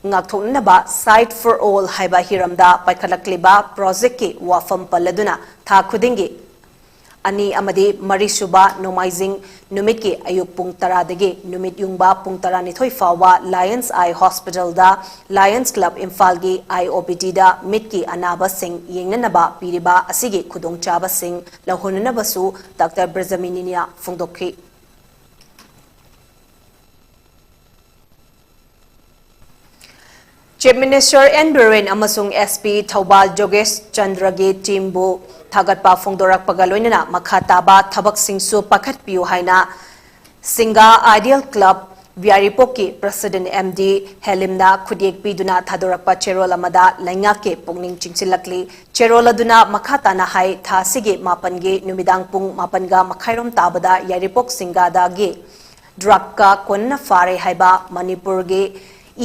ꯉꯥꯛꯊꯣꯛꯅꯅꯕ Sight for All ꯍꯥꯏꯕ ꯍꯤꯔꯝꯗ ꯄꯥꯏꯈꯠꯂꯛꯂꯤꯕ projectꯀꯤ ꯋꯥꯐꯝ ꯄꯜꯂꯗꯨꯅ ꯊꯥ ꯈꯨꯗꯤꯡꯒꯤ ꯑꯅꯤ ꯑꯃꯗꯤ ꯃꯔꯤꯁꯨꯕ ꯅꯣꯡꯃꯥꯏꯖꯤꯡ ꯅꯨꯃꯤꯠꯀꯤ ꯑꯌꯨꯛ ꯄꯨꯡ ꯇꯔꯥꯗꯒꯤ ꯅꯨꯃꯤꯠ ꯌꯨꯡꯕ ꯄꯨꯡ ꯇꯔꯥꯅꯤꯊꯣꯏ ꯐꯥꯎꯕ Lion's Eye Hospitalꯗ Lions Club ꯏꯝꯐꯥꯜꯒꯤ eye OPDꯗ ꯃꯤꯠꯀꯤ ꯑꯅꯥꯕꯁꯤꯡ ꯌꯦꯡꯅꯅꯕ ꯄꯤꯔꯤꯕ ꯑꯁꯤꯒꯤ ꯈꯨꯗꯣꯡꯆꯥꯕꯁꯤꯡ ꯂꯧꯍꯣꯟꯅꯅꯕꯁꯨ Doctor ꯕ꯭ꯔꯖꯃꯅꯤꯅ ꯐꯣꯡꯗꯣꯛꯈꯤ꯫ Chief Minister N ꯕꯤꯔꯦꯟ ꯑꯃꯁꯨꯡ SP ꯊꯧꯕꯥꯜ ꯖꯣꯒꯦꯁ ꯆꯟꯗ꯭ꯔꯒꯤ teamꯕꯨ ꯊꯥꯒꯠꯄ ꯐꯣꯡꯗꯣꯔꯛꯄꯒ ꯂꯣꯏꯅꯅ ꯃꯈꯥ ꯇꯥꯕ ꯊꯕꯛꯁꯤꯡꯁꯨ ꯄꯥꯏꯈꯠꯄꯤꯌꯨ ꯍꯥꯏꯅ ꯁꯤꯡꯒꯥ Ideal Club ꯌꯥꯏꯔꯤꯄꯣꯛꯀꯤ President M D ꯍꯦꯂꯤꯝꯅ ꯈꯨꯠꯌꯦꯛ ꯄꯤꯗꯨꯅ ꯊꯥꯗꯣꯔꯛꯄ ꯆꯦꯔꯣꯜ ꯑꯃꯗ ꯂꯩꯉꯥꯛꯀꯤ ꯄꯨꯛꯅꯤꯡ ꯆꯤꯡꯁꯤꯜꯂꯛꯂꯤ꯫ ꯆꯦꯔꯣꯜ ꯑꯗꯨꯅ ꯃꯈꯥ ꯇꯥꯅ ꯍꯥꯏ, ꯊꯥ ꯑꯁꯤꯒꯤ ꯃꯥꯄꯟꯒꯤ ꯅꯨꯃꯤꯗꯥꯡ ꯄꯨꯡ ꯃꯥꯄꯟꯒ ꯃꯈꯥꯏꯔꯣꯝ ꯇꯥꯕꯗ ꯌꯥꯏꯔꯤꯄꯣꯛ ꯁꯤꯡꯒꯥꯗꯒꯤ drugꯀ ꯀꯣꯟꯅ ꯐꯥꯔꯦ ꯍꯥꯏꯕ ꯃꯅꯤꯄꯨꯔꯒꯤ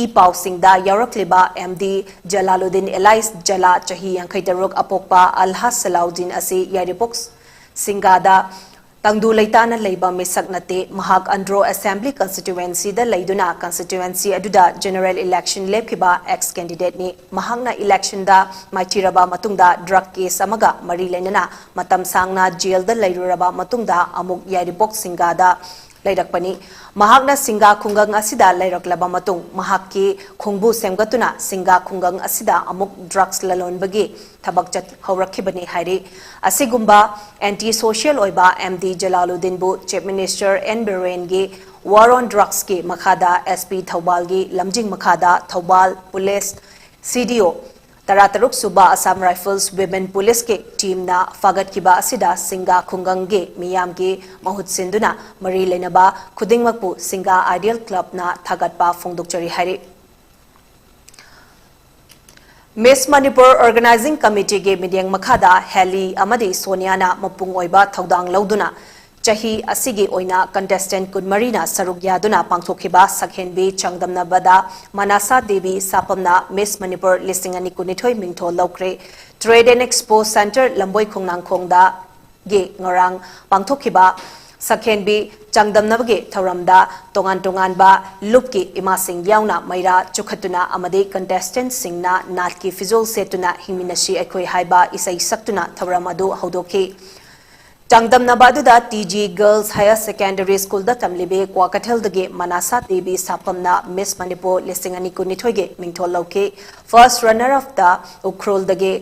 E ꯄꯥꯎꯁꯤꯡꯗ ꯌꯥꯎꯔꯛꯂꯤꯕ M D Jalaluddin alias ꯖꯂꯥ, ꯆꯍꯤ ꯌꯥꯡꯈꯩ ꯇꯔꯨꯛ, ꯑꯄꯣꯛꯄ ꯑꯜꯍꯥꯖ ꯁꯂꯥꯎꯗꯤꯟ ꯑꯁꯤ ꯌꯥꯏꯔꯤꯄꯣꯛ ꯁꯤꯡꯒꯥꯗ ꯇꯪꯗꯨ ꯂꯩꯇꯥꯅ ꯂꯩꯕ ꯃꯤꯁꯛ ꯅꯠꯇꯦ꯫ ꯃꯍꯥꯛ ꯑꯟꯗ꯭ꯔꯣ Assembly Constituencyꯗ ꯂꯩꯗꯨꯅ constituency ꯑꯗꯨꯗ general election ꯂꯦꯞꯈꯤꯕ ex candidateꯅꯤ꯫ ꯃꯍꯥꯛꯅ electionꯗ ꯃꯥꯏꯊꯤꯔꯕ ꯃꯇꯨꯡꯗ drug case ꯑꯃꯒ ꯃꯔꯤ ꯂꯩꯅꯅ ꯃꯇꯝ ꯁꯥꯡꯅ jailꯗ ꯂꯩꯔꯨꯔꯕ ꯃꯇꯨꯡꯗ ꯑꯃꯨꯛ ꯌꯥꯏꯔꯤꯄꯣꯛ ꯁꯤꯡꯒꯥꯗ ꯂꯩꯔꯛꯄꯅꯤ꯫ ꯃꯍꯥꯛꯅ ꯁꯤꯡꯒꯥ ꯈꯨꯡꯒꯪ ꯑꯁꯤꯗ ꯂꯩꯔꯛꯂꯕ ꯃꯇꯨꯡ, ꯃꯍꯥꯛꯀꯤ ꯈꯣꯡꯕꯨ ꯁꯦꯝꯒꯠꯇꯨꯅ ꯁꯤꯡꯒꯥ ꯈꯨꯡꯒꯪ ꯑꯁꯤꯗ ꯑꯃꯨꯛ drugs ꯂꯂꯣꯟꯕꯒꯤ ꯊꯕꯛ ꯆꯠ ꯍꯧꯔꯛꯈꯤꯕꯅꯤ ꯍꯥꯏꯔꯤ꯫ ꯑꯁꯤꯒꯨꯝꯕ anti social ꯑꯣꯏꯕ M D ꯖꯂꯥꯂꯨꯗꯤꯟꯕꯨ Chief Minister N ꯕꯤꯔꯦꯟꯒꯤ War on Drugsꯀꯤ ꯃꯈꯥꯗ SP ꯊꯧꯕꯥꯜꯒꯤ ꯂꯝꯖꯤꯡ ꯃꯈꯥꯗ ꯊꯧꯕꯥꯜ Police CDO, ꯇꯔꯥꯇꯔꯨꯛ ꯁꯨꯕ Assam Rifles Women Policeꯀꯤ teamꯅ ꯐꯥꯒꯠꯈꯤꯕ ꯑꯁꯤꯗ ꯁꯤꯡꯒꯥ ꯈꯨꯡꯒꯪꯒꯤ ꯃꯤꯌꯥꯝꯒꯤ ꯃꯍꯨꯠ ꯁꯤꯟꯗꯨꯅ ꯃꯔꯤ ꯂꯩꯅꯕ ꯈꯨꯗꯤꯡꯃꯛꯄꯨ ꯁꯤꯡꯒꯥ Ideal Clubꯅ ꯊꯥꯒꯠꯄ ꯐꯣꯡꯗꯣꯛꯆꯔꯤ ꯍꯥꯏꯔꯤ꯫ Miss Manipur Organizing Committeeꯒꯤ ꯃꯤꯠꯌꯦꯡ ꯃꯈꯥꯗ ꯍꯦꯂꯤ ꯑꯃꯗꯤ ꯁꯣꯅꯤꯌꯥꯅ ꯃꯄꯨꯡ ꯑꯣꯏꯕ ꯊꯧꯗꯥꯡ ꯂꯧꯗꯨꯅ ꯆꯍꯤ ꯑꯁꯤꯒꯤ ꯑꯣꯏꯅ contestant ꯀꯨꯟꯃꯔꯤꯅ ꯁꯔꯨꯛ ꯌꯥꯗꯨꯅ ꯄꯥꯡꯊꯣꯛꯈꯤꯕ ꯁꯛꯍꯦꯟꯕꯤ ꯆꯥꯡꯗꯝꯅꯕꯗ ꯃꯅꯥꯁꯥ ꯗꯦꯕꯤ ꯁꯥꯄꯝꯅ Miss Manipur ꯂꯤꯁꯤꯡ ꯑꯅꯤ ꯀꯨꯟꯅꯤꯊꯣꯏ ꯃꯤꯡꯊꯣꯜ ꯂꯧꯈ꯭ꯔꯦ꯫ Trade and Expo Centre ꯂꯝꯕꯣꯏ ꯈꯣꯡꯅꯥꯡꯈꯣꯡꯗ ꯒꯤ ꯉꯔꯥꯡ ꯄꯥꯡꯊꯣꯛꯈꯤꯕ ꯁꯛꯍꯦꯟꯕꯤ ꯆꯥꯡꯗꯝꯅꯕꯒꯤ ꯊꯧꯔꯝꯗ ꯇꯣꯉꯥꯟ ꯇꯣꯉꯥꯟꯕ ꯂꯨꯞꯀꯤ ꯏꯃꯥꯁꯤꯡ ꯌꯥꯎꯅ ꯃꯩꯔꯥ ꯆꯨꯈꯠꯇꯨꯅ ꯑꯃꯗꯤ contestantꯁꯤꯡꯅ ꯅꯥꯠꯀꯤ ꯐꯤꯖꯣꯜ ꯁꯦꯠꯇꯨꯅ ꯍꯤꯡꯃꯤꯟꯅꯁꯤ ꯑꯩꯈꯣꯏ ꯍꯥꯏꯕ ꯏꯁꯩ ꯁꯛꯇꯨꯅ ꯊꯧꯔꯝ ꯑꯗꯨ ꯍꯧꯗꯣꯛꯈꯤ꯫ ꯆꯥꯡꯗꯝꯅꯕ ꯑꯗꯨꯗ T G Girls Higher Secondary Schoolꯗ ꯇꯝꯂꯤꯕꯤ ꯀ꯭ꯋꯥꯀꯩꯊꯦꯜꯗꯒꯤ ꯃꯅꯥꯁꯥ Devi ꯁꯥꯄꯝꯅ Miss Manipur ꯂꯤꯁꯤꯡ ꯑꯅꯤ ꯀꯨꯟꯅꯤꯊꯣꯏꯒꯤ ꯃꯤꯡꯊꯣꯜ ꯂꯧꯈꯤ꯫ First runner upꯇ ꯎꯈ꯭ꯔꯨꯜꯗꯒꯤ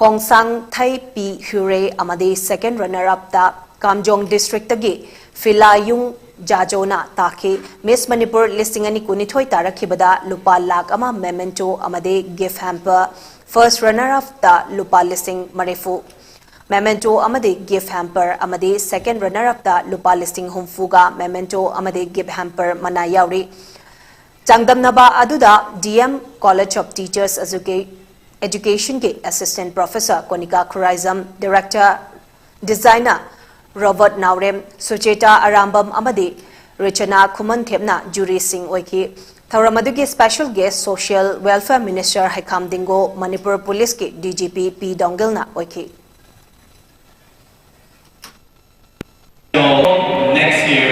ꯈꯣꯡꯁꯥꯡꯊꯩ ꯄꯤ ꯍ꯭ꯌꯨꯔꯦ ꯑꯃꯗꯤ second runner upꯇ ꯀꯥꯝꯖꯣꯡ districtꯇꯒꯤ ꯐꯤꯂꯥꯌꯨꯡ ꯖꯥꯖꯣꯅ ꯇꯥꯈꯤ꯫ Miss Manipur ꯂꯤꯁꯤꯡ ꯑꯅꯤ ꯀꯨꯟꯅꯤꯊꯣꯏ ꯇꯥꯔꯛꯈꯤꯕꯗ ꯂꯨꯄꯥ ꯂꯥꯈ ꯑꯃ memento ꯑꯃꯗꯤ gift hamper, first runner upꯇ ꯂꯨꯄꯥ ꯂꯤꯁꯤꯡ ꯃꯔꯤꯐꯨ memento ꯑꯃꯗꯤ gift hamper ꯑꯃꯗꯤ second runner upꯇ ꯂꯨꯄꯥ ꯂꯤꯁꯤꯡ ꯍꯨꯝꯐꯨꯒ memento ꯑꯃꯗꯤ gift hamper ꯃꯅꯥ ꯌꯥꯎꯔꯤ꯫ ꯆꯥꯡꯗꯝꯅꯕ ꯑꯗꯨꯗ D M College of Teachers Educa-, Educationꯒꯤ Assistant Professor Konika Khuraijam, Director Designer Robert Naorem, Sucheta Arambam ꯑꯃꯗꯤ ꯔꯆꯅꯥ ꯈꯨꯃꯟꯊꯦꯞꯅ juryꯁꯤꯡ ꯑꯣꯏꯈꯤ꯫ ꯊꯧꯔꯝ ꯑꯗꯨꯒꯤ special guest Social Welfare Minister ꯍꯩꯈꯥꯝ ꯗꯤꯡꯒꯣ, Manipur ꯄꯨꯂꯤꯁꯀꯤ D G P ꯄꯤ ꯗꯣꯡꯒꯤꯜꯅ ꯑꯣꯏꯈꯤ꯫ Next year.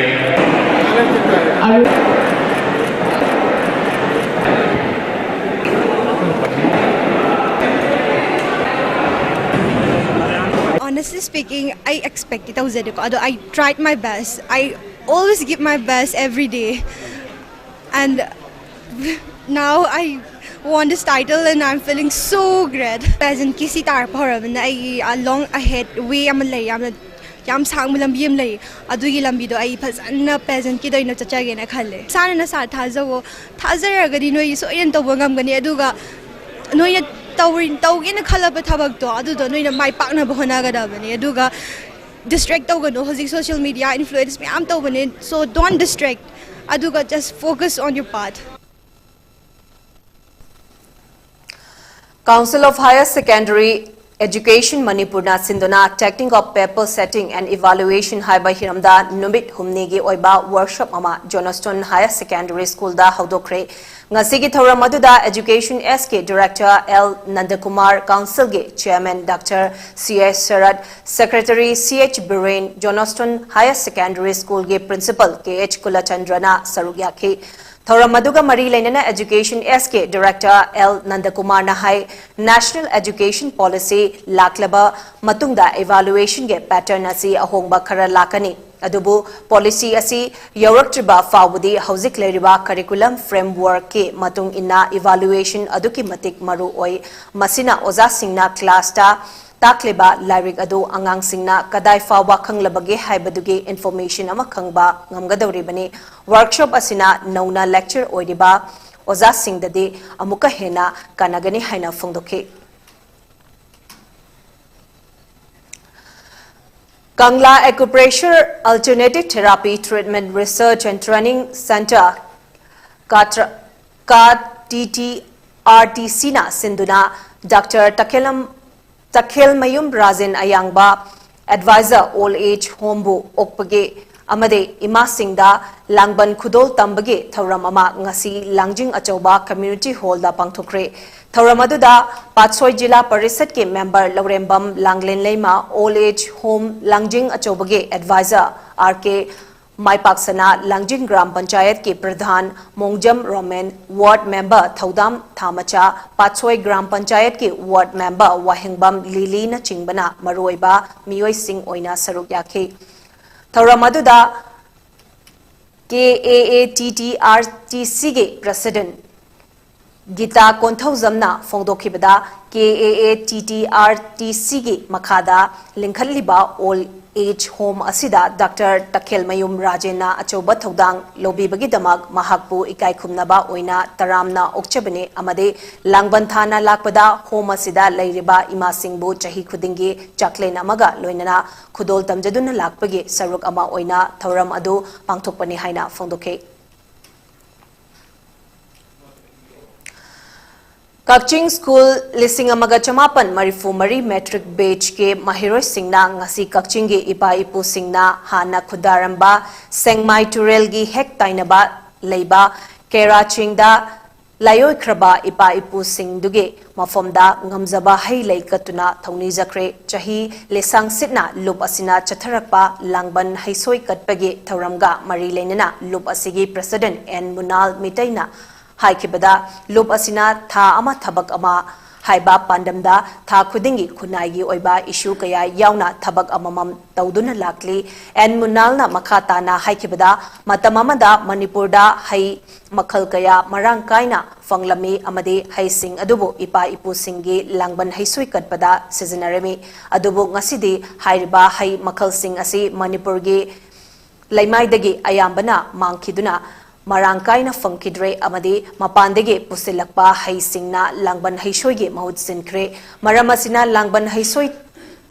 Honestly speaking, I expect ꯇꯧꯖꯗꯦꯀꯣ, ꯑꯗꯣ I tried my best. I always give my best every day. And now I won this title and I'm feeling so great. Pageantꯀꯤ ꯁꯤ ꯇꯥꯔꯛꯄ ꯍꯧꯔꯕꯅꯤꯅ ꯑꯩꯒꯤ long ahead way ꯑꯃ ꯂꯩ, ꯌꯥꯝꯅ ꯌꯥꯝ ꯁꯥꯡꯕ ꯂꯝꯕꯤ ꯑꯃ ꯂꯩ꯫ ꯑꯗꯨꯒꯤ ꯂꯝꯕꯤꯗꯣ ꯑꯩ ꯐꯖꯅ pageantꯀꯤꯗ ꯑꯣꯏꯅ ꯆꯠꯆꯒꯦꯅ ꯈꯜꯂꯦ꯫ ꯏꯁꯥꯅ ꯅꯁꯥ ꯊꯥꯖꯧꯋꯣ, ꯊꯥꯖꯔꯒꯗꯤ ꯅꯣꯏ ꯁꯣꯏꯗꯅ ꯇꯧꯕ ꯉꯝꯒꯅꯤ꯫ ꯑꯗꯨꯒ ꯅꯣꯏꯅ ꯇꯧꯔꯤ-, ꯇꯧꯒꯦꯅ ꯈꯜꯂꯕ ꯊꯕꯛꯇꯣ ꯑꯗꯨꯗꯣ ꯅꯣꯏꯅ ꯃꯥꯏ ꯄꯥꯛꯅꯕ ꯍꯣꯠꯅꯒꯗꯕꯅꯤ꯫ ꯑꯗꯨꯒ distract ꯇꯧꯒꯅꯨ꯫ ꯍꯧꯖꯤꯛ social media influence ꯃꯌꯥꯝ ꯇꯧꯕꯅꯦ, so don't distract. ꯑꯗꯨꯒ just focus on your path. Council of Higher Secondary Education ꯃꯅꯤꯄꯨꯔꯅ ꯁꯤꯟꯗꯨꯅ Technique of Paper Setting and Evaluation ꯍꯥꯏꯕ ꯍꯤꯔꯝꯗ ꯅꯨꯃꯤꯠ ꯍꯨꯝꯅꯤꯒꯤ ꯑꯣꯏꯕ workshop ꯑꯃ Johnston Higher Secondary Schoolꯗ ꯍꯧꯗꯣꯛꯈ꯭ꯔꯦ꯫ ꯉꯁꯤꯒꯤ ꯊꯧꯔꯝ ꯑꯗꯨꯗ Education Sꯀꯤ Director L ꯅꯟꯗꯀꯨꯃꯥꯔ, Councilꯒꯤ Chairman Doctor C S ꯁꯔꯠ, Secretary C H Biren, Johnston Higher Secondary Schoolꯒꯤ Principal K H ꯀꯨꯂꯆꯟꯗ꯭ꯔꯅ ꯁꯔꯨꯛ ꯌꯥꯈꯤ꯫ ꯊꯧꯔꯝ ꯑꯗꯨꯒ ꯃꯔꯤ ꯂꯩꯅꯅ Education Sꯀꯤ Director L ꯅꯟꯗꯀꯨꯃꯥꯔꯅ ꯍꯥꯏ, National Education Policy ꯂꯥꯛꯂꯕ ꯃꯇꯨꯡꯗ evaluationꯒꯤ pattern ꯑꯁꯤ ꯑꯍꯣꯡꯕ ꯈꯔ ꯂꯥꯛꯀꯅꯤ꯫ ꯑꯗꯨꯕꯨ policy ꯑꯁꯤ ꯌꯧꯔꯛꯇ꯭ꯔꯤꯕ ꯐꯥꯎꯕꯗꯤ ꯍꯧꯖꯤꯛ ꯂꯩꯔꯤꯕ curriculum frameworkꯀꯤ ꯃꯇꯨꯡ ꯏꯟꯅ evaluation ꯑꯗꯨꯛꯀꯤ ꯃꯇꯤꯛ ꯃꯔꯨ ꯑꯣꯏ꯫ ꯃꯁꯤꯅ ꯑꯣꯖꯥꯁꯤꯡꯅ classꯇ ꯇꯥꯛꯂꯤꯕ ꯂꯥꯏꯔꯤꯛ ꯑꯗꯨ ꯑꯉꯥꯡꯁꯤꯡꯅ ꯀꯗꯥꯏ ꯐꯥꯎꯕ ꯈꯪꯂꯕꯒꯦ ꯍꯥꯏꯕꯗꯨꯒꯤ information ꯑꯃ ꯈꯪꯕ ꯉꯝꯒꯗꯧꯔꯤꯕꯅꯤ꯫ Workshop ꯑꯁꯤꯅ ꯅꯧꯅ lecture ꯑꯣꯏꯔꯤꯕ ꯑꯣꯖꯥꯁꯤꯡꯗꯗꯤ ꯑꯃꯨꯛꯀ ꯍꯦꯟꯅ ꯀꯥꯟꯅꯒꯅꯤ ꯍꯥꯏꯅ ꯐꯣꯡꯗꯣꯛꯈꯤ꯫ Kangla Acupressure Alternative Therapy Treatment Research and Training Center, ka T T R T ꯁꯤꯅ ꯁꯤꯟꯗꯨꯅ Doctor ꯇꯈꯦꯜꯂꯝ-, ꯇꯈꯦꯜꯃꯌꯨꯝ Rajen ꯑꯌꯥꯡꯕ, Advisor Old Age Homeꯕꯨ ꯑꯣꯛꯄꯒꯤ ꯑꯃꯗꯤ ꯏꯃꯥꯁꯤꯡꯗ ꯂꯥꯡꯕꯟ ꯈꯨꯗꯣꯜ ꯇꯝꯕꯒꯤ ꯊꯧꯔꯝ ꯑꯃ ꯉꯁꯤ ꯂꯥꯡꯖꯤꯡ ꯑꯆꯧꯕ Community Hallꯗ ꯄꯥꯡꯊꯣꯛꯈ꯭ꯔꯦ꯫ ꯊꯧꯔꯝ ꯑꯗꯨꯗ ꯄꯥꯠꯁꯣꯏ ꯖꯤꯂꯥ ꯄꯔꯤꯁꯠꯀꯤ member ꯂꯧꯔꯦꯝꯕꯝ ꯂꯥꯡꯂꯦꯟ ꯂꯩꯃ, Old Age Home ꯂꯥꯡꯖꯤꯡ ꯑꯆꯧꯕꯒꯤ Advisor R K ꯃꯥꯏꯄꯥꯛꯁꯅꯥ, ꯂꯥꯡꯖꯤꯡ ꯒ꯭ꯔꯥꯝ ꯄꯟꯆꯥꯌꯠꯀꯤ ꯄ꯭ꯔꯙꯥꯟ ꯃꯣꯡꯖꯝ ꯔꯣꯃꯦꯟ, ward member ꯊꯧꯗꯥꯝ ꯊꯥꯃꯆꯥ, ꯄꯥꯠꯁꯣꯏ ꯒ꯭ꯔꯥꯝ ꯄꯟꯆꯥꯌꯠꯀꯤ ward member ꯋꯥꯍꯦꯡꯕꯝ ꯂꯤꯂꯤꯅꯆꯤꯡꯕꯅ ꯃꯔꯨꯑꯣꯏꯕ ꯃꯤꯑꯣꯏꯁꯤꯡ ꯑꯣꯏꯅ ꯁꯔꯨꯛ ꯌꯥꯈꯤ꯫ ꯊꯧꯔꯝ ꯑꯗꯨꯗ K A A T T R T Cꯒꯤ President ꯒꯤꯇꯥ ꯀꯣꯟꯊꯧꯖꯝꯅ ꯐꯣꯡꯗꯣꯛꯈꯤꯕꯗ, K A A T T R T Cꯒꯤ ꯃꯈꯥꯗ ꯂꯤꯡꯈꯠꯂꯤꯕ Old Age Home ꯑꯁꯤꯗ Doctor ꯇꯈꯦꯜꯃꯌꯨꯝ ꯔꯥꯖꯦꯟꯅ ꯑꯆꯧꯕ ꯊꯧꯗꯥꯡ ꯂꯧꯕꯤꯕꯒꯤꯗꯃꯛ ꯃꯍꯥꯛꯄꯨ ꯏꯀꯥꯏ ꯈꯨꯝꯅꯕ ꯑꯣꯏꯅ ꯇꯔꯥꯝꯅ ꯑꯣꯛꯆꯕꯅꯤ ꯑꯃꯗꯤ ꯂꯥꯡꯕꯟ ꯊꯥꯅ ꯂꯥꯛꯄꯗ home ꯑꯁꯤꯗ ꯂꯩꯔꯤꯕ ꯏꯃꯥꯁꯤꯡꯕꯨ ꯆꯍꯤ ꯈꯨꯗꯤꯡꯒꯤ ꯆꯥꯛꯂꯦꯟ ꯑꯃꯒ ꯂꯣꯏꯅꯅ ꯈꯨꯗꯣꯜ ꯇꯝꯖꯗꯨꯅ ꯂꯥꯛꯄꯒꯤ ꯁꯔꯨꯛ ꯑꯃ ꯑꯣꯏꯅ ꯊꯧꯔꯝ ꯑꯗꯨ ꯄꯥꯡꯊꯣꯛꯄꯅꯤ ꯍꯥꯏꯅ ꯐꯣꯡꯗꯣꯛꯈꯤ꯫ ꯀꯛꯆꯤꯡ ꯁ꯭ꯀꯨꯜ ꯂꯤꯁꯤꯡ ꯑꯃꯒ ꯆꯃꯥꯄꯟ ꯃꯔꯤꯐꯨ ꯃꯔꯤ ꯃꯦꯇ꯭ꯔꯤꯛ ꯕꯦꯆꯀꯤ ꯃꯍꯩꯔꯣꯏꯁꯤꯡꯅ ꯉꯁꯤ ꯀꯛꯆꯤꯡꯒꯤ ꯏꯄꯥ ꯏꯄꯨꯁꯤꯡꯅ ꯍꯥꯟꯅ ꯈꯨꯟꯗꯥꯔꯝꯕ ꯁꯦꯡꯃꯥꯏ ꯇꯨꯔꯦꯜꯒꯤ ꯍꯦꯛ ꯇꯥꯏꯅꯕ ꯂꯩꯕ ꯀꯦꯔꯥ ꯆꯤꯡꯗ ꯂꯥꯏꯑꯣꯏꯈ꯭ꯔꯕ ꯏꯄꯥ ꯏꯄꯨꯁꯤꯡꯗꯨꯒꯤ ꯃꯐꯝꯗ ꯉꯝꯖꯕ ꯍꯩ ꯂꯩ ꯀꯠꯇꯨꯅ ꯊꯧꯅꯤꯖꯈ꯭ꯔꯦ꯫ ꯆꯍꯤ ꯂꯤꯁꯥꯡ ꯁꯤꯠꯅ ꯂꯨꯞ ꯑꯁꯤꯅ ꯆꯠꯊꯔꯛꯄ ꯂꯥꯡꯕꯟ ꯍꯩꯁꯣꯏ ꯀꯠꯄꯒꯤ ꯊꯧꯔꯝꯒ ꯃꯔꯤ ꯂꯩꯅꯅ ꯂꯨꯞ ꯑꯁꯤꯒꯤ ꯄ꯭ꯔꯁꯤꯗꯦꯟꯠ ꯑꯦꯟ ꯃꯨꯅꯥꯜ ꯃꯤꯇꯩꯅ ꯍꯥꯏꯈꯤꯕꯗ, ꯂꯨꯞ ꯑꯁꯤꯅ ꯊꯥ ꯑꯃ ꯊꯕꯛ ꯑꯃ ꯍꯥꯏꯕ ꯄꯥꯟꯗꯝꯗ ꯊꯥ ꯈꯨꯗꯤꯡꯒꯤ ꯈꯨꯟꯅꯥꯏꯒꯤ ꯑꯣꯏꯕ ꯏꯁꯨ ꯀꯌꯥ ꯌꯥꯎꯅ ꯊꯕꯛ ꯑꯃꯃꯝ ꯇꯧꯗꯨꯅ ꯂꯥꯛꯂꯤ꯫ ꯑꯦꯟ ꯃꯨꯅꯥꯜꯅ ꯃꯈꯥ ꯇꯥꯅ ꯍꯥꯏꯈꯤꯕꯗ, ꯃꯇꯝ ꯑꯃꯗ ꯃꯅꯤꯄꯨꯔꯗ ꯍꯩ ꯃꯈꯜ ꯀꯌꯥ ꯃꯔꯥꯡ ꯀꯥꯏꯅ ꯐꯪꯂꯝꯃꯤ ꯑꯃꯗꯤ ꯍꯩꯁꯤꯡ ꯑꯗꯨꯕꯨ ꯏꯄꯥ ꯏꯄꯨꯁꯤꯡꯒꯤ ꯂꯥꯡꯕꯟ ꯍꯩꯁꯣꯏ ꯀꯠꯄꯗ ꯁꯤꯖꯤꯟꯅꯔꯝꯃꯤ꯫ ꯑꯗꯨꯕꯨ ꯉꯁꯤꯗꯤ ꯍꯥꯏꯔꯤꯕ ꯍꯩ ꯃꯈꯜꯁꯤꯡ ꯑꯁꯤ ꯃꯅꯤꯄꯨꯔꯒꯤ ꯂꯩꯃꯥꯏꯗꯒꯤ ꯑꯌꯥꯝꯕꯅ ꯃꯥꯡꯈꯤꯗꯨꯅ ꯃꯔꯥꯡ ꯀꯥꯏꯅ ꯐꯪꯈꯤꯗ꯭ꯔꯦ ꯑꯃꯗꯤ ꯃꯄꯥꯟꯗꯒꯤ ꯄꯨꯁꯤꯜꯂꯛꯄ ꯍꯩꯁꯤꯡꯅ ꯂꯥꯡꯕꯟ ꯍꯩꯁꯣꯏꯒꯤ ꯃꯍꯨꯠ ꯁꯤꯟꯈ꯭ꯔꯦ꯫ ꯃꯔꯝ ꯑꯁꯤꯅ ꯂꯥꯡꯕꯟ ꯍꯩꯁꯣꯏ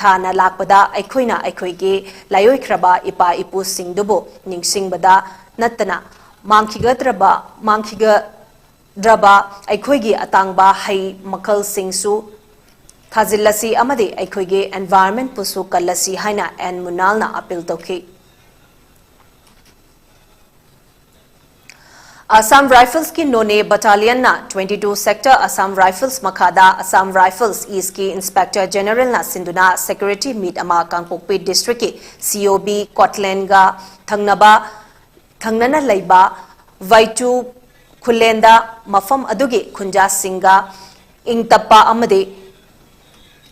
ꯊꯥꯅ ꯂꯥꯛꯄꯗ ꯑꯩꯈꯣꯏꯅ ꯑꯩꯈꯣꯏꯒꯤ ꯂꯥꯏꯑꯣꯏꯈ꯭ꯔꯕ ꯏꯄꯥ ꯏꯄꯨꯁꯤꯡꯗꯨꯕꯨ ꯅꯤꯡꯁꯤꯡꯕꯗ ꯅꯠꯇꯅ ꯃꯥꯡꯈꯤꯒꯗ꯭ꯔꯕ, ꯃꯥꯡꯈꯤꯒꯗ꯭ꯔꯕ ꯑꯩꯈꯣꯏꯒꯤ ꯑꯇꯥꯡꯕ ꯍꯩ ꯃꯈꯜꯁꯤꯡꯁꯨ ꯊꯥꯖꯤꯜꯂꯁꯤ ꯑꯃꯗꯤ ꯑꯩꯈꯣꯏꯒꯤ environmentꯄꯨꯁꯨ ꯀꯜꯂꯁꯤ ꯍꯥꯏꯅ ꯑꯦꯟ ꯃꯨꯅꯥꯜꯅ appeal ꯇꯧꯈꯤ꯫ Assam Riflesꯀꯤ ꯅꯣꯅꯦ battalionꯅ twenty two sector Assam Rifles ꯃꯈꯥꯗ Assam Rifles Eastꯀꯤ Inspector Generalꯅ ꯁꯤꯟꯗꯨꯅ security meet ꯑꯃ ꯀꯥꯡꯄꯣꯛꯄꯤ districtꯀꯤ C O B Kotlandꯒ ꯊꯪꯅꯕ, ꯊꯪꯅꯅ ꯂꯩꯕ ꯋꯥꯏꯇꯨ ꯈꯨꯂꯦꯟꯗ ꯃꯐꯝ ꯑꯗꯨꯒꯤ ꯈꯨꯟꯖꯥꯁꯤꯡꯒ ꯏꯪ ꯇꯞꯄ ꯑꯃꯗꯤ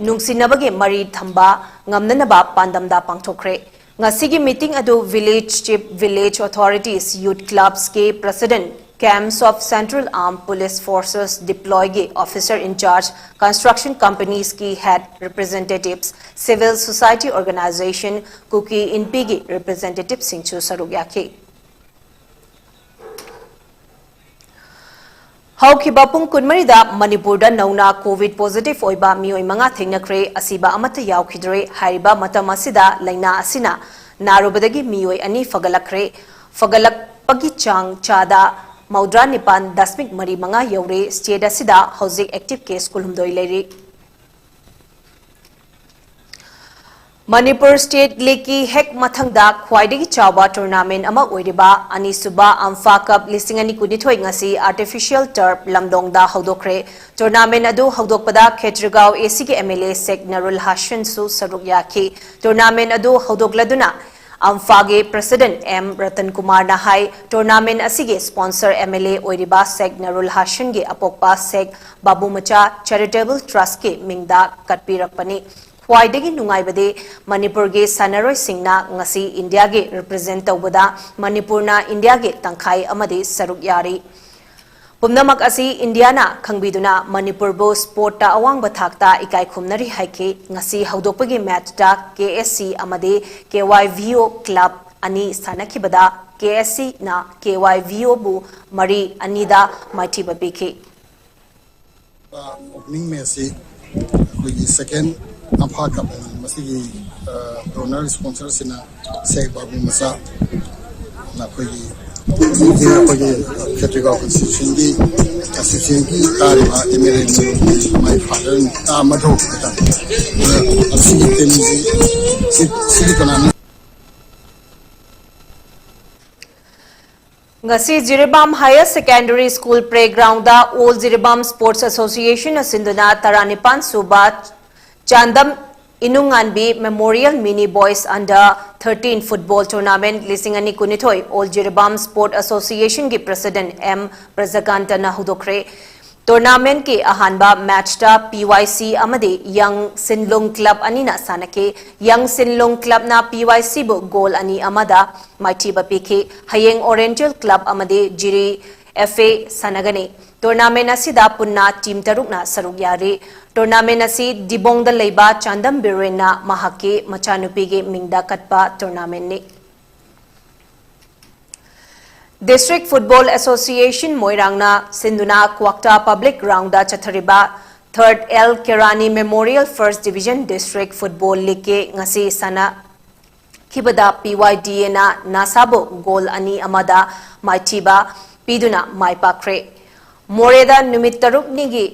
ꯅꯨꯡꯁꯤꯅꯕꯒꯤ ꯃꯔꯤ ꯊꯝꯕ ꯉꯝꯅꯅꯕ ꯄꯥꯟꯗꯝꯗ ꯄꯥꯡꯊꯣꯛꯈ꯭ꯔꯦ꯫ ꯉꯁꯤꯒꯤ meeting ꯑꯗꯨ village chief, village authorities, youth clubsꯀꯤ president, camps of Central Armed Police Forces deployꯒꯤ officer in charge, construction companiesꯀꯤ head representatives, civil society organization, ꯀꯨꯀꯤ ꯏꯟꯄꯤꯒꯤ representativeꯁꯤꯡꯁꯨ ꯁꯔꯨꯛ ꯌꯥꯈꯤ꯫ ꯍꯧꯈꯤꯕ ꯄꯨꯡ ꯀꯨꯟꯃꯔꯤꯗ ꯃꯅꯤꯄꯨꯔꯗ ꯅꯧꯅ COVID positive ꯑꯣꯏꯕ ꯃꯤꯑꯣꯏ ꯃꯉꯥ ꯊꯦꯡꯅꯈ꯭ꯔꯦ꯫ ꯑꯁꯤꯕ ꯑꯃꯠꯇ ꯌꯥꯎꯈꯤꯗ꯭ꯔꯦ꯫ ꯍꯥꯏꯔꯤꯕ ꯃꯇꯝ ꯑꯁꯤꯗ ꯂꯥꯏꯅꯥ ꯑꯁꯤꯅ ꯅꯥꯔꯨꯕꯗꯒꯤ ꯃꯤꯑꯣꯏ ꯑꯅꯤ ꯐꯒꯠꯂꯛꯈ꯭ꯔꯦ꯫ ꯐꯒꯠꯂꯛꯄꯒꯤ ꯆꯥꯡ ꯆꯥꯗ ꯃꯧꯗ꯭ꯔꯥ ꯅꯤꯄꯥꯟ ꯗꯁꯃꯤꯛ ꯃꯔꯤ ꯃꯉꯥ ꯌꯧꯔꯦ꯫ State ꯑꯁꯤꯗ ꯍꯧꯖꯤꯛ active case ꯀꯨꯟꯍꯨꯝꯗꯣꯏ ꯂꯩꯔꯤ꯫ ꯃꯅꯤꯄꯨꯔ State Leagueꯀꯤ ꯍꯦꯛ ꯃꯊꯪꯗ ꯈ꯭ꯋꯥꯏꯗꯒꯤ ꯆꯥꯎꯕ tournament ꯑꯃ ꯑꯣꯏꯔꯤꯕ ꯑꯅꯤꯁꯨꯕ ꯑꯝꯐꯥ Cup ꯂꯤꯁꯤꯡ ꯑꯅꯤ ꯀꯨꯟꯅꯤꯊꯣꯏ ꯉꯁꯤ artificial turf ꯂꯝꯗꯣꯡꯗ ꯍꯧꯗꯣꯛꯈ꯭ꯔꯦ꯫ Tournament ꯑꯗꯨ ꯍꯧꯗꯣꯛꯄꯗ ꯈꯦꯇ꯭ꯔꯤꯒꯥꯎ ACꯒꯤ MLA ꯁꯦꯛ ꯅꯔꯨꯜ ꯍꯥꯁꯟꯁꯨ ꯁꯔꯨꯛ ꯌꯥꯈꯤ꯫ Tournament ꯑꯗꯨ ꯍꯧꯗꯣꯛꯂꯗꯨꯅ ꯑꯝꯐꯥꯒꯤ President ꯑꯦꯝ ꯔꯇꯟ ꯀꯨꯃꯥꯔꯅ ꯍꯥꯏ, tournament ꯑꯁꯤꯒꯤ sponsor MLA ꯑꯣꯏꯔꯤꯕ ꯁꯦꯛ ꯅꯔꯨꯜ ꯍꯥꯁꯟꯒꯤ ꯑꯄꯣꯛꯄ ꯁꯦꯛ ꯕꯥꯕꯨ ꯃꯆꯥ Charitable Trustꯀꯤ ꯃꯤꯡꯗ ꯀꯠꯄꯤꯔꯛꯄꯅꯤ꯫ ꯈ꯭ꯋꯥꯏꯗꯒꯤ ꯅꯨꯡꯉꯥꯏꯕꯗꯤ ꯃꯅꯤꯄꯨꯔꯒꯤ ꯁꯥꯟꯅꯔꯣꯏꯁꯤꯡꯅ ꯉꯁꯤ ꯏꯟꯗꯤꯌꯥꯒꯤ represent ꯇꯧꯕꯗ ꯃꯅꯤꯄꯨꯔꯅ ꯏꯟꯗꯤꯌꯥꯒꯤ ꯇꯪꯈꯥꯏ ꯑꯃꯗꯤ ꯁꯔꯨꯛ ꯌꯥꯔꯤ꯫ ꯄꯨꯝꯅꯃꯛ ꯑꯁꯤ ꯏꯟꯗꯤꯌꯥꯅ ꯈꯪꯕꯤꯗꯨꯅ ꯃꯅꯤꯄꯨꯔꯕꯨ sportꯇ ꯑꯋꯥꯡꯕ ꯊꯥꯛꯇ ꯏꯀꯥꯏ ꯈꯨꯝꯅꯔꯤ ꯍꯥꯏꯈꯤ꯫ ꯉꯁꯤ ꯍꯧꯗꯣꯛꯄꯒꯤ matchꯇ KSC ꯑꯃꯗꯤ KYVO club ꯑꯅꯤ ꯁꯥꯟꯅꯈꯤꯕꯗ KSCꯅ KYVOꯕꯨ ꯃꯔꯤ ꯑꯅꯤꯗ ꯃꯥꯏꯊꯤꯕ ꯄꯤꯈꯤ꯫ Opening matchꯁꯤ ꯑꯩꯈꯣꯏꯒꯤ second ꯑꯝꯐꯥ Cup ꯃꯁꯤꯒꯤ, ꯑ, donor sponsorꯁꯤꯅ ꯁꯦꯛ ꯕꯥꯕꯨ ꯃꯆꯥ, ꯑꯩꯈꯣꯏꯒꯤ, ꯑꯩꯈꯣꯏꯒꯤ ꯈꯦꯇ꯭ꯔꯤꯒꯥꯎ constituencyꯒꯤ, constituencyꯒꯤ ꯇꯥꯔꯤꯕ MLA ꯃꯌꯥꯝꯒꯤ my father, ꯑꯥ, ꯃꯙꯧ ꯍꯥꯏꯇꯥꯔꯦ꯫ ꯑꯗꯨꯅ ꯁꯤꯒꯤ teamꯁꯤ, ꯁꯤ, ꯁꯤꯒꯤ tournament ꯉꯁꯤ Jiribam Higher Secondary School playgroundꯗ All Jiribam Sports Associationꯅ ꯁꯤꯟꯗꯨꯅ ꯇꯔꯥꯅꯤꯄꯥꯟ ꯁꯨꯕ Chandam ꯏꯅꯨꯡꯉꯥꯟꯕꯤ Memorial Mini Boys Under thirteen Football Tournament ꯂꯤꯁꯤꯡ ꯑꯅꯤ ꯀꯨꯟꯅꯤꯊꯣꯏ All Jiribam Sport Associationꯒꯤ President ꯑꯦꯝ ꯕ꯭ꯔꯖꯀꯥꯟꯇꯅ ꯍꯧꯗꯣꯛꯈ꯭ꯔꯦ꯫ Tournamentꯀꯤ ꯑꯍꯥꯟꯕ matchꯇ PYC ꯑꯃꯗꯤ Young Sinlung Club ꯑꯅꯤꯅ ꯁꯥꯟꯅꯈꯤ꯫ Young Sinlung Clubꯅ PYCꯕꯨ goal ꯑꯅꯤ ꯑꯃꯗ ꯃꯥꯏꯊꯤꯕ ꯄꯤꯈꯤ꯫ ꯍꯌꯦꯡ Oriental Club ꯑꯃꯗꯤ ꯖꯤꯔꯤ FA ꯁꯥꯟꯅꯒꯅꯤ꯫ Tournament ꯑꯁꯤꯗ ꯄꯨꯟꯅ team ꯇꯔꯨꯛꯅ ꯁꯔꯨꯛ ꯌꯥꯔꯤ꯫ Tournament ꯑꯁꯤ ꯗꯤꯕꯣꯡꯗ ꯂꯩꯕ ꯆꯥꯟꯗꯝ ꯕꯤꯔꯦꯟꯅ ꯃꯍꯥꯛꯀꯤ ꯃꯆꯥꯅꯨꯄꯤꯒꯤ ꯃꯤꯡꯗ ꯀꯠꯄ tournamentꯅꯤ꯫ District Football Association ꯃꯣꯏꯔꯥꯡꯅ ꯁꯤꯟꯗꯨꯅ ꯀ꯭ꯋꯥꯛꯇꯥ Public Groundꯗ ꯆꯠꯊꯔꯤꯕ Third L Kerani Memorial First Division District Football Leagueꯀꯤ ꯉꯁꯤ ꯁꯥꯟꯅꯈꯤꯕꯗ PYDAꯅ NASAꯕꯨ goal ꯑꯅꯤ ꯑꯃꯗ ꯃꯥꯏꯊꯤꯕ ꯄꯤꯗꯨꯅ ꯃꯥꯏ ꯄꯥꯛꯈ꯭ꯔꯦ꯫ ꯃꯣꯔꯦꯗ ꯅꯨꯃꯤꯠ ꯇꯔꯨꯛꯅꯤꯒꯤ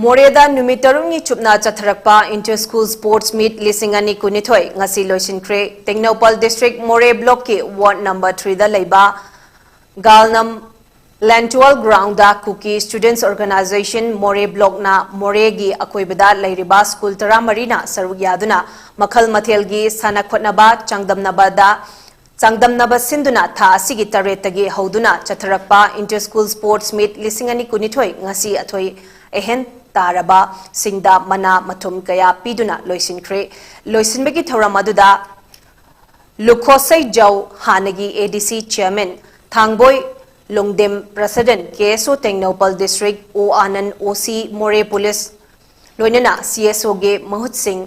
ꯃꯣꯔꯦꯗ ꯅꯨꯃꯤꯠ ꯇꯔꯨꯛꯅꯤ ꯆꯨꯞꯅ ꯆꯠꯊꯔꯛꯄ Inter School Sports Meet ꯂꯤꯁꯤꯡ ꯑꯅꯤ ꯀꯨꯟꯅꯤꯊꯣꯏ ꯉꯁꯤ ꯂꯣꯏꯁꯤꯟꯈ꯭ꯔꯦ꯫ ꯇꯦꯡꯅꯧꯄꯜ District ꯃꯣꯔꯦ Blockꯀꯤ Ward number threeꯗ ꯂꯩꯕ ꯒꯥꯜꯅꯝ Lantual Groundꯗ Kuki Students Organisation ꯃꯣꯔꯦ Blockꯅ ꯃꯣꯔꯦꯒꯤ ꯑꯀꯣꯏꯕꯗ ꯂꯩꯔꯤꯕ ꯁ꯭ꯀꯨꯜ ꯇꯔꯥꯃꯔꯤꯅ ꯁꯔꯨꯛ ꯌꯥꯗꯨꯅ ꯃꯈꯜ ꯃꯊꯦꯜꯒꯤ ꯁꯥꯟꯅ ꯈꯣꯠꯅꯕ ꯆꯥꯡꯗꯝꯅꯕꯗ ꯆꯥꯡꯗꯝꯅꯕ ꯁꯤꯟꯗꯨꯅ ꯊꯥ ꯑꯁꯤꯒꯤ ꯇꯔꯦꯠꯇꯒꯤ ꯍꯧꯗꯨꯅ ꯆꯠꯊꯔꯛꯄ Inter School Sports Meet ꯂꯤꯁꯤꯡ ꯑꯅꯤ ꯀꯨꯟꯅꯤꯊꯣꯏ ꯉꯁꯤ ꯑꯊꯣꯏ ꯑꯍꯦꯟ ꯇꯥꯔꯕꯁꯤꯡꯗ ꯃꯅꯥ ꯃꯊꯨꯝ ꯀꯌꯥ ꯄꯤꯗꯨꯅ ꯂꯣꯏꯁꯤꯟꯈ꯭ꯔꯦ꯫ ꯂꯣꯏꯁꯤꯟꯕꯒꯤ ꯊꯧꯔꯝ ꯑꯗꯨꯗ ꯂꯨꯈꯣꯁꯩ ꯖꯧ, ꯍꯥꯟꯅꯒꯤ A D C Chairman, ꯊꯥꯡꯕꯣꯏ ꯂꯣꯡꯗꯦꯝ, President, K S O Tengnoupal District, ꯑꯣ ꯑꯥꯅꯟ, O C ꯃꯣꯔꯦ Police, ꯂꯣꯏꯅꯅ C S Oꯒꯤ ꯃꯍꯨꯠꯁꯤꯡ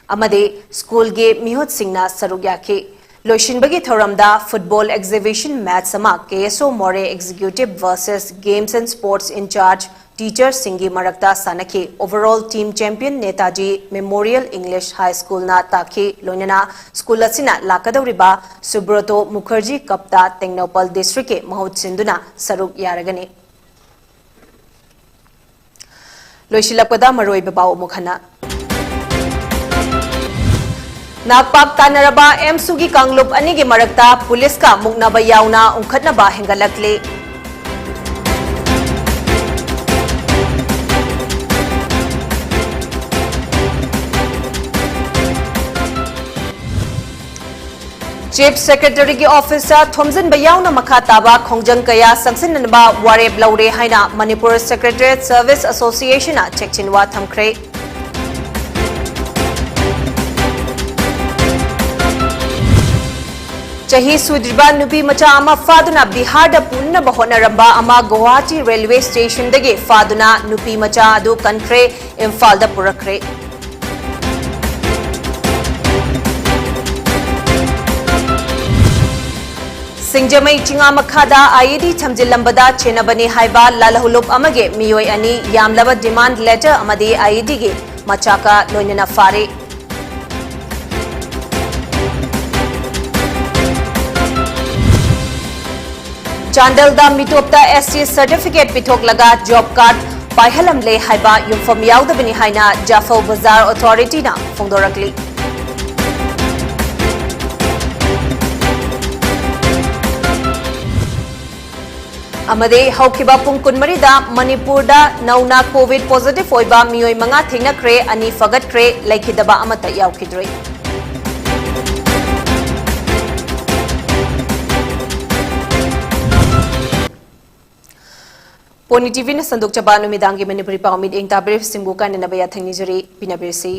ꯑꯃꯗꯤ ꯁ꯭ꯀꯨꯜꯒꯤ ꯃꯤꯍꯨꯠꯁꯤꯡꯅ ꯁꯔꯨꯛ ꯌꯥꯈꯤ꯫ ꯂꯣꯏꯁꯤꯟꯕꯒꯤ ꯊꯧꯔꯝꯗ football exhibition match ꯑꯃ K S O ꯃꯣꯔꯦ Executive versus Games and Sports in Charge teacherꯁꯤꯡꯒꯤ ꯃꯔꯛꯇ ꯁꯥꯟꯅꯈꯤ꯫ Overall team champion Netaji Memorial English High Schoolꯅ ꯇꯥꯈꯤ꯫ ꯂꯣꯏꯅꯅ ꯁ꯭ꯀꯨꯜ ꯑꯁꯤꯅ ꯂꯥꯛꯀꯗꯧꯔꯤꯕ Subroto Mukherjee Cupꯇ ꯇꯦꯡꯅꯧꯄꯜ Districtꯀꯤ ꯃꯍꯨꯠ ꯁꯤꯟꯗꯨꯅ ꯁꯔꯨꯛ ꯌꯥꯔꯒꯅꯤ꯫ ꯂꯣꯏꯁꯤꯜꯂꯛꯄꯗ ꯃꯔꯨꯑꯣꯏꯕ ꯄꯥꯎ ꯑꯃꯨꯛ ꯍꯟꯅ꯫ ꯅꯥꯛꯄꯥꯛ ꯇꯥꯟꯅꯔꯕ ꯑꯦꯝꯁꯨꯒꯤ ꯀꯥꯡꯂꯨꯞ ꯑꯅꯤꯒꯤ ꯃꯔꯛꯇ ꯄꯨꯂꯤꯁꯀ ꯃꯨꯛꯅꯕ ꯌꯥꯎꯅ ꯎꯪꯈꯠꯅꯕ ꯍꯦꯟꯒꯠꯂꯛꯂꯤ꯫ Chief Secretaryꯒꯤ officeꯇ ꯊꯣꯝꯖꯤꯟꯕ ꯌꯥꯎꯅ ꯃꯈꯥ ꯇꯥꯕ ꯈꯣꯡꯖꯪ ꯀꯌꯥ ꯆꯪꯁꯤꯟꯅꯅꯕ ꯋꯥꯔꯦꯞ ꯂꯧꯔꯦ ꯍꯥꯏꯅ Manipur Secretariat Service Associationꯅ ꯆꯦꯛꯁꯤꯟꯋꯥ ꯊꯝꯈ꯭ꯔꯦ꯫ ꯆꯍꯤ ꯁꯨꯗ꯭ꯔꯤꯕ ꯅꯨꯄꯤ ꯃꯆꯥ ꯑꯃ ꯐꯥꯗꯨꯅ ꯕꯤꯍꯥꯔꯗ ꯄꯨꯅꯅꯕ ꯍꯣꯠꯅꯔꯝꯕ ꯑꯃ ꯒꯨꯋꯥꯍꯥꯇꯤ ꯔꯦꯜꯋꯦ ꯁ꯭ꯇꯦꯁꯟꯗꯒꯤ ꯐꯥꯗꯨꯅ ꯅꯨꯄꯤ ꯃꯆꯥ ꯑꯗꯨ ꯀꯟꯈ꯭ꯔꯦ, ꯏꯝꯐꯥꯜꯗ ꯄꯨꯔꯛꯈ꯭ꯔꯦ꯫ ꯁꯤꯡꯖꯃꯩ ꯆꯤꯉꯥ ꯃꯈꯥꯗ IED ꯊꯝꯖꯤꯜꯂꯝꯕꯗ ꯆꯦꯟꯅꯕꯅꯤ ꯍꯥꯏꯕ ꯂꯥꯂꯍꯧꯂꯨꯞ ꯑꯃꯒꯤ ꯃꯤꯑꯣꯏ ꯑꯅꯤ, ꯌꯥꯝꯂꯕ demand letter ꯑꯃꯗꯤ IEDꯒꯤ ꯃꯆꯥꯛꯀ ꯂꯣꯏꯅꯅ ꯐꯥꯔꯦ꯫ ꯆꯥꯟꯗꯦꯜꯗ ꯃꯤꯇꯣꯞꯇ ST certificate ꯄꯤꯊꯣꯛꯂꯒ job card ꯄꯥꯏꯍꯜꯂꯝꯂꯦ ꯍꯥꯏꯕ ꯌꯨꯝꯐꯝ ꯌꯥꯎꯗꯕꯅꯤ ꯍꯥꯏꯅ ꯖꯥꯐꯧ ꯕꯖꯥꯔ authorityꯅ ꯐꯣꯡꯗꯣꯔꯛꯂꯤ꯫ ꯑꯃꯗꯤ ꯍꯧꯈꯤꯕ ꯄꯨꯡ ꯀꯨꯟꯃꯔꯤꯗ ꯃꯅꯤꯄꯨꯔꯗ ꯅꯧꯅ COVID positive ꯑꯣꯏꯕ ꯃꯤꯑꯣꯏ ꯃꯉꯥ ꯊꯦꯡꯅꯈ꯭ꯔꯦ, ꯑꯅꯤ ꯐꯒꯠꯈ꯭ꯔꯦ, ꯂꯩꯈꯤꯗꯕ ꯑꯃꯠꯇ ꯌꯥꯎꯈꯤꯗ꯭ꯔꯦ꯫ ꯄꯣꯅꯤ TVꯅ ꯁꯟꯗꯣꯛꯆꯕ ꯅꯨꯃꯤꯗꯥꯡꯒꯤ ꯃꯅꯤꯄꯨꯔꯤ ꯄꯥꯎ ꯃꯤꯠꯌꯦꯡ ꯇꯥꯕꯤꯔꯤꯕꯁꯤꯡꯕꯨ ꯀꯥꯏꯅꯅꯕ ꯌꯥꯊꯪ ꯅꯤꯖꯔꯤ꯫ ꯄꯤꯅꯕꯤꯔꯁꯤ꯫